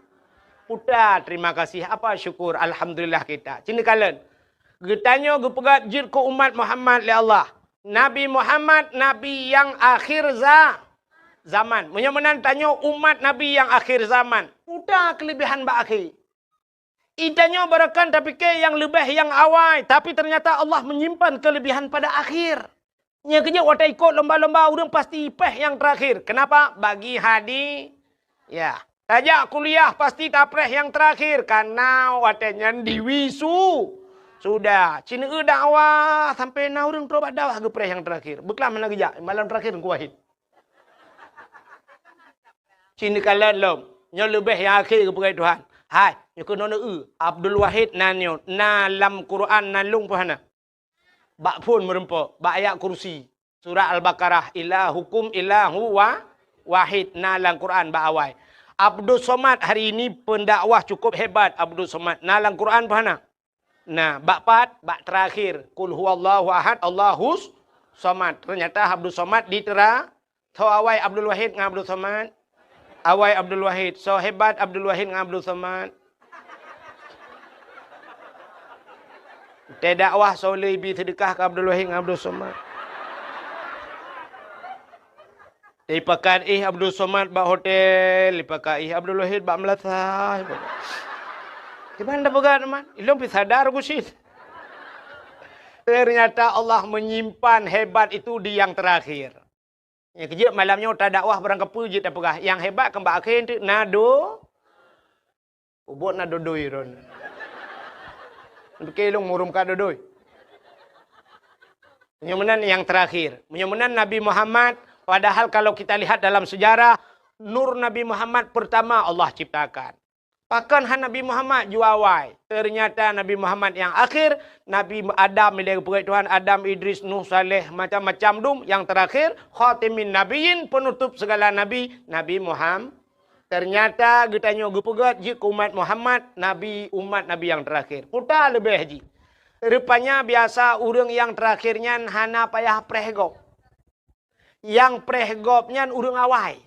puta terima kasih, apa syukur, alhamdulillah kita. Cit neukalon. Geutanyoe geupeugah jeuet keu umat Muhammad lé Allah. Nabi Muhammad, nabi nyang akhir za-, zaman. Meunyoe meunan tanyoe umat nabi nyang akhir zaman. Puta keulebihan bak akhé. Itanyoe barangkapeue tapike nyang leubeh nyang awai, tapi teunyata Allah meunyimpan keuleubehan pada akhir. Nyang keujeuet watée ikot lomba-lomba ureuëng pasti péh nyang teurakhir. Keunapa? Bagi hadi-, ya. Tajak kuliah pasti tapréh nyang teurakhir, kareuna watée nyan diwisu-, sudah. Ci neueu dakwah sampai na ureuëng trok bak dakwah geupréh nyang teurakhir. Beuklam hana geujak, malam teurakhir Teungku Wahid. Ci neukalon lom, nyoe leubeh nyang akhé geupeugah Tuhan. Hai, nyoe keunoe neueu, Abdul Wahid na nyoe, na lam Quran na lôn pih hana. Bak phon meurumpok, bak ayat kursi. Surah Al-Baqarah, "Ilahukum ilahu wa-, wahid," na lam Quran bak awai. Abdul Somad hari ini pendakwah cukup hebat, Abdul Somad, na lam Quran pih hana. Nah, bak pat, bak terakhir, "Qul huwallahu ahad, Allahus somad." Ternyata Abdul Somad di tera-, tho awai Abdul Wahid ngon Abdul Somad. Awai Abdul Wahid, so hebat Abdul Wahid ngon Abdul Somad. Teudakwah so le ibi seudeukah keu Abdul Wahid ngon Abdul Somad. Dipakat ih Abdul Somad bak hotel, dipakat ih Abdul Wahid bak meulasah. Kiban dah peugah teman, ilong pi sadar ku sit. Ternyata Allah menyimpan hebat itu di yang terakhir. Nyang keujeuet malam nyoe tadakwah barang kapeue jeuet tapeugah, nyang hebat kan bak akhé teuk na do-, Ubot na dodoi ron. Pike lôn murum ka dodoi. Meunyoe meunan nyang terakhir. Meunyoe meunan Nabi Muhammad, padahal kalau kita lihat dalam sejarah, nur Nabi Muhammad pertama Allah ciptakan. Pakon han Nabi Muhammad ju awai. Ternyata Nabi Muhammad nyang akhir, Nabi Adam, bila geupeugah Tuhan, Adam, Idris, Nuh, Saleh, macam-macam dum. Yang terakhir, khatimin nabiyyin, penutup segala nabi, Nabi Muhammad. Ternyata geutanyoe geupeugét jeuet keu umat Muhammad, nabi, umat nabi nyang teurakhir. Peue leubeh jih. Rupanya biasa ureuëng nyang teurakhir nyan hana payah preh gob. Nyang preh gob nyan ureuëng awai.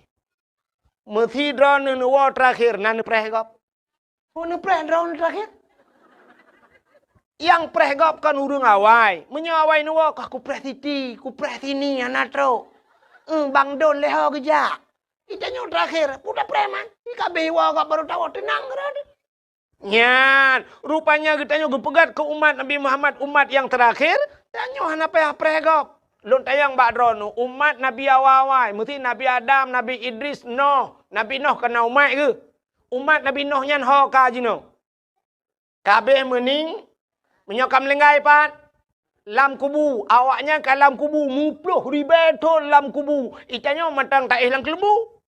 Meusidroe neuwoe teurakhir na neupreh gob. Peue neupreh droeneuh teurakhir? Nyang preh gob kon ureuëng awai. Meunyoe awai neuwoe, kah kupreh siti, kupreh sini, hana trok. Eung, bang don lé ho geujak. Geutanyoe teurakhir, peue tapreh man? Di ka abéh iwoe gob barô tawoe teunang keudroe. Nyan, rupanya geutanyoe geupeugét keu umat Nabi Muhammad, umat nyang teurakhir, tanyoe hana payah preh gob. Lôn tanyong bak droeneuh, umat Nabi awai-awai, meusti Nabi Adam, Nabi Idris, Noh. Nabi Noh kon na umat geuh. Umat Nabi Noh nyan ho ka jinoe. Ka abéh meuning, meunyoe ka meulinggai pat, lam kubu, awaknyan ka lam kubu, muploh ribée thon lam kubu, geutanyoe mantong taéh lam keuleumbu.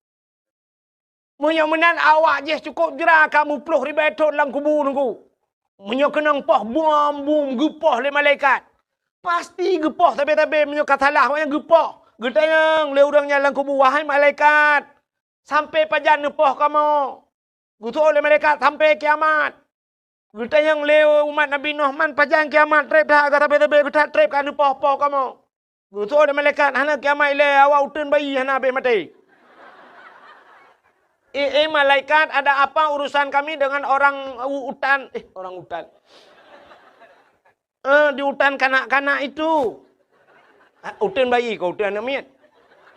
Meunyoe meunan awak jih cukôp jra ka muploh ribée thon lam kubu Teungku. Meunyoe keunong poh bom-bom geupoh lé malaikat, pasti geupoh sabe-sabe meunyoe ka salah awaknyan geupoh. Geutanyong lé ureuëng nyan lam kubu, "Wahai malaikat, sampai pajan neupoh kamoe?" Geuseuôt lé malaikat sampai kiamat. Geutanyong lé umat Nabi Nuh, "Man pajan kiamat treb that, ka sabe-sabe geuh that treb ka neupoh-poh kamoe?" Geuseuôt lé malaikat, "Hana kiamat ilée, awak uteuen bayi hana abéh maté." "Eh, eh, malaikat, ada apa urusan kami dengan orang u-, utan, eh, orang utan?" Eh, di utan kanak-kanak itu. Ah, uteuen bayi kah, uteuen aneuëk miet?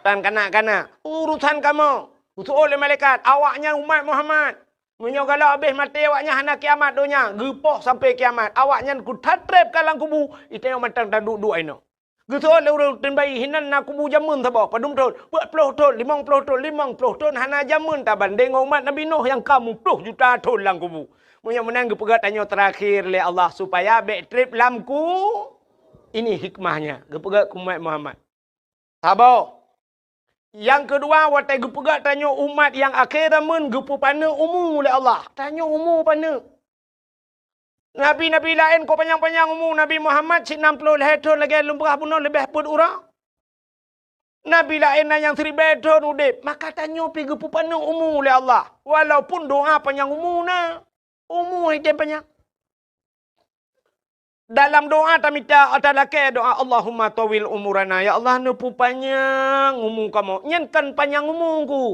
Utan kanak-kanak. Urusan kamoe. Geuseuôt lé malaikat, awaknyan umat Muhammad. Meunyoe galak abéh maté awaknyan hana kiamat donya, geupoh sampai kiamat. Awaknyan keu that treb ka lam kubu, geutanyoe mantong taduek-duek inoe. Geuseuôt lé ureuëng uteuen bayi, hinan na kubu jameun saboh, padum thon, peuet ploh thon, limong ploh thon, limong ploh thon hana jameun tabandeng ngon umat Nabi Nuh nyang ka muploh juta thon lam kubu. Meunyoe meunan geupeugah tanyoe teurakhir lé Allah supaya bék treb lam ku-, ini hikmahnya, geupeugah keu umat Muhammad. Saboh. Nyang keudua, watée geupeugah tanyoe umat nyang akhé zaman geupeupaneuk umu lé Allah. Tanyoe umu paneuk. Nabi-nabi laén kok panyang-panyang umu, Nabi Muhammad cit nam ploh lhée thon lagée lôn peugah bunoe leubeh peuet uroe. Nabi laén na nyang siribée thon udeb, maka tanyoe pih geupeupaneuk umu lé Allah. Walaupun doa panyang umu na, umu hidéh panyang. Dalam doa tamita, talakée doa, "Allahumma tawil umurana." Ya Allah, neupeupanyang umu kamoe. Nyan kon panyang umu Teungku.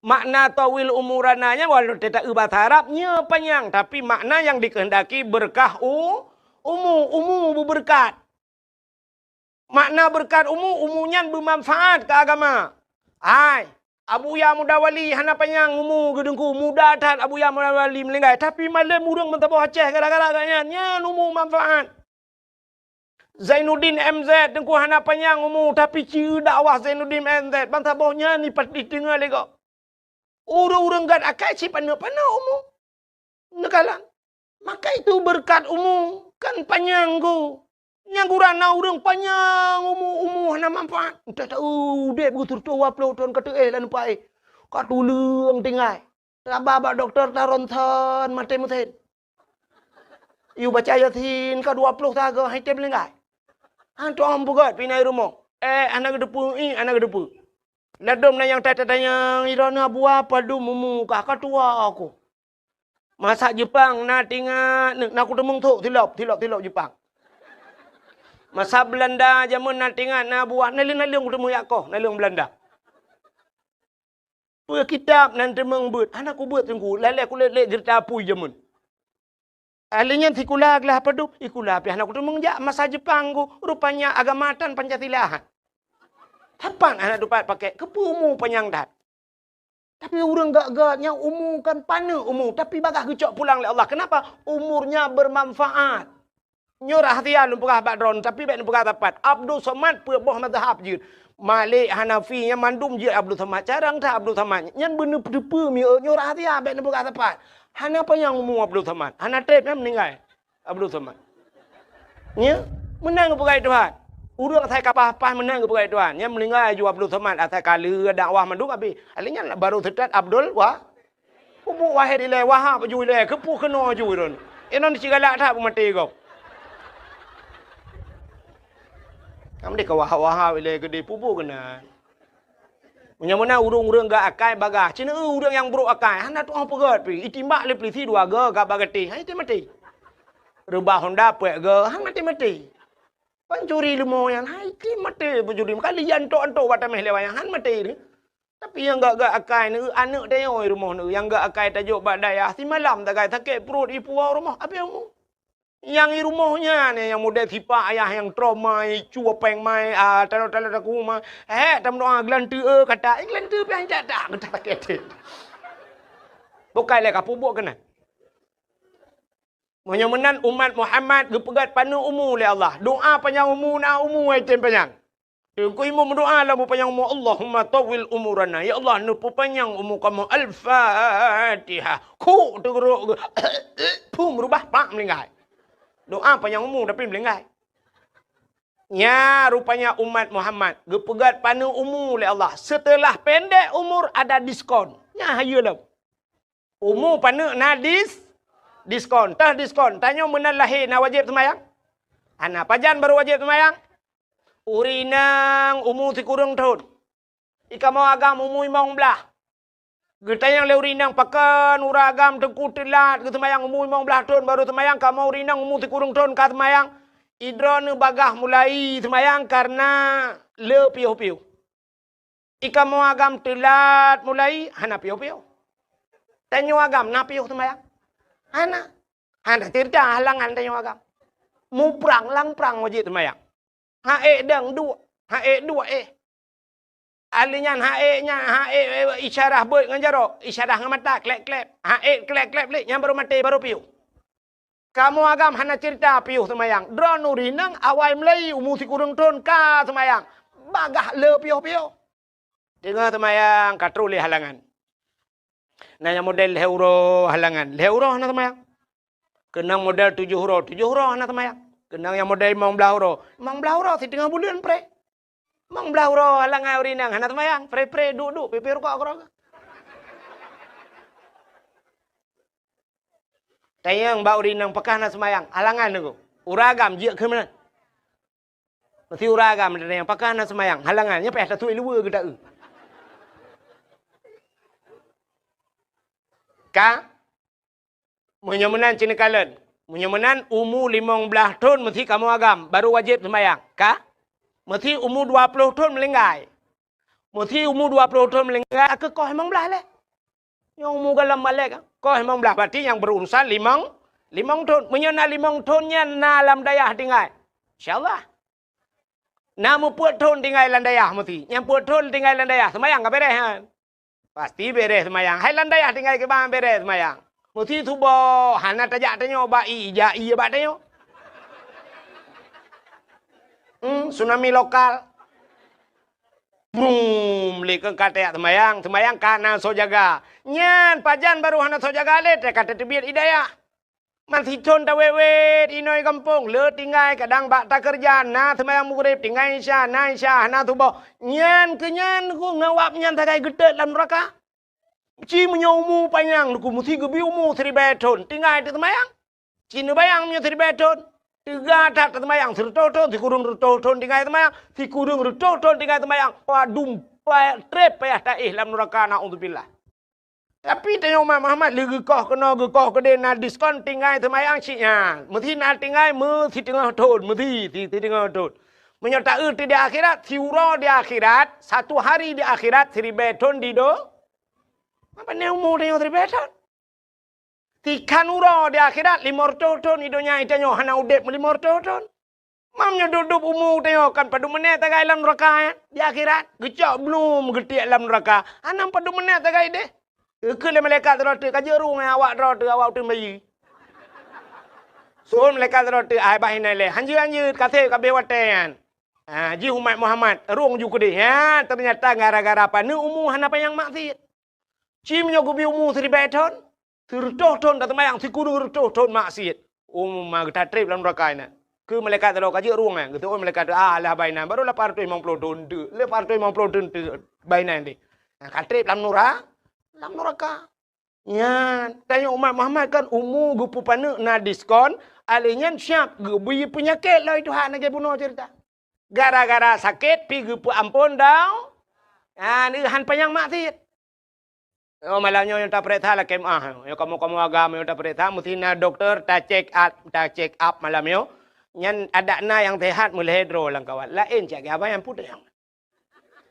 Makna tawil umurana nyan walau teuta eu bahasa Arab, nyoe panyang, tapi makna nyang dikehendaki beureukat u-, umu, umu beubeureukat. Makna beureukat umu, umu nyan beumanfaat keu agama. Hai, Abuya Muda Wali hana panyang umu geuteungku, muda that Abuya Muda Wali meuninggai, tapi malem ureuëng meusaboh Aceh gara-gara gobnyan, nyan umu manfaat. Zainuddin M Z teungku hana panyang umu, tapi ci dakwah Zainuddin M Z bansaboh nyan dipat-, diteungoh lé gob. Ureuëng-ureuëng gét akai cit paneuk-paneuk umu. Neukalon. Maka itu beureukat umu kan panyang geuh. Nyang gura na ureuëng panyang umu, umu hana manfaat. Entah tahu udeb geuh sireutoh dua ploh thon ka teuéh lam paéh. Ka tuleueng tinggai. Raba bak dokto ta ronsen maté meusen. Yue baca Yasin ka dua ploh sagoe han item linggai. Han tueng peugét pih na i rumoh. Eh, hana geuteupeue, ih, hana geuteupeue. Ladom na nyang that-that tanyong, "Droeneuh Abuya padum umu kah, ka tuha kah?" Masa Jepang na tingat, na kuteumeung thok silop, silop-silop Jepang. Masa Beulanda jameun na tingat na Abuya, naleueng-naleueng kuteumeung jak koh, naleueng Beulanda. Peue kitab nan teumeung beuet, hana kubeuet teungku, lalée kulét-lét geurita apui jameun. Ahli nyan sikula glah padub, sikula pih hana kuteumeung jak masa Jepang ku, rupanya agama tan Pancasila. Sapat hana tupat pakai, keupeue umu panyang that. Tapi ureuëng gét-gét nyang umu kan paneuk umu, tapi bagaih geucok pulang lé Allah. Kenapa? Umurnya bermanfaat. Nyoe rahsia lôn peugah bak droeneuh, tapi bék neupeugah sapat. Abdul Somad peuet boh mazhab jeuet. Malik, Hanafi, nyan mandum jeuet Abdul Somad. Carông that Abdul Somad. Nyan beuneuteupeu mieu nyoe rahsia bék neupeugah sapat. Hana panyang umu Abdul Somad. Hana treb nyan meuninggai Abdul Somad. Nya, meunan geupeugah Tuhan. Ureuëng asai ka paih-paih meunan geupeugah Tuhan. Nyan meuninggai aju Abdul Somad asai ka lheueh dakwah mandum abéh. Alèh nyan baru seutôt Abdul Wa-, Peubuet Wahid ilèe, Wahab ju ilèe, keupeue keunoe ju droeneuh. Inong sigalak that peumaté gob. Kamoe deh ka Wahab-Wahab ilèe keudeh, peubuet keunan. Meunyoe meunan ureuëng-ureuëng gét akai bagaih, cit na ureuëng nyang brok akai, hana tuoh peugét pih, itimbak lé peulisi dua goe gak bak gatéh, han item maté. Reubah honda peuet goe, han maté-maté. Pancuri leumo nyan, han item maté pancuri, meuka liyan tok-tok bak taméh lé wayang, han maté. Tapi nyang gét-gét akai neu, aneuëk tanyoe rumoh neu, nyang gét akai tajok bak dayah, simalam tagai sakét pruet ipuwoe rumoh, abéh umu. Nyang i rumoh nyan, nyang model sipak ayah nyang trauma, icu péng mai, ah, talo-talo taku ma. Hék, tameudoa geulanteue, eh, kata, eh, geulanteue piah jak dak, geutak sakét. Bukai lé ka peubuet keunan. Meunyoe meunan umat Muhammad geupeugét paneuk umu lé Allah. Doa panyang umu na umu ai tem panyang. Teungku imum meudoa lam panyang umu, "Allahumma tawwil umurana." Ya Allah, neupeupanyang umu kamoe. Al-Fatihah. Kuk teugeurok geuh. Phum rubah pak meulinggai. Doa panyang umu tapi meulinggai. Nya rupanya umat Muhammad geupeugét paneuk umu lé Allah. Seuteulah pendek umur ada diskon. Nya hayeue lom. Umu paneuk na dis-, diskon. Teuh diskon. Tanyoe meunan lahé na wajéb seumayang? Hana. Pajan barô wajéb seumayang? Ureuëng inong umu sikureueng thon. I kamoe agam umu limong blaih. Geutanyong lé ureuëng inong pakon ureuëng agam teungku teulat geuseumayang umu limong blaih thon barô seumayang, kamoe ureuëng inong umu sikureueng thon ka seumayang. I droeneuh bagaih mulai seumayang kareuna le piôh-piôh. I kamoe agam teulat mulai hana piôh-piôh. Tanyoe agam na piôh seumayang? Hana. Hana ceurita halangan tanyoe agam. Muprang lam prang wajéb seumayang. Ha ék dang duek, ha ék duek éh. Ahli nyan ha ék nyan, ha ék, eh, isyarah beuet ngon jaroe, isyarah ngon mata, klep-klep. Ha ék klep-klep lé, nyan barô maté, barô piôh. Kamoe agam hana ceurita piôh seumayang. Droeneuh ureuëng inong awai mulai umu sikureueng thon ka seumayang. Bagaih le piôh-piôh. Teungoh seumayang ka troh lé halangan. Na nyang model lhèe uroe halangan, lhèe uroe hana seumayang. Keunong model tujoh uroe, tujoh uroe hana seumayang. Keunong nyang model limong blaih uroe, limong blaih uroe siteungoh buleuen preh. Limong blaih uroe halangan ureuëng inong hana seumayang, preh-preh duek-duek, pipéh rukok keudroe. Tanyong bak ureuëng inong pakon hana seumayang, halangan teungku. Ureuëng agam jeuet keu meunan. Meusti ureuëng agam tanyong pakon hana seumayang, halangan, nyan payah tatuek luweue geuta-eu. Ka? Meunyoe meunan cit neukalon. Meunyoe meunan umu limong blaih thon meusti kamoe agam, barô wajéb seumayang. Ka? Meusti umu dua ploh thon meulinggai. Meusti umu dua ploh thon meulinggai, ka koh limong blaih lé. Nyang umu goh lom balek, koh limong blaih. Berarti nyang berurusan limong, limong thon. Meunyoe na limong thon nyan na lam dayah tinggai. Insya Allah. Na meupeuet thon tinggai lam dayah meusti. Nyang peuet thon tinggai lam dayah, seumayang ka beres nyan. Pasti bereh seumayang. Hai lam dayah tinggai kiban bereh seumayang. Meusi suboh, hana tajak tanyoe bak ie, ija ie bak tanyoe. Hmm, tsunami lokal. Brum, lé keu ka tajak seumayang, seumayang ka na soe jaga. Nyan pajan barô hana soe jaga lé, ka tateubiet ie dayah. Meusi thon tawét-wét inoe gampông, le tinggai kadang bak takeureuja, na seumayang Maghrib, tinggai Isya, na Isya, hana suboh. Nyan keu nyan ku ngawab nyan sagai geutot lam nuraka. Ci meunyoe umu panyang, ku meusi geubi umu siribèe thon, tinggai teuseumayang. Ci neubayang meunyoe siribèe thon, teuga that teuseumayang sireutôh thon, sikureueng reutôh thon tinggai seumayang, sikureueng reutôh thon tinggai seumayang. Padum pa-, trép payah taéh lam nuraka, naudzubillah. Tapi tanyoe umat Muhammad lé geukoh keunoe, geukoh keudéh, na diskon tinggai seumayang cit nyan. Meusi na tinggai meusiteungoh thon, meusi si-, siteungoh thon. Meunyoe taeu di akhirat, siuroe di akhirat, satu hari di akhirat, siribèe thon di do-, Apa ni umu tanyoe siribèe thon? Tikhan uroe di akhirat, limong reutôh thon, di donya tanyoe hana udép limong reutôh thon. Mam nyoe dub-dub umu tanyoe kan padum menèt tagai lam nuraka, eh? Di akhirat, geucok blum geutiek lam nuraka. Hana padum menèt tagai deh. Geukheun lé malaikat droe teuk, ka jeuet rueng, eh, awak droe teuk, awak uteuen bayeue. Seuôn malaikat droe teuk, ai bah inan lé. Hanjeuet-hanjeuet, ka sép ka abéh watèe nyan. Ha, jih umat Muhammad, rueng ju keudéh. Ha, teunyata gara-gara paneuk umu hana panyang maksiet. Ci meunyoe geubi umu siribèe thon, sireutôh thon taseumayang, sikureueng reutôh thon maksiet. Umu ma geutatrép lam nuraka inan. Keu malaikat teuh ka jeuet rueng nyan, geuteu'ôn malaikat teuh, ah, lah bak inan, baru lapan ratus limong puluh thon teuk, lapan ratus limong puluh thon teuk bak inan deh. Nah, ka trép lam nura-, lam nuraka. Nyan, tanyoe umat Muhammad kan umu geupeupaneuk na diskon, alèh nyan siap geubi peunyakét lom Tuhan lagèe bunoe ceurita. Gara-gara sakét pi geupeuamphon dau-, ah, neuhan panyang maksiet. Oh, malam nyoe nyang tapareksa lakèe meu'ah. Nyoe kamoe-kamoe agam nyang tapareksa, meusti na dokto ta-check up, ta-check up malam nyoe. Nyan adak na nyang seuhat meulhèe droe lam kawat. Laén cit, abang nyang peue nyang.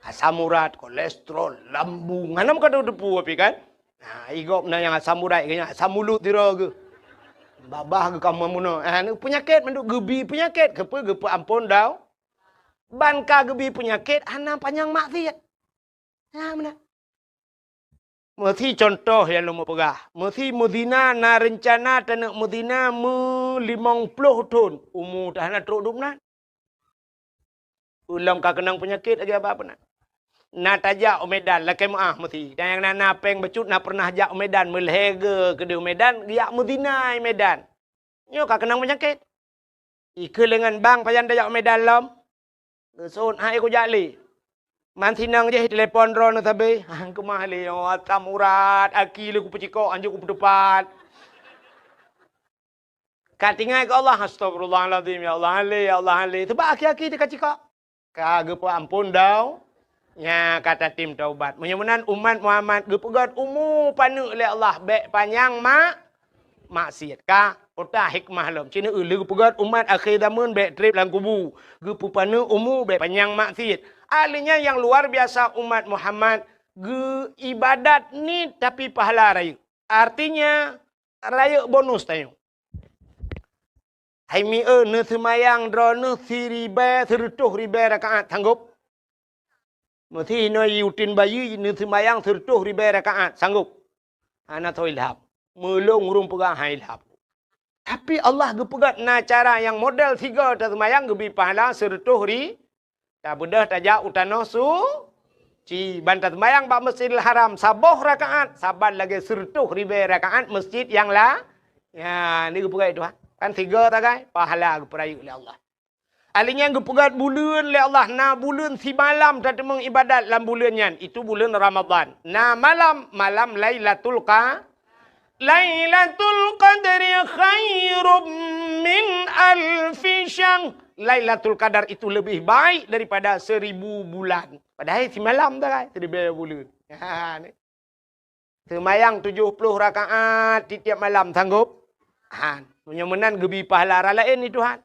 Asam urat, kolesterol, lambung. Hana meukadoe teupeu pih kan? Nah, i gob na nyang asam urat, nyang asam ulut sidroe geuh. Babah geuh ka meunoe. Ah, ni peunyakét mandum geubi peunyakét. Keupeue geupeuamphon dau-, ban ka geubi peunyakét, hana panyang maksiet. Nah, meunan. Meusi contoh nyang lôn peugah, meusi meuzina na reuncana taneuk meuzina meulimong ploh thon, umu teuh hana trok dum nan. Ulôn ka keunong peunyakét lagèe abah peunan. Na tajak u Medan, lakèe meu'ah meusi. Dan nyang na, na péng bacut na pernah jak u Medan, meulhèe geu keudeh u Medan, geujak meuzina i Medan. Nyoe ka keunong peunyakét. Ikeu leungan bang pajan tajak u Medan lom. Geuseuôt hai kujak lé. Man sinong jih telepon droeneuh sabe. Han keumah lé, oh, asam urat, aki lé kupeucikok, anjok kupeuteupat. Ka tinggai keu Allah, astagfirullahalazim, ya Allah, han lé, ya Allah, han lé. Sabab aki-aki teuka cikok. Ka geupeuamphon dau, nya ka tatem taubat. Meunyoe meunan umat Muhammad geupeugöt umu paneuk lé Allah, bèk panyang mak-, maksiat. Ka, peue hikmah lom. Cit neu lé geupeugöt umat akhé zameun bèk trép lam kubu. Geupeupaneuk umu bèk panyang maksiat. Ahli nyan nyang luar biasa umat Muhammad geuibadat niet tapi pahala rayeuk. Artinya, rayeuk bonus tanyoe. Hai mieu, neuseumayang droeneuh siribèe, sireutôh ribèe rakaat, sanggop? Meusi inoe i uteuen bayeue neuseumayang sireutôh ribèe rakaat, sanggop? Hana soe ilham. Meulôn ureueng peugah han ilham. Tapi Allah geupeugah na cara nyang model sigoe taseumayang geubi pahala sireutôh ri-, Tabeudôh tajak u tanoh suci, ban taseumayang bak Masjidil Haram saboh rakaat, saban lagèe sireutôh ribèe rakaat masjid nyang la-, ya, ni geupeugah Tuhan. Kan sigoe tagai, pahala geupeurayeuk lé Allah. Ahli nyan geupeugah buleuen lé Allah, na buleuen simalam tateumeung ibadat lam buleuen nyan, itu buleuen Ramadhan. Na malam, malam Lailatul Qa-, Lailatul Qadri khairum min alfi syahr. Lailatul Qadar itu lebih baik daripada seribu bulan. Padahai simalam tu kan, seribu bulan. Ha, ni. Seumayang tujoh ploh rakaat tiep-tiep malam, sanggup? Han. Meunyoe meunan geubi pahala raya laén ni Tuhan.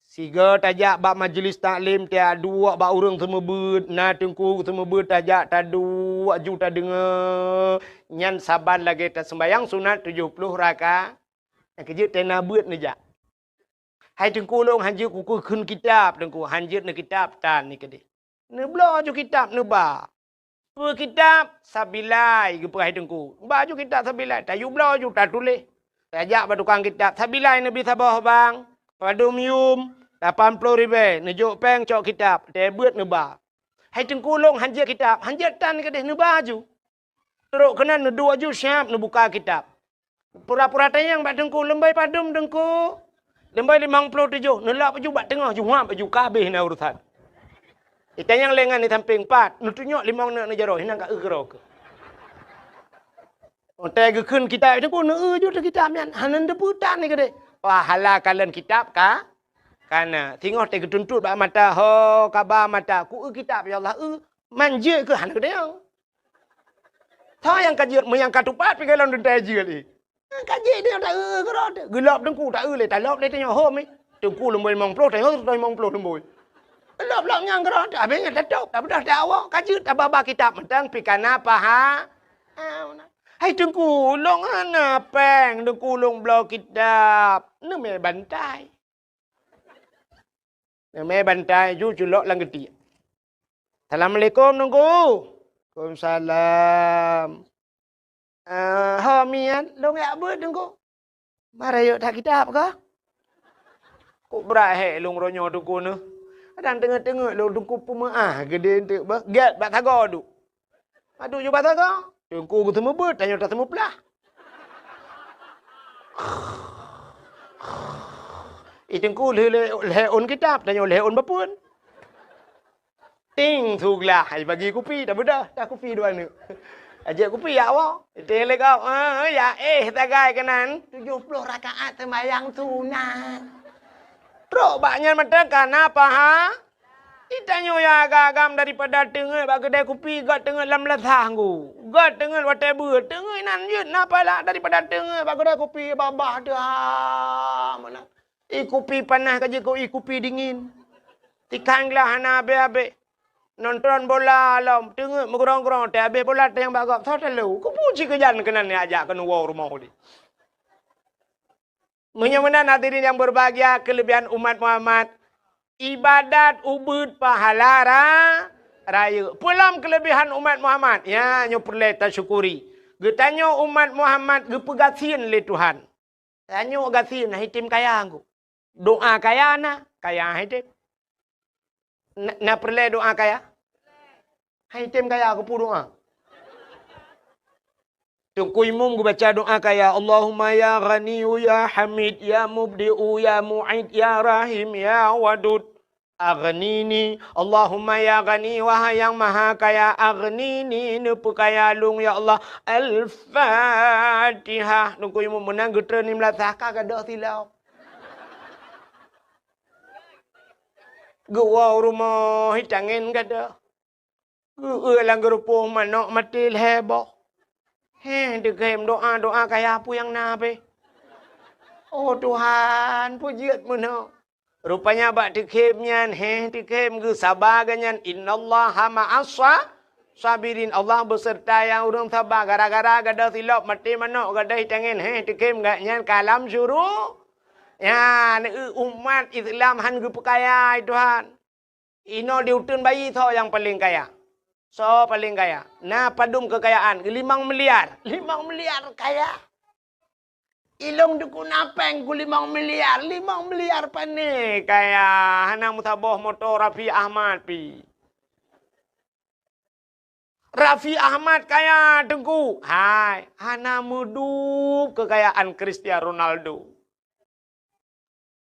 Sigoe tajak bak majlis taklim, tajak duek bak ureueng seumeubeuet, na teungku seumeubeuet tajak taduek ju tadeungoe, nyan saban lagèe taseumbayang sunat tujoh ploh raka-, nyang keujeuet tena beuet neujak. Hai teungku lôn, hanjeuet kukheun kitab, teungku, hanjeuet neukitab tan ni keudeh. Neubloe ju kitab neuba. Peue kitab? Sabilai geupeugah Teungku. Baju kitab Sabilai, tayue bloe ju tatuléh. Tajak bak tukang kitab, Sabilai neubi saboh bang, padum yum, lapan ploh ribèe, neujok péng cok kitab, teuh beuet neuba. Hai Teungku, lôn hanjeuet kitab, hanjeuet tan keudeh neuba ju. Trok keunan neuduek ju siab neubuka kitab. Pura-pura tanyong bak Teungku, "Leumbai padum Teungku?" "Leumbai limong ploh tujoh." Neulap ju bak teungoh, ju huab ju, ka habéh na urusan. Itanyong lé ngon di sampéng, "Pat?" Neutunyok limong neuk neujaroe, hinan ka eu keudroe keuh. Watèe geukheun kitab Teungku, neueu ju teuh kitab nyan, hana neuteupeue tan keudeh. Pahala kalon kitab ka, kana. Singoh teuh geutuntot bak mata, ho, kaba mata, "Kueu kitab, ya Allah, eu." Man jeuet keuh hana geutanyong. Soe nyang ka jeuet, meunyo nyang ka tupat pih gohlom teuntèe jeuet lé. Ka jeuet nyoe taeu keudroe teuh. Geulop Teungku taeu lé, talop lé tanyoe hom. Teungku leumoi limong ploh, tanyoe limong ploh leumoi. Lop-lop nyang keudroe teuh, habéh nyan tatôb, tabeudôh teuh awak, ka jeuet tababa kitab mantong pih kana paha. Ah, hai Teungku, lôn hana péng, Teungku lôn bloe kitab. Neumè bantai. Neumè bantai ju culok lam geutiek. "Assalamualaikum, Teungku." "Waalaikumsalam." "Ah, ho miet, lôn jak beuet, Teungku." "Mara yôk that kitab kah?" "Kok brat hék lôn uroe nyoe, Teungku, neuh. Kadang teungeut-teungeut lôn, Teungku, peumeu'ah geudeh eunteuk beuh. Gèt bak sagoe duek." Padub ju basa ka? Teungku geuseumeubeuet, tanyoe taseumeuplah. Ih, Teungku lheueh lhèe ôn kitab, tanyoe lhèe ôn bapeuen. Ting, suglah, ai bagi kupi, tabeudôh, dah kupi dua neuk. Ajak kupi, ya Allah. Ting lé gob, eh, ya, eh, sagai keunan. Tujoh ploh rakaat seumayang sunat. Trok bak nyan mantong kana paha. Di tanyoe nyang agam-agam daripada teungeut bak keudè kupi, göt teungeut lam lasah nggu. Göt teungeut watèe beuet, teungeut inan jeuet na pahala daripada teungeut bak keudè kupi babah teuh, ha, meunan. Ih kupi panas ka jeuet keu ih kupi dingin. Tikang glah hana abéh-abéh. Nonton bola lom, teungeut meugrong-grong, teuh abéh bola teuh nyang bak gob, soe talo. Keupeue cit keujan keunan jak keunoe woe rumoh udeb. Meunyoe meunan hadirin yang berbahagia, kelebihan umat Muhammad, ibadat ubeuet pahala ra-, rayeuk. Peue lom kelebihan umat Muhammad? Ya, nyoe peureulèe tasyukuri. Geutanyoe umat Muhammad geupeugasien lé Tuhan. Tanyoe gasien, hana item kaya ngku. Doa kaya na, kaya hana item. Na, na peureulèe doa kaya? Hana item kaya, keupeue doa? Teungku Imum geubaca doa kaya, "Allahumma ya Ghaniyyu ya Hamid, ya Mubdi'u ya Mu'id, ya Rahim ya Wadud, aghnini." Allahumma ya Ghani, wahai Yang Maha Kaya, aghnini, neupeukaya lôn, ya Allah. Al-Fatihah. Teungku Imum meunan geutreun lam lasah ka gadôh silop. Geuwoe u rumoh, hi tangen gadôh. Geueu lam geurupoh manok maté lhèe boh. Heh, teukhem doa-doa kaya peue nyang na beh. Oh Tuhan, peue jeuet meunoe. Rupanya bak teukhem nyan, heh, teukhem geusaba geuh nyan, "Innallaha ma'as sa-, sabirin." Allah beuseurta nyang ureueng saba. Gara-gara gadôh silop maté manok, gadôh hi tangen, heh, teukhem geuh nyan ka lam syuru-, nyan, eu, umat Islam han geupeukaya, hai Tuhan. Inoe di uteuen bayi soe nyang paleng kaya? Soe paleng kaya? Na padum keukayaan? Limong miliar. Limong miliar kaya. Ilôn teungku na péng ku limong miliar. Limong miliar pane kaya? Hana meusaboh moto Raffi Ahmad pi. Raffi Ahmad kaya teungku. Hai, hana meudub keukayaan Cristiano Ronaldo.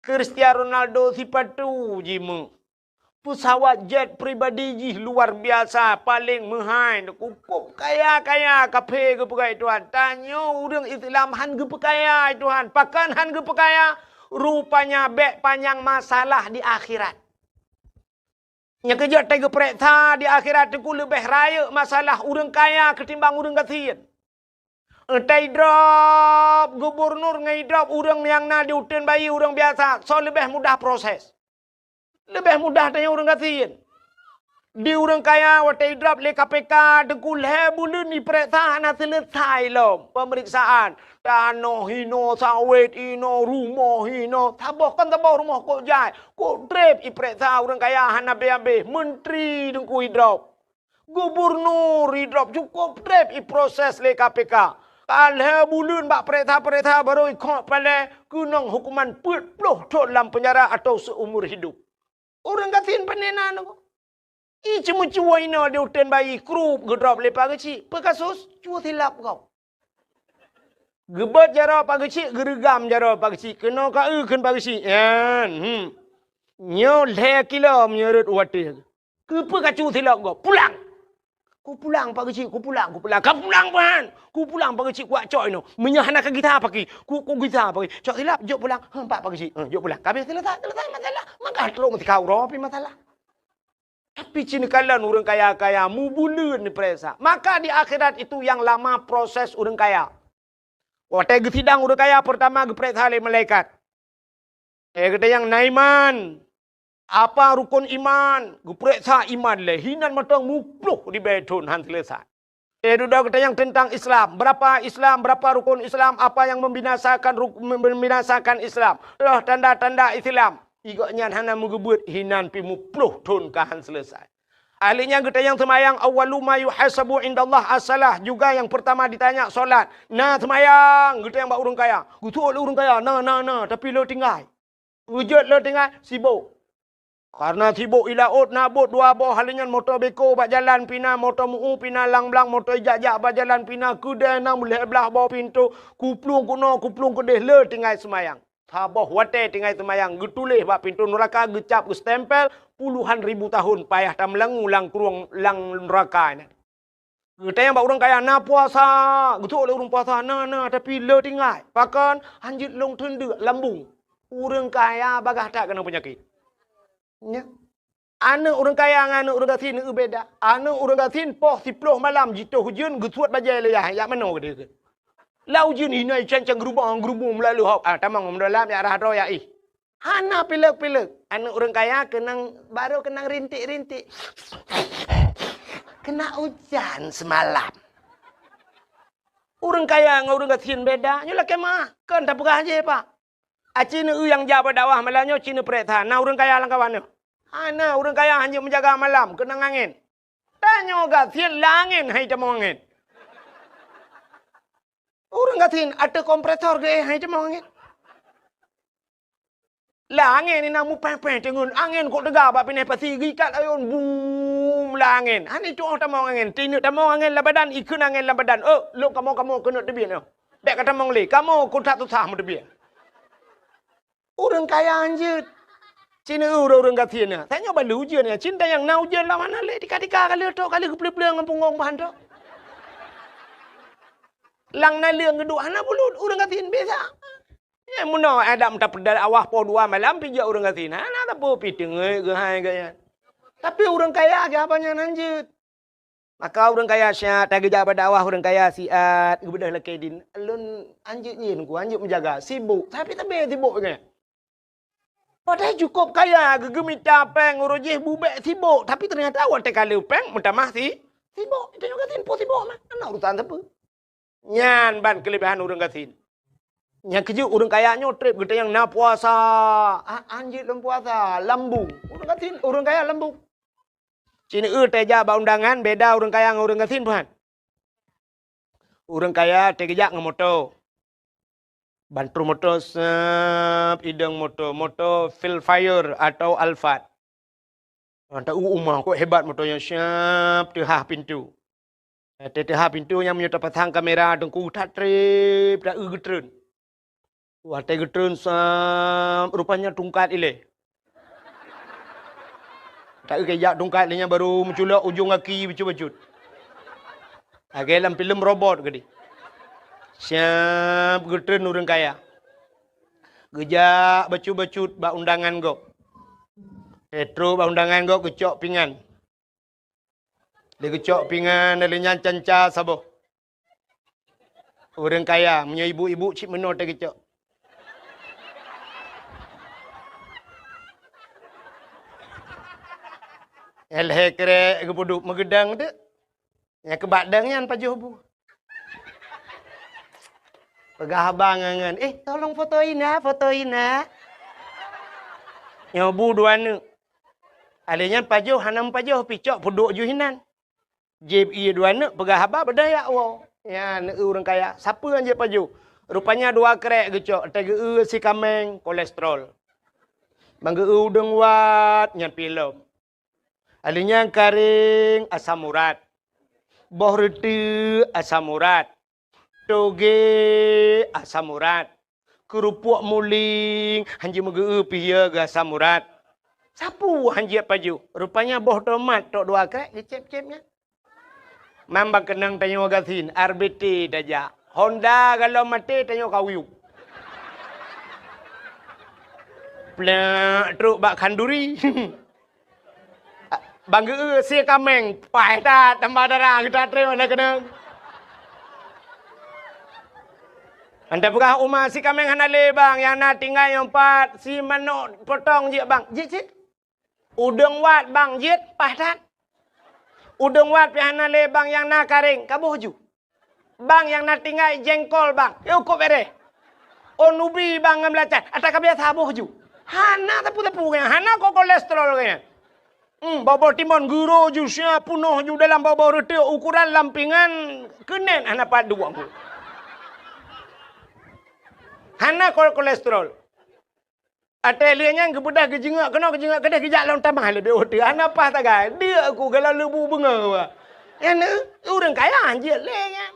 Cristiano Ronaldo sipatu jimeuh. Peusawat jet pribadi jih luar biasa, paleng meuhai, cukup kaya-kaya, kaphé geupeugah Tuhan. Tanyoe ureueng Islam han geupeukaya Tuhan. Pakon han geupeukaya? Rupanya bèk panyang masalah di akhirat. Nyang keujeuet teugeupeureksa di akhirat teungku leubeh rayeuk masalah ureueng kaya keutimbang ureueng gasien. Teuidrop gubunur ngon idrop ureueng nyang na di uteuen bayi ureueng biasa, soe leubeh mudah proses? Leubeh mudah tanyoe ureueng gasien. Di ureueng kaya watèe idrop lé K P K teungku lhèe buleuen ipeureksa hana seuleusai lom peumeriksaan. Tanoh hinoe, sawét hinoe, rumoh hinoe. Saboh kon saboh rumoh kok jai, kok trép ipeureksa ureueng kaya hana abéh-abéh. Menteri teungku idrop. Gubernur idrop, cukup treb iproses lé K P K. Ka lhèe buleuen bak peuriksa-peuriksa, baru ikhok paleng keunong hukuman peuet ploh thon lam peunjara atau seumur hidup. Ureueng gasien pane na nyoe. I ceumeucue inoe di uteuen bayi, krup geudrop lé Pak Geuchik. Peue kasus? Cue silap gob. Geubeuet jaroe Pak Geuchik, geureugam jaroe Pak Geuchik. Keunoe ka eu kheun Pak Geuchik. Nyan, hmm. Nyoe lhèe kilo meunyoe rhot u watèe. Keupeue kacue silap gob? Pulang! Kupulang Pak Geuchik, kupulang, kupulang. Ka pulang, Pak! Kupulang Pak Geuchik, kuwat cok inoe. Meunyoe hana kagisa paki, ku, kugisa paki. Cok silap, jok pulang. Heuh, Pak, Pak Geuchik. Heuh, jok pulang. Ka abéh selesai, selesai masalah. Maka trok meutika uroe pih masalah. Tapi ci neukalon ureueng kaya-kaya, mubuleuen neupeuriksa. Maka di akhirat itu yang lama proses ureueng kaya. Watèe geusidang ureueng kaya, peurtama geupeuriksa lé malaikat. Eh, gata nyang na iman. Apa rukon iman? Geupeuriksa iman lé. Hinan mantong muploh ribèe thon han seuleusoe. Eh, dudoe gata nyang teuntang Islam. Berapa Islam, berapa rukon Islam, apa yang membinasakan ruk-, membinasakan Islam. Loh tanda-tanda Islam. Igok nyan hana meugeubeuet, hinan pih muploh thon ka han seuleusoe. Ahli nyan gata nyang seumayang, awwalu ma yuhasabu indallah as-salah, juga yang pertama ditanya salat. Na seumayang gata nyang bak ureueng kaya. Geusuet lé ureueng kaya, na, na, na, tapi le tinggai. Geujeuet le tinggai, sibok. Karena sibok i laôt na bot dua boh, ahli nyan moto beko bak jalan pih na, moto meu pih na, lang blang moto ijak-jak bak jalan pih na, keudè na meulhèe blah boh pintoe, kuplueng keunoe, kuplueng keudeh, le tinggai seumayang. Saboh watèe tinggai seumayang, geutuléh bak pintoe nuraka, geucap, geustempel, puluhan ribu tahun payah tameulangue lam krueng lam nuraka nyan. Geutanyong bak ureueng kaya, "Na puasa?" Geutrok lé ureueng puasa, "Na, na, tapi le tinggai." "Pakon?" "Hanjeuet lôn teundeuk lambung." Ureueng kaya bagaih that keunong peunyakét. Nyan. Aneuk ureueng kaya ngon aneuk ureueng gasien beda. Aneuk ureueng gasien poh siplôh malam jitoh ujeuen geusuet bajèe lé yah, jak manoe keudéh. Lam ujeuen inoe cang-cang geurubong-geurubong meulalu hop. Ah, tamong meulalu lam jak rhah droe jak éh. Hana pilek-pilek. Aneuk ureueng kaya keunong, baru keunong rintik-rintik. Kena ujan semalam. Ureueng kaya ngon ureueng gasien beda. Nyoe lakèe meu'ah. Kon tapeugah jih, Pak. Aci neu nyang jak bak dakwah malam nyoe ci neupeuriksa, na ureueng kaya lam kawan nyoe? Hana, ureueng kaya hanjeuet meujaga malam, keunong angén. Tanyoe gasien lam angén hai tamong angén. Ureueng gasien ateueh kompresor geuéh hai tamong angén. Lam angén inan mupéh-péh teungeut, angén kok teuga bak pinèh pasi geuikat ayôn, bum, lam angén. Hana tu'oh tamong angén, tineuk tamong angén lam badan, ikheun angén lam badan. Oh, lôn kamoe-kamoe keuneuk teubiet nyoe. Bèk ka tamong lé, kamoe kok that susah meuteubiet. Ureueng kaya hanjeuet. Ci neu ureueng-ureueng gasien nyan. Tanyoe balu ujeuen nyan. Ci tanyong na ujeuen lam hana lé, tika-tika ka lheueh trok, ka lheueh geupleueng-pleueng ngon punggong bahan trok. Lam naleueng geuduek hana bulut, ureueng gasien biasa. Ya, meunoe adak meuta peudal awah poh dua malam pih jak ureueng gasien. Hana sapeue pih teungeut geuhai gaya. Tapi ureueng kaya siapa nyan hanjeuet. Maka ureueng kaya siat, tageujak bak dakwah ureueng kaya siat, geubeudôh lakèe dien. Lôn hanjeuet nyan ku, hanjeuet meujaga, sibok, tapi tabé sibok nyan. Padahai cukôp kaya, geugeumita péng, uroe jih bubèk sibok, tapi teunyata watèe ka lheueh péng meutamah si, sibok. Tanyoe gasien po sibok mah, hana urusan sapeue. Nyan ban keuleubehan ureueng gasien. Nyang keujeuet ureueng kaya nyoe trép geutanyong na puasa. Ah, hanjeuet lôn puasa, lambung. Ureueng gasien, ureueng kaya lambung. Ci neu teuh jak bak undangan, beda ureueng kaya ngon ureueng gasien, Tuhan. Ureueng kaya teuh geujak ngon moto. Ban trôh moto, sép, idong moto, moto Vellfire atau Alphard. Mantap, uh, uma, kok hebat moto nyan, sép, teuhah pintoe. Teuhah pintoe nyan meunyoe tapasang kamera teungku that trép, ta eu geutreun. Watèe geutreun, sép, rupanya tungkat ilèe. Ta eu keu jak tungkat lé nyan baru meuculok ujong gaki bacut-bacut. Lagèe lam filem robot keudéh. Sép, geutreun ureueng kaya. Geujak bacut-bacut bak undangan gob. Trép trôh bak undangan gob geucok pingan. Lé geucok pingan, lé nyan canca saboh. Ureueng kaya, meunyoe ibu-ibu cit meunoe teuh geucok. Lhèe krek geupeuduek meugeudong teuk. Nyang keubak dong nyan pajoh bu. Peugah abang ngon, "Eh, tolong foto ina, foto ina." Nyoe bu dua neuk. Alèh nyan pajoh hana meupajoh pih cok peuduek ju hinan. Jieb ié dua neuk peugah haba beudaya woe. Nyan ureuëng kaya. Sapeue nyang jieb pajoh? Rupanya dua krek geucok, teuh geu-eu si kaméng, kolesterol. Bang geu-eu udeueng wat, nyan pih lom. Aleunyang karéng, asam urat. Boh reuteuek, asam urat. Toge, asam urat. Keurupuk muling, hanjeuet meugeu-eu pih ya geu asam urat. Sapeue hanjeuet pajoh? Rupanya boh tomat tok dua krek geucép-cép nyan. Mambang keunong tanyoe gasien, R B T tajak. Honda galom maté tanyoe kawiyup. Plak trok bak khanduri. Bang geu-eu si kaméng, paih that tambah darah geuta treun lé keunong. Anda peugah uma si kaméng hana lé bang, nyang na tinggai nyoe pat si manok potong jeuet bang. Jeuet cit. Udeueng wat bang jeuet paih that. Udeueng wat pih hana lé bang nyang na karéng, kaboh ju. Bang nyang na tinggai jengkol bang, yue kok bereh. Oh nubi bang ngon belacan, ata ka biasa boh ju. Hana tepu-tepu kaya, hana ko kolesterol kaya. Hmm, boh-boh timon guro ju sia punoh ju dalam boh-boh reuteuek ukuran lampingan keunen hana pat duek. Hana ko kolesterol. Até lheueh nyan geubeudôh geujeungok keunoe geujeungok keudeh geujak lom tamah leubeh ueh teuh hana paih tagai. Deuk ku gala leubu beungoh wa. Nyan ureuëng kaya jeuet lé nyan.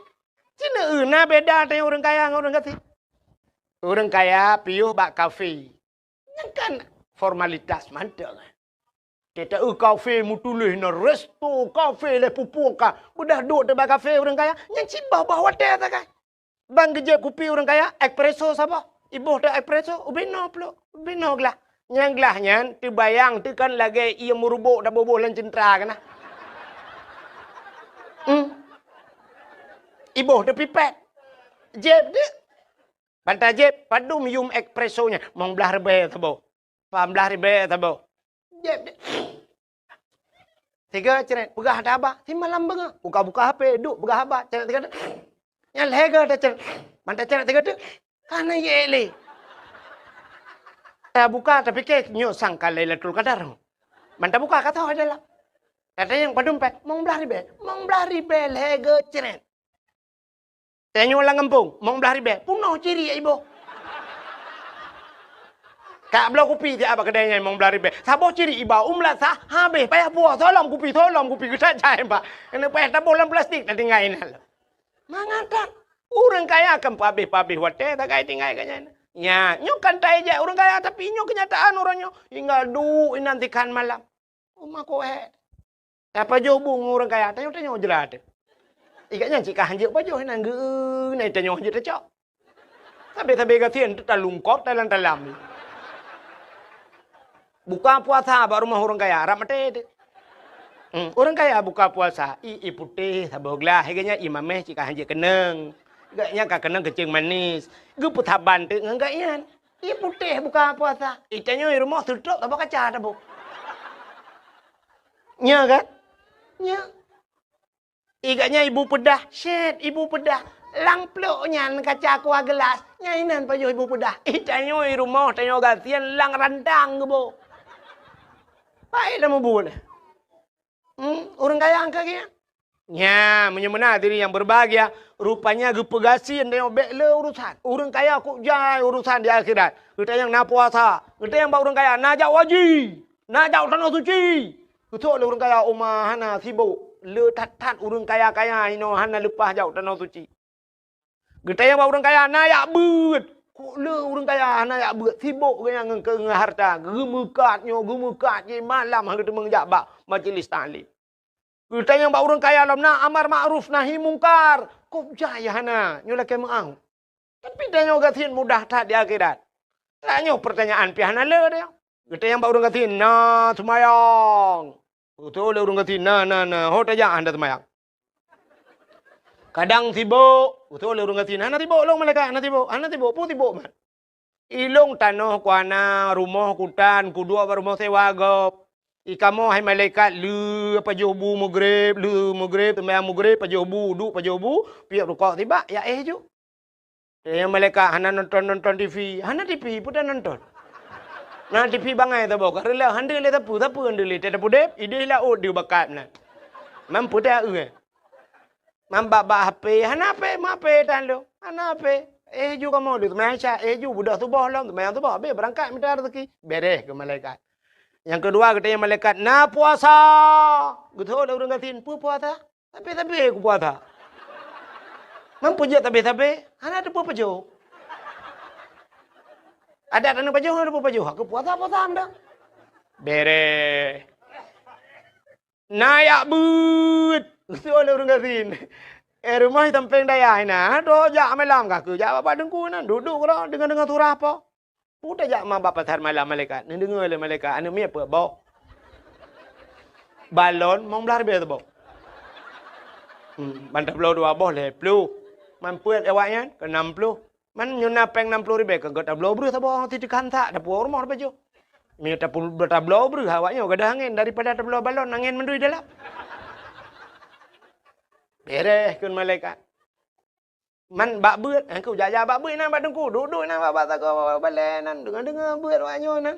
Cina na beda teuh ureuëng kaya ngon ureuëng gasien. Ureuëng kaya piôh bak kafe. Nyan kan formalitas mantong. Teuh kafe meutuléh na resto kafe lé pupuka. Beudôh duek teuh bak kafe ureuëng kaya. Nyan cit bah-bah watée tagai. Bang geujép kupi ureuëng kaya, espresso saboh. Iboh teuh espresso, ubé noe plôk, ubé noe glah. Nyang glah nyan teubayang teuh kan lagée ié meurubok taboh-boh lam ceuntra keunan. Hmm. Iboh teuh pipet. Jép deuek. Banta jép, padum yum espresso nyan, mong blaih ribée saboh. Pah blaih ribée saboh. Jép deuek. Tiga ceret, peugah haba, simalam beungoh. Buka-buka H P, duek peugah haba, ceret tiga teuk. Nyan lhée goe taceret. Ban taceret tiga teuk, ka na yek lé. Tabuka, tapike nyoe sangka Lailatul Qadar. Ban tabuka, ka toh dalam. Tanyong padum péng, mong blaih ribée. Mong blaih ribée lhée goe ceret. Tanyoe lam gampông, mong blaih ribée, punoh ciri iboh. Ka bloe kupi siat bak keudée nyan mong blaih ribée. Saboh ciri iba u meulasah, habéh payah puwoe, solom kupi, solom kupi, geutat jai bak. Keuneuk payah taboh lam plastik, tatinggai inan. Mangat that, ureuëng kaya kan peuhabéh-peuhabéh watée tagai tinggai keu nyan. Nya, nyoe kan taijak ureuëng kaya, tapi nyoe keunyataan uroe nyoe. Hingga duek inan tikhan malam. Uma koh hé. Tapajoh bu ngon ureuëng kaya, tanyoe-tanyoe jrat. Ikat nyan cit ka hanjeuet pajoh nan geu na tanyoe hanjeuet tacok. Sabe-sabe gasien teuh talungkop talam-talam. Buka puasa bak rumoh ureuëng kaya, rab maté teuh. Hmm, ureuëng kaya buka puasa, i, i putéh saboh glah, ikat nyan i mameh cit ka hanjeuet keunong. Ikat nyan ka keunong keuceung manis. Geupeusaban teuh ngon gak nyan. I putéh buka puasa. I tanyoe i rumoh seutrok saboh kaca taboh. Nya kan? Nya. Ikat nyan ibu peudah, syét ibu peudah. Lam plôk nyan kaca kuah geulas, nyan inan pajoh ibu peudah. I tanyoe i rumoh tanyoe gasien lam rantang geuboh. Baik dah mubuet. Hmm, ureuëng kaya angka geuh. Nya, meunyoe meunan hadirin yang berbahagia, rupanya geupeugasien tanyoe bék le urusan. Ureuëng kaya kok jai urusan di akhirat. Geutanyong na puasa, geutanyong bak ureuëng kaya na jak haji. Na jak u Tanoh Suci. Geusok lé ureuëng kaya uma hana sibok, le that-that ureuëng kaya-kaya inoe hana leupah jak u Tanoh Suci. Geutanyong bak ureuëng kaya na jak beuet. Kok le ureuëng kaya hana jak beuet, sibok geuh nyan ngon keu ngon harta, geumeukat nyoe geumeukat jih malam han geuteumeung jak bak majlis taklim. Geutanyong bak ureuëng kaya lom na amar makruf nahi mungkar, kok jai hana nyoe lakée meu'ah. Tapi tanyoe gasien mudah that di akhirat. Tanyoe peurtanyaan pih hana le deh. Geutanyong bak ureuëng gasien na seumayang. Beutôi lé ureuëng gasien na na na ho tajak hana seumayang. Kadang sibok, beutôi lé ureuëng gasien hana sibok lôn malaikat hana sibok, hana sibok peue sibok mat. Ilong tanoh kuana rumoh kutan kuduek bak rumoh sewa gob. Ikamoe hai malaikat lé pajoh bu mugreb, lé mugreb seumayang mugreb pajoh bu, duek pajoh bu, piep rukok sibak yak éh ju. Nyang malaikat hana nonton-nonton TV, hana TV peue nonton. Na TV bangai saboh ka reuloh hana lé sapeue-sapeue hana lé teuh pudeb ideh laôt di bakat meunan. Mampu tak, eh? Mambak-bak H P, hana H P, ma H P tan lom. Hana H P. Eh, ju kamoe di teumanyong Isya, eh, ju beudôh tuboh lom, teumanyong tuboh, habéh beurangkat mita raseuki. Beres keu malaikat. Nyang keudua, geutanyong malaikat, "Na puasa?" Geutanyong lé ureuëng gasien, "Peue puasa?" "Sabé-sabé kupuasa." "Man peue jeuet sabé-sabé?" Hana teupeu pajoh. Adat hana pajoh, hana teupeu pajoh. Aku puasa-puasa anda. Beres. "Na jak beuet," geutanyong lé ureuëng gasien. Eh, rumoh di sampéng dayah inan, "Droe jak malam kah keu jak bak teungku nan, duek-duek keudroe deungoe-deungoe surah po." "Peue tajak ma bak pasar malam?" Malaikat. Neudeungoe lé malaikat, "Aneuëk miet peuet boh. Balon limong blaih ribèe saboh. Hmm, ban tabloe dua boh lhèe ploh. Man peuet awak nyan keu nam ploh. Man nyoe na péng nam ploh ribèe, ka geutabloe breueh saboh, titeukan sak, tapuwoe rumoh tapajoh. Meunyoe tapul-, tabloe breueh awak nyoe gadôh angén daripada tabloe balon angén mandum dalam." Beres kheun malaikat. "Man bak beuet?" "Eh, keu jak-jak bak beuet nan bak teungku. Duek-duek nan bak, bak sagoe balèe nan, deungoe-deungoe beuet awak nyoe nan."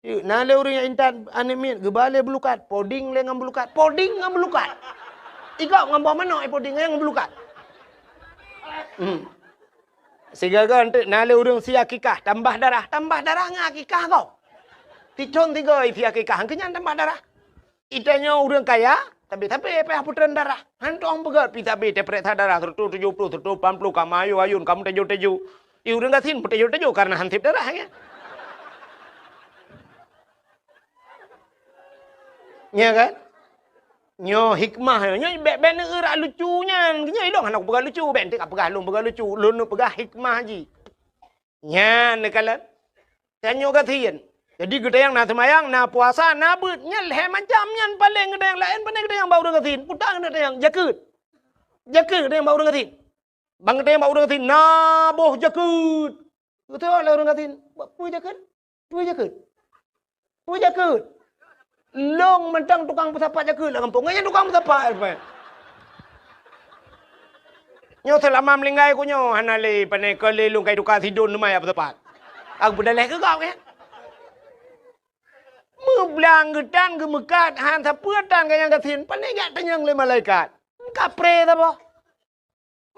"Yuk, na lé ureuëng nyang intat aneuëk miet geuba lé beulukat, poding lé ngon beulukat." "Poding ngon beulukat?" "Ikok ngon boh manok, eh, poding ngon beulukat." Hmm. Sigoe-goe enteuk na lé ureuëng sie akikah, tambah darah. "Tambah darah ngon akikah kok?" "Tithon sigoe sie akikah, keu nyan tambah darah." Geutanyoe ureuëng kaya, tapi-tapi payah putreun darah. Hantom peugét pih sabe teupeuriksa darah, seratus tujuh puluh, seratus lapan puluh, ka meuayun-ayun, ka meuteujô-teujô. Di ureuëng gasien meuteujô-teujô karena han sép darah, ya. Ya kan? Nyoe hikmah, nyoe bèk, bèk neueurak lucu nyan. Nyoe ilong hana kupeugah lucu, bèk enteuk kapeugah lôn peugah lucu. Lôn neupeugah hikmah jih. Nyan neukalon. Tanyoe gasien. Jadi geutanyoe na seumayang, na puasa, na beuet. Nyan lhèe macam nyan paleng geutanyoe laén, pane geutanyoe bak ureuëng gasien. Peue geutanyoe jakeuet. Jakeuet geutanyoe bak ureuëng gasien. Ban geutanyoe bak ureuëng gasien, na boh jakeuet. Geutanyong lé ureuëng gasien, "Peue jakeuet? Peue jakeuet? Peue jakeuet?" "Lôn mantong tukang peusapat jakeuet lam gampông." Nyan tukang peusapat, apa? "Nyoe seulama meulinggai ku nyoe hana lé, pane keu lé lôn kai tuka sidon teuma jak peusapat." Aku peudaleh keu gob, kan? Meublang geutan geumeukat, han sapeue tan geutanyoe gasien, pane jak tanyong lé malaikat. Kapreh saboh.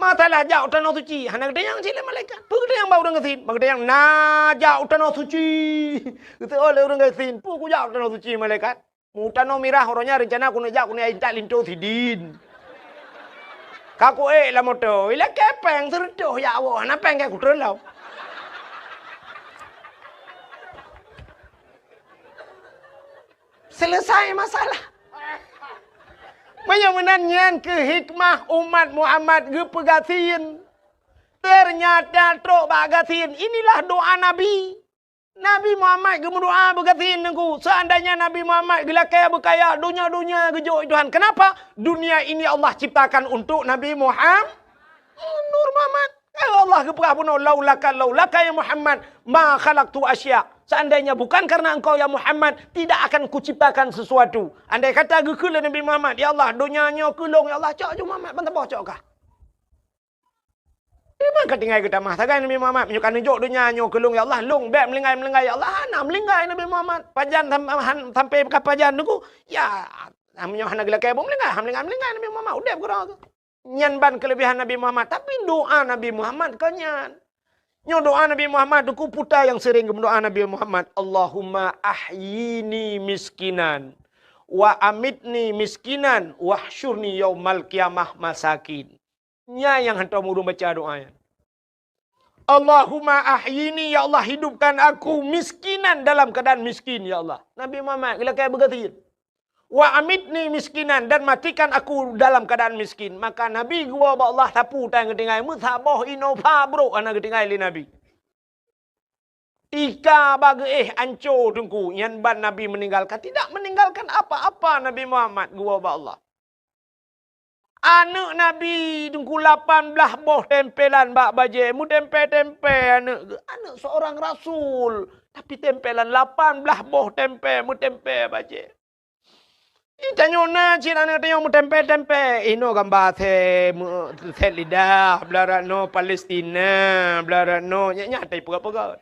Masalah jak u tanoh suci, hana geutanyong cit lé malaikat. Peue geutanyong bak ureuëng gasien? Bak geutanyong na jak u tanoh suci. Geutanyong lé ureuëng gasien, "Peue kujak u tanoh suci, malaikat?" "Mu tanoh mirah, uroe nyan reuncana keuneuk jak keuneuk intat linto sidin. Ka kuék lam moto, ilakèe péng seureutôh jak woe, hana péng keu kutreun lom." Selesai masalah. Meunyoe meunan nyan keuh hikmah umat Muhammad geupeugasien. Ternyata trok bak gasien, inilah doa Nabi. Nabi Muhammad geumeudoa beugasien teungku. Seandainya Nabi Muhammad geulakèe beukaya, donya-donya geujok Tuhan. Kenapa? Dunia ini Allah ciptakan untuk Nabi Muhammad. Nur Muhammad. Kalau Allah geupeugah bunoe, "Laulaka, laulaka ya Muhammad, ma khalaqtu asya." Seandainya bukan karena engkau ya Muhammad, tidak akan kuciptakan sesuatu. Andai kata geukheun lé Nabi Muhammad, "Ya Allah, donya nyoe keu lôn, ya Allah," cok ju Muhammad, ban saboh cok kah. Di mana ka tinggai geutamah sagai Nabi Muhammad? Meunyoe ka neujok donya nyoe keu lôn, ya Allah, lôn bèk meulinggai-meulinggai, ya Allah, hana meulinggai Nabi Muhammad. Pajan sam-, han-, sampai ka pajan teungku, ya, meunyoe hana geulakèe buet meulinggai, hana meulinggai-meulinggai Nabi Muhammad, udép keudroe. Nyan ban keuleubehan Nabi Muhammad, tapi doa Nabi Muhammad kon nyan. Nyoe doa Nabi Muhammad, teungku, peue nyang sering geumeudoa Nabi Muhammad, "Allahumma ahyini miskinan, wa amitni miskinan, wahsyurni yaumal qiyamah masakin." Nyan nyang hantom ureuëng baca doa nyan. "Allahumma ahyini," ya Allah, hidupkan aku miskinan, dalam keadaan miskin, ya Allah. Nabi Muhammad geulakèe beugasien. "Wa amitni miskinan," dan matikan aku dalam keadaan miskin. Maka Nabi geuwoe bak Allah sapeue tan geutinggai, meusaboh Innova brôk hana geutinggai lé Nabi. Tika bak geuéh anco teungku, nyan ban Nabi meninggalkan, tidak meninggalkan apa-apa Nabi Muhammad geuwoe bak Allah. Aneuëk Nabi teungku lapan blaih boh tempelan bak bajèe, meutempé-tempé aneuëk geuh. Aneuëk seorang rasul, tapi tempelan lapan blaih boh tempé, meutempé bajèe. Ih, tanyoe na cit aneuëk tanyoe meutempé-tempé. Inoe gamba sè-, meu-, sèt lidah, blah rot noe Palestina, blah rot noe, nyan, nyan tai peugah-peugah.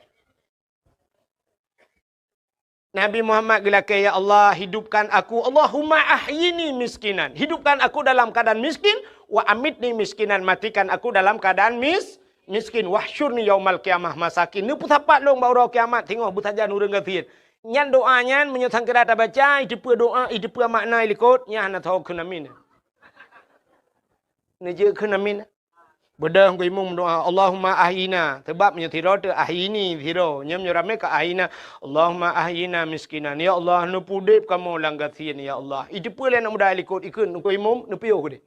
Nabi Muhammad geulakée, "Ya Allah, hidupkan aku, Allahumma ahyini miskinan. Hidupkan aku dalam keadaan miskin, wa amitni miskinan. Matikan aku dalam keadaan mis-, miskin. Wahsyurni yaumal qiyamah masakin." Neupeusapat lôn bak uroe kiamat singoh beusajan ureuëng gasien. Nyan doa nyan meunyoe sangkira tabaca, iteupeue doa, iteupeue makna ilikot, nyan hana tho kheun amin. Neujeuet kheun amin. Beudôh Teungku Imum doa, "Allahumma ahyina." Sabab meunyoe sidroe teuh ahyini sidroe, nyoe meunyoe ramé ka ahyina. "Allahumma ahyina miskinan." Ya Allah, neupeudeb kamoe lam gasien, ya Allah. Iteupeue lé aneuk muda ilikot ikheun Teungku Imum, neupiôh keudeh.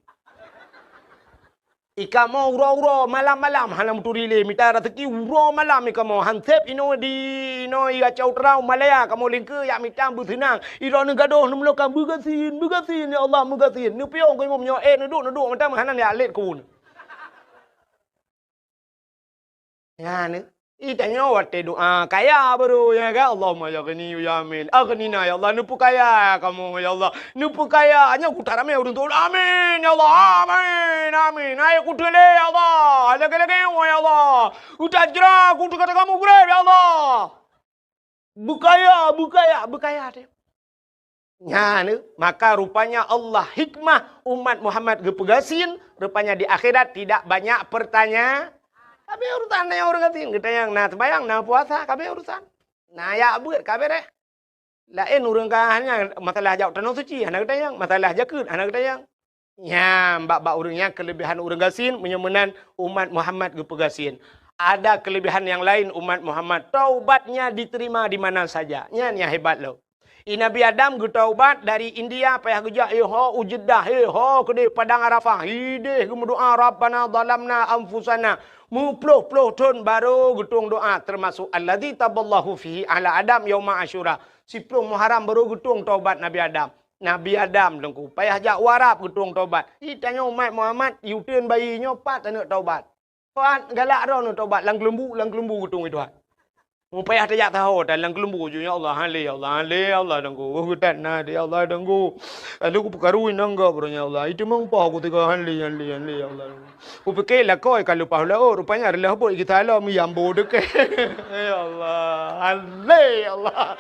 Ikamoe uroe-uroe, malam-malam, hana meuturi lé, mita raseuki uroe malam ikamoe. Hanseb inoe di, inoe i Aceh Utara, Malaya, kamoe lingkeue jak mita beuseunang. Idroeneuh gadôh, neumeulokam beugasien, beugasien, ya Allah, meugasien. Neupiôh Teungku Imum nyoe, eh, neuduek, neuduek, mata meuhana jak lét keu Nyan, itanyoe watée doa kaya baru, ya kan? Allahumma ya ghani ya amin. Aghnina ya Allah, neupeukaya kamoe ya Allah. Neupeukaya, nyoe kuta ramé ureuëng tuan. Amin ya Allah. Amin. Amin. Hai kuteulé ya Allah. Lagée-lagée ya Allah. Utajra kutu kata kamu gureb ya Allah. Beukaya, beukaya, beukaya teuh. Nyan, maka rupanya Allah hikmah umat Muhammad geupeugasien, rupanya di akhirat tidak banyak pertanya-, kabe urusan na nyang ureuëng gasien, geutanyong na seumayang, na puasa, kabe urusan. Na yak beuet, kabe deh. Laén ureuëng ka hanya masalah jak tanoh suci, hana geutanyong, masalah jakeuet, hana geutanyong. Nyan, bak-bak ureuëng nyan keulebihan ureuëng gasien, meunyoe meunan umat Muhammad geupeugasien. Ada keulebihan nyang laén umat Muhammad, taubatnya diterima di mana saja. Nyan nyang hebat lom. I Nabi Adam geutaubat dari India, payah geujak, eh, ho u Jeddah, eh, ho keudeh Padang Arafah, hideh geumeudoa, "Rabbana zalamna anfusana." Meuploh-ploh thon baru geutueng doa, termasuk alladzi taballahu fihi ala Adam yauma Asyura. Siploh Muharram baru geutueng taubat Nabi Adam. Nabi Adam Teungku, payah jak u Arab geutueng taubat. Itanyoe umat Muhammad, i uteuen bayi nyoe pat taneuk taubat. Pat galak droeneuh taubat lam keuleumbu, lam keuleumbu geutueng i Tuhan. Mupayah tajak saho tan lam keuleumbu ju, "Ya Allah, han lé, ya Allah, han lé, ya Allah, Teungku. Oh, geutan na, ya Allah, Teungku. Lalu kupeukaru inong gob, ya Allah. Itu meumpah ku tiga, han lé, han lé, han lé, ya Allah." Kupike lakoe ka leupah laôt, rupanya reulah bot geuta lom, yambo deukeh. Ya Allah, han lé, ya Allah.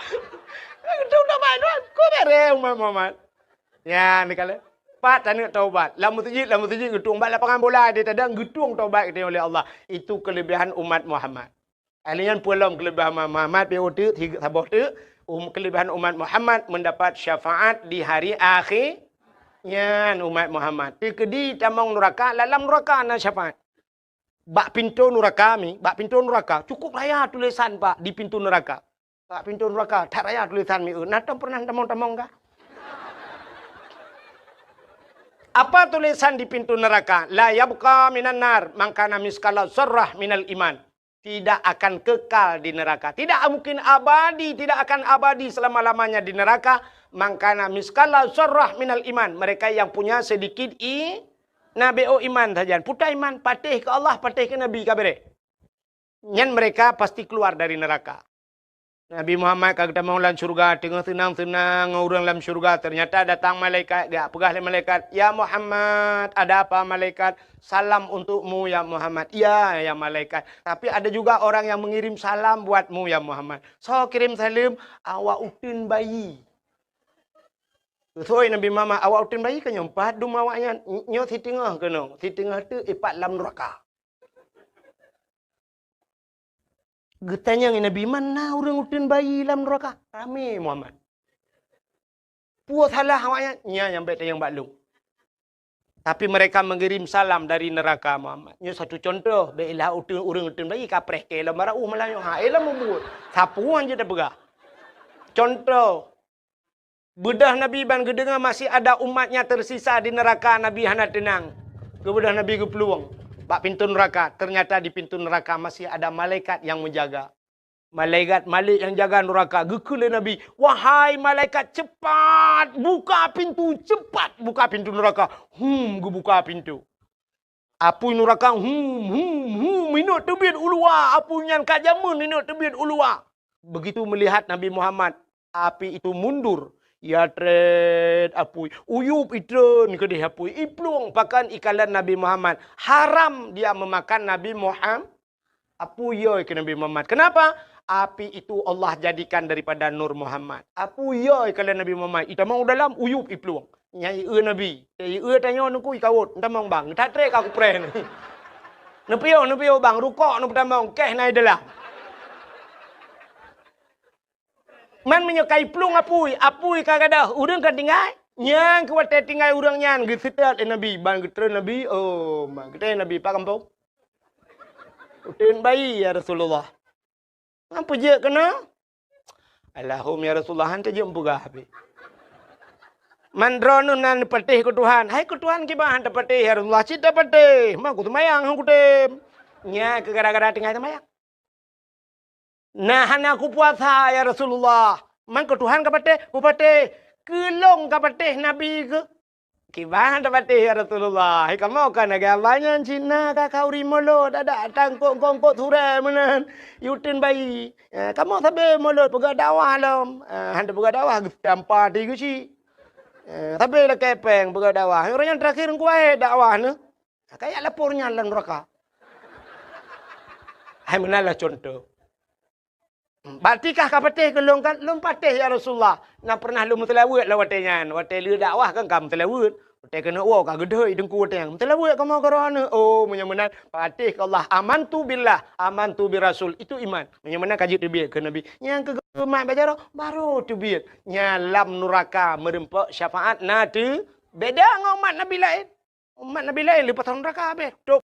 Geutueng taubat, Tuhan. Ku bere umat Muhammad. Nyan, dikala. Pat taneuk taubat. Lam meuseujid, lam meuseujid geutueng. Bak lapangan bola di tadang geutueng taubat geutanyoe lé Allah. Itu keulebihan umat Muhammad. Ahli nyan peue lom keulebihan umat Muhammad, pi uteuk, tiga, saboh teuk, um, keulebihan umat Muhammad mendapat syafaat di hari akhé. Nyan umat Muhammad. Teukeudi tamong nuraka, lam nuraka na syafaat. Bak pintoe nuraka mi, bak pintoe nuraka, cukup raya tulésan, Pak, di pintoe nuraka. Bak pintoe nuraka, that raya tulésan mi, eh, na tom pernah tamong-tamong kah? Apa tulésan di pintoe nuraka? "La yabqa minan nar man kana miskala zarrah minal iman." Tidak akan kekal di neraka. Tidak mungkin abadi, tidak akan abadi selama-lamanya di neraka. "Man kana miskala zarrah minal iman." Mereka yang punya sedikit i-, Nabi, oh, iman sajan. Puta iman, patéh keu Allah, patéh keu Nabi, ka bereh. Nyan mereka pasti keluar dari neraka. Nabi Muhammad ka geutamong lam syurga, teungoh seunang-seunang ngon ureuëng lam syurga, ternyata datang malaikat, geujak peugah lé malaikat, "Ya Muhammad." "Ada apa, malaikat?" "Salam untukmu, ya Muhammad." "Iya, ya malaikat. Tapi ada juga orang yang mengirim salam buatmu, ya Muhammad." "Soe kirim saleuem?" "Awak uteuen bayi." Soe Nabi Muhammad, "Awak uteuen bayi ka nyoe pat dum awaknyan?" "Nyoe siteungoh keunoe, siteungoh teuk ipat lam nuraka." Geutanyong Nabi, "Man na ureuëng uteuen bayi lam nuraka?" Ramé Muhammad. "Peue salah awaknyan?" "Nyan nyang bék tanyong bak lôn." Tapi mereka mengirim salam dari neraka, Muhammad. Nyoe satu contoh, bék ilah uteuen, ureuëng uteuen bayi kapreh keu lom barauh malam nyoe. Ha, eh, lom mubuet. Sapeue jeuet tapeugah. Contoh, Beudôh Nabi ban geudeungoe masih ada umatnya tersisa di neraka, Nabi hana teunang. Geubeudôh Nabi geuplueng bak pintoe nuraka, ternyata di pintoe nuraka masih ada malaikat yang menjaga. Malaikat Malik yang jaga nuraka, geukheun lé Nabi, "Wahai malaikat, cepat buka pintu, cepat buka pintu nuraka." Hum, geubuka pintu. Apui nuraka, hum, hum, hum, inok teubiet u luwa. Apui nyan ka jameun inok teubiet u luwa. Begitu melihat Nabi Muhammad, api itu mundur. Ya trét apui, uyup itreun keudeh apui, iplueng pakan ikalon Nabi Muhammad. Haram dia memakan Nabi Muhammad. Apui yo keu Nabi Muhammad. Kenapa? Api itu Allah jadikan daripada Nur Muhammad. Apui yo ikalon Nabi Muhammad, itamong u dalam, uyup iplueng. Nyan ieu Nabi. Ieu tanyoe nungku ikawot, ntamong bang. That trek ka kupreh ni. Neupiôh, neupiôh bang, rukok neupeutamong, keh na i dalam. Man meunyoe ka iplueng apui, apui ka gadôh, ureuëng ka tinggai. Nyang keu watée tinggai ureuëng nyan geuseutôt lé Nabi, ban geutreun Nabi, oh, ma geutreun Nabi, "Pak gampông?" "Uteuen bayi, ya Rasulullah." "Ngan peujeuet keunoe?" "Alahum, ya Rasulullah, han teujeuet meupeugah habéh. Man droeneuh na neupatéh keu Tuhan." "Hai keu Tuhan kiban han tapatéh, ya Rasulullah?" "Cit tapatéh, ma kuseumayang han kutem." Nyan keu gara-gara tinggai seumayang. "Na hana kupuasa, ya Rasulullah." "Man keu Tuhan kapatéh?" "Kupatéh." "Keu lôn kapatéh Nabi keuh?" "Kiban tapatéh, ya Rasulullah. Hai kamoe kan lagée abah nyan cit na ka khauri mulot, adak tangkok-kongkok surée meunan. Uteuen bayi. Eh, kamoe sabe mulot peugah dakwah lom." Eh, han tapeugah dakwah, geuseutampa ti geuchik. Eh, sabe lakée péng peugah dakwah. Ureuëng nyan terakhir kuwahé dakwah neuh. Ka jak lapor nyan lam nuraka. Hai meunan lah contoh. "Berarti kah kapatéh keu lôn kan?" "Lôn patéh, ya Rasulullah. Na pernah lôn meuseulaweuet lam watée nyan. Watée lheueh dakwah kan ka meuseulaweuet. Watée keuneuk woe ka geudhôi teungku watée nyan. Meuseulaweuet kamoe keu droeneuh." "Oh, meunyoe meunan, patéh keu Allah. Amantu billah, amantu birasul." Itu iman. Meunyoe meunan ka jeuet teubiet keu Nabi. Nyang keu geumat bak jaroe, baru teubiet. Nyan lam nuraka meurumpok syafaat na teu beda ngon umat Nabi laén. Umat Nabi laén leupah nuraka habéh. Top.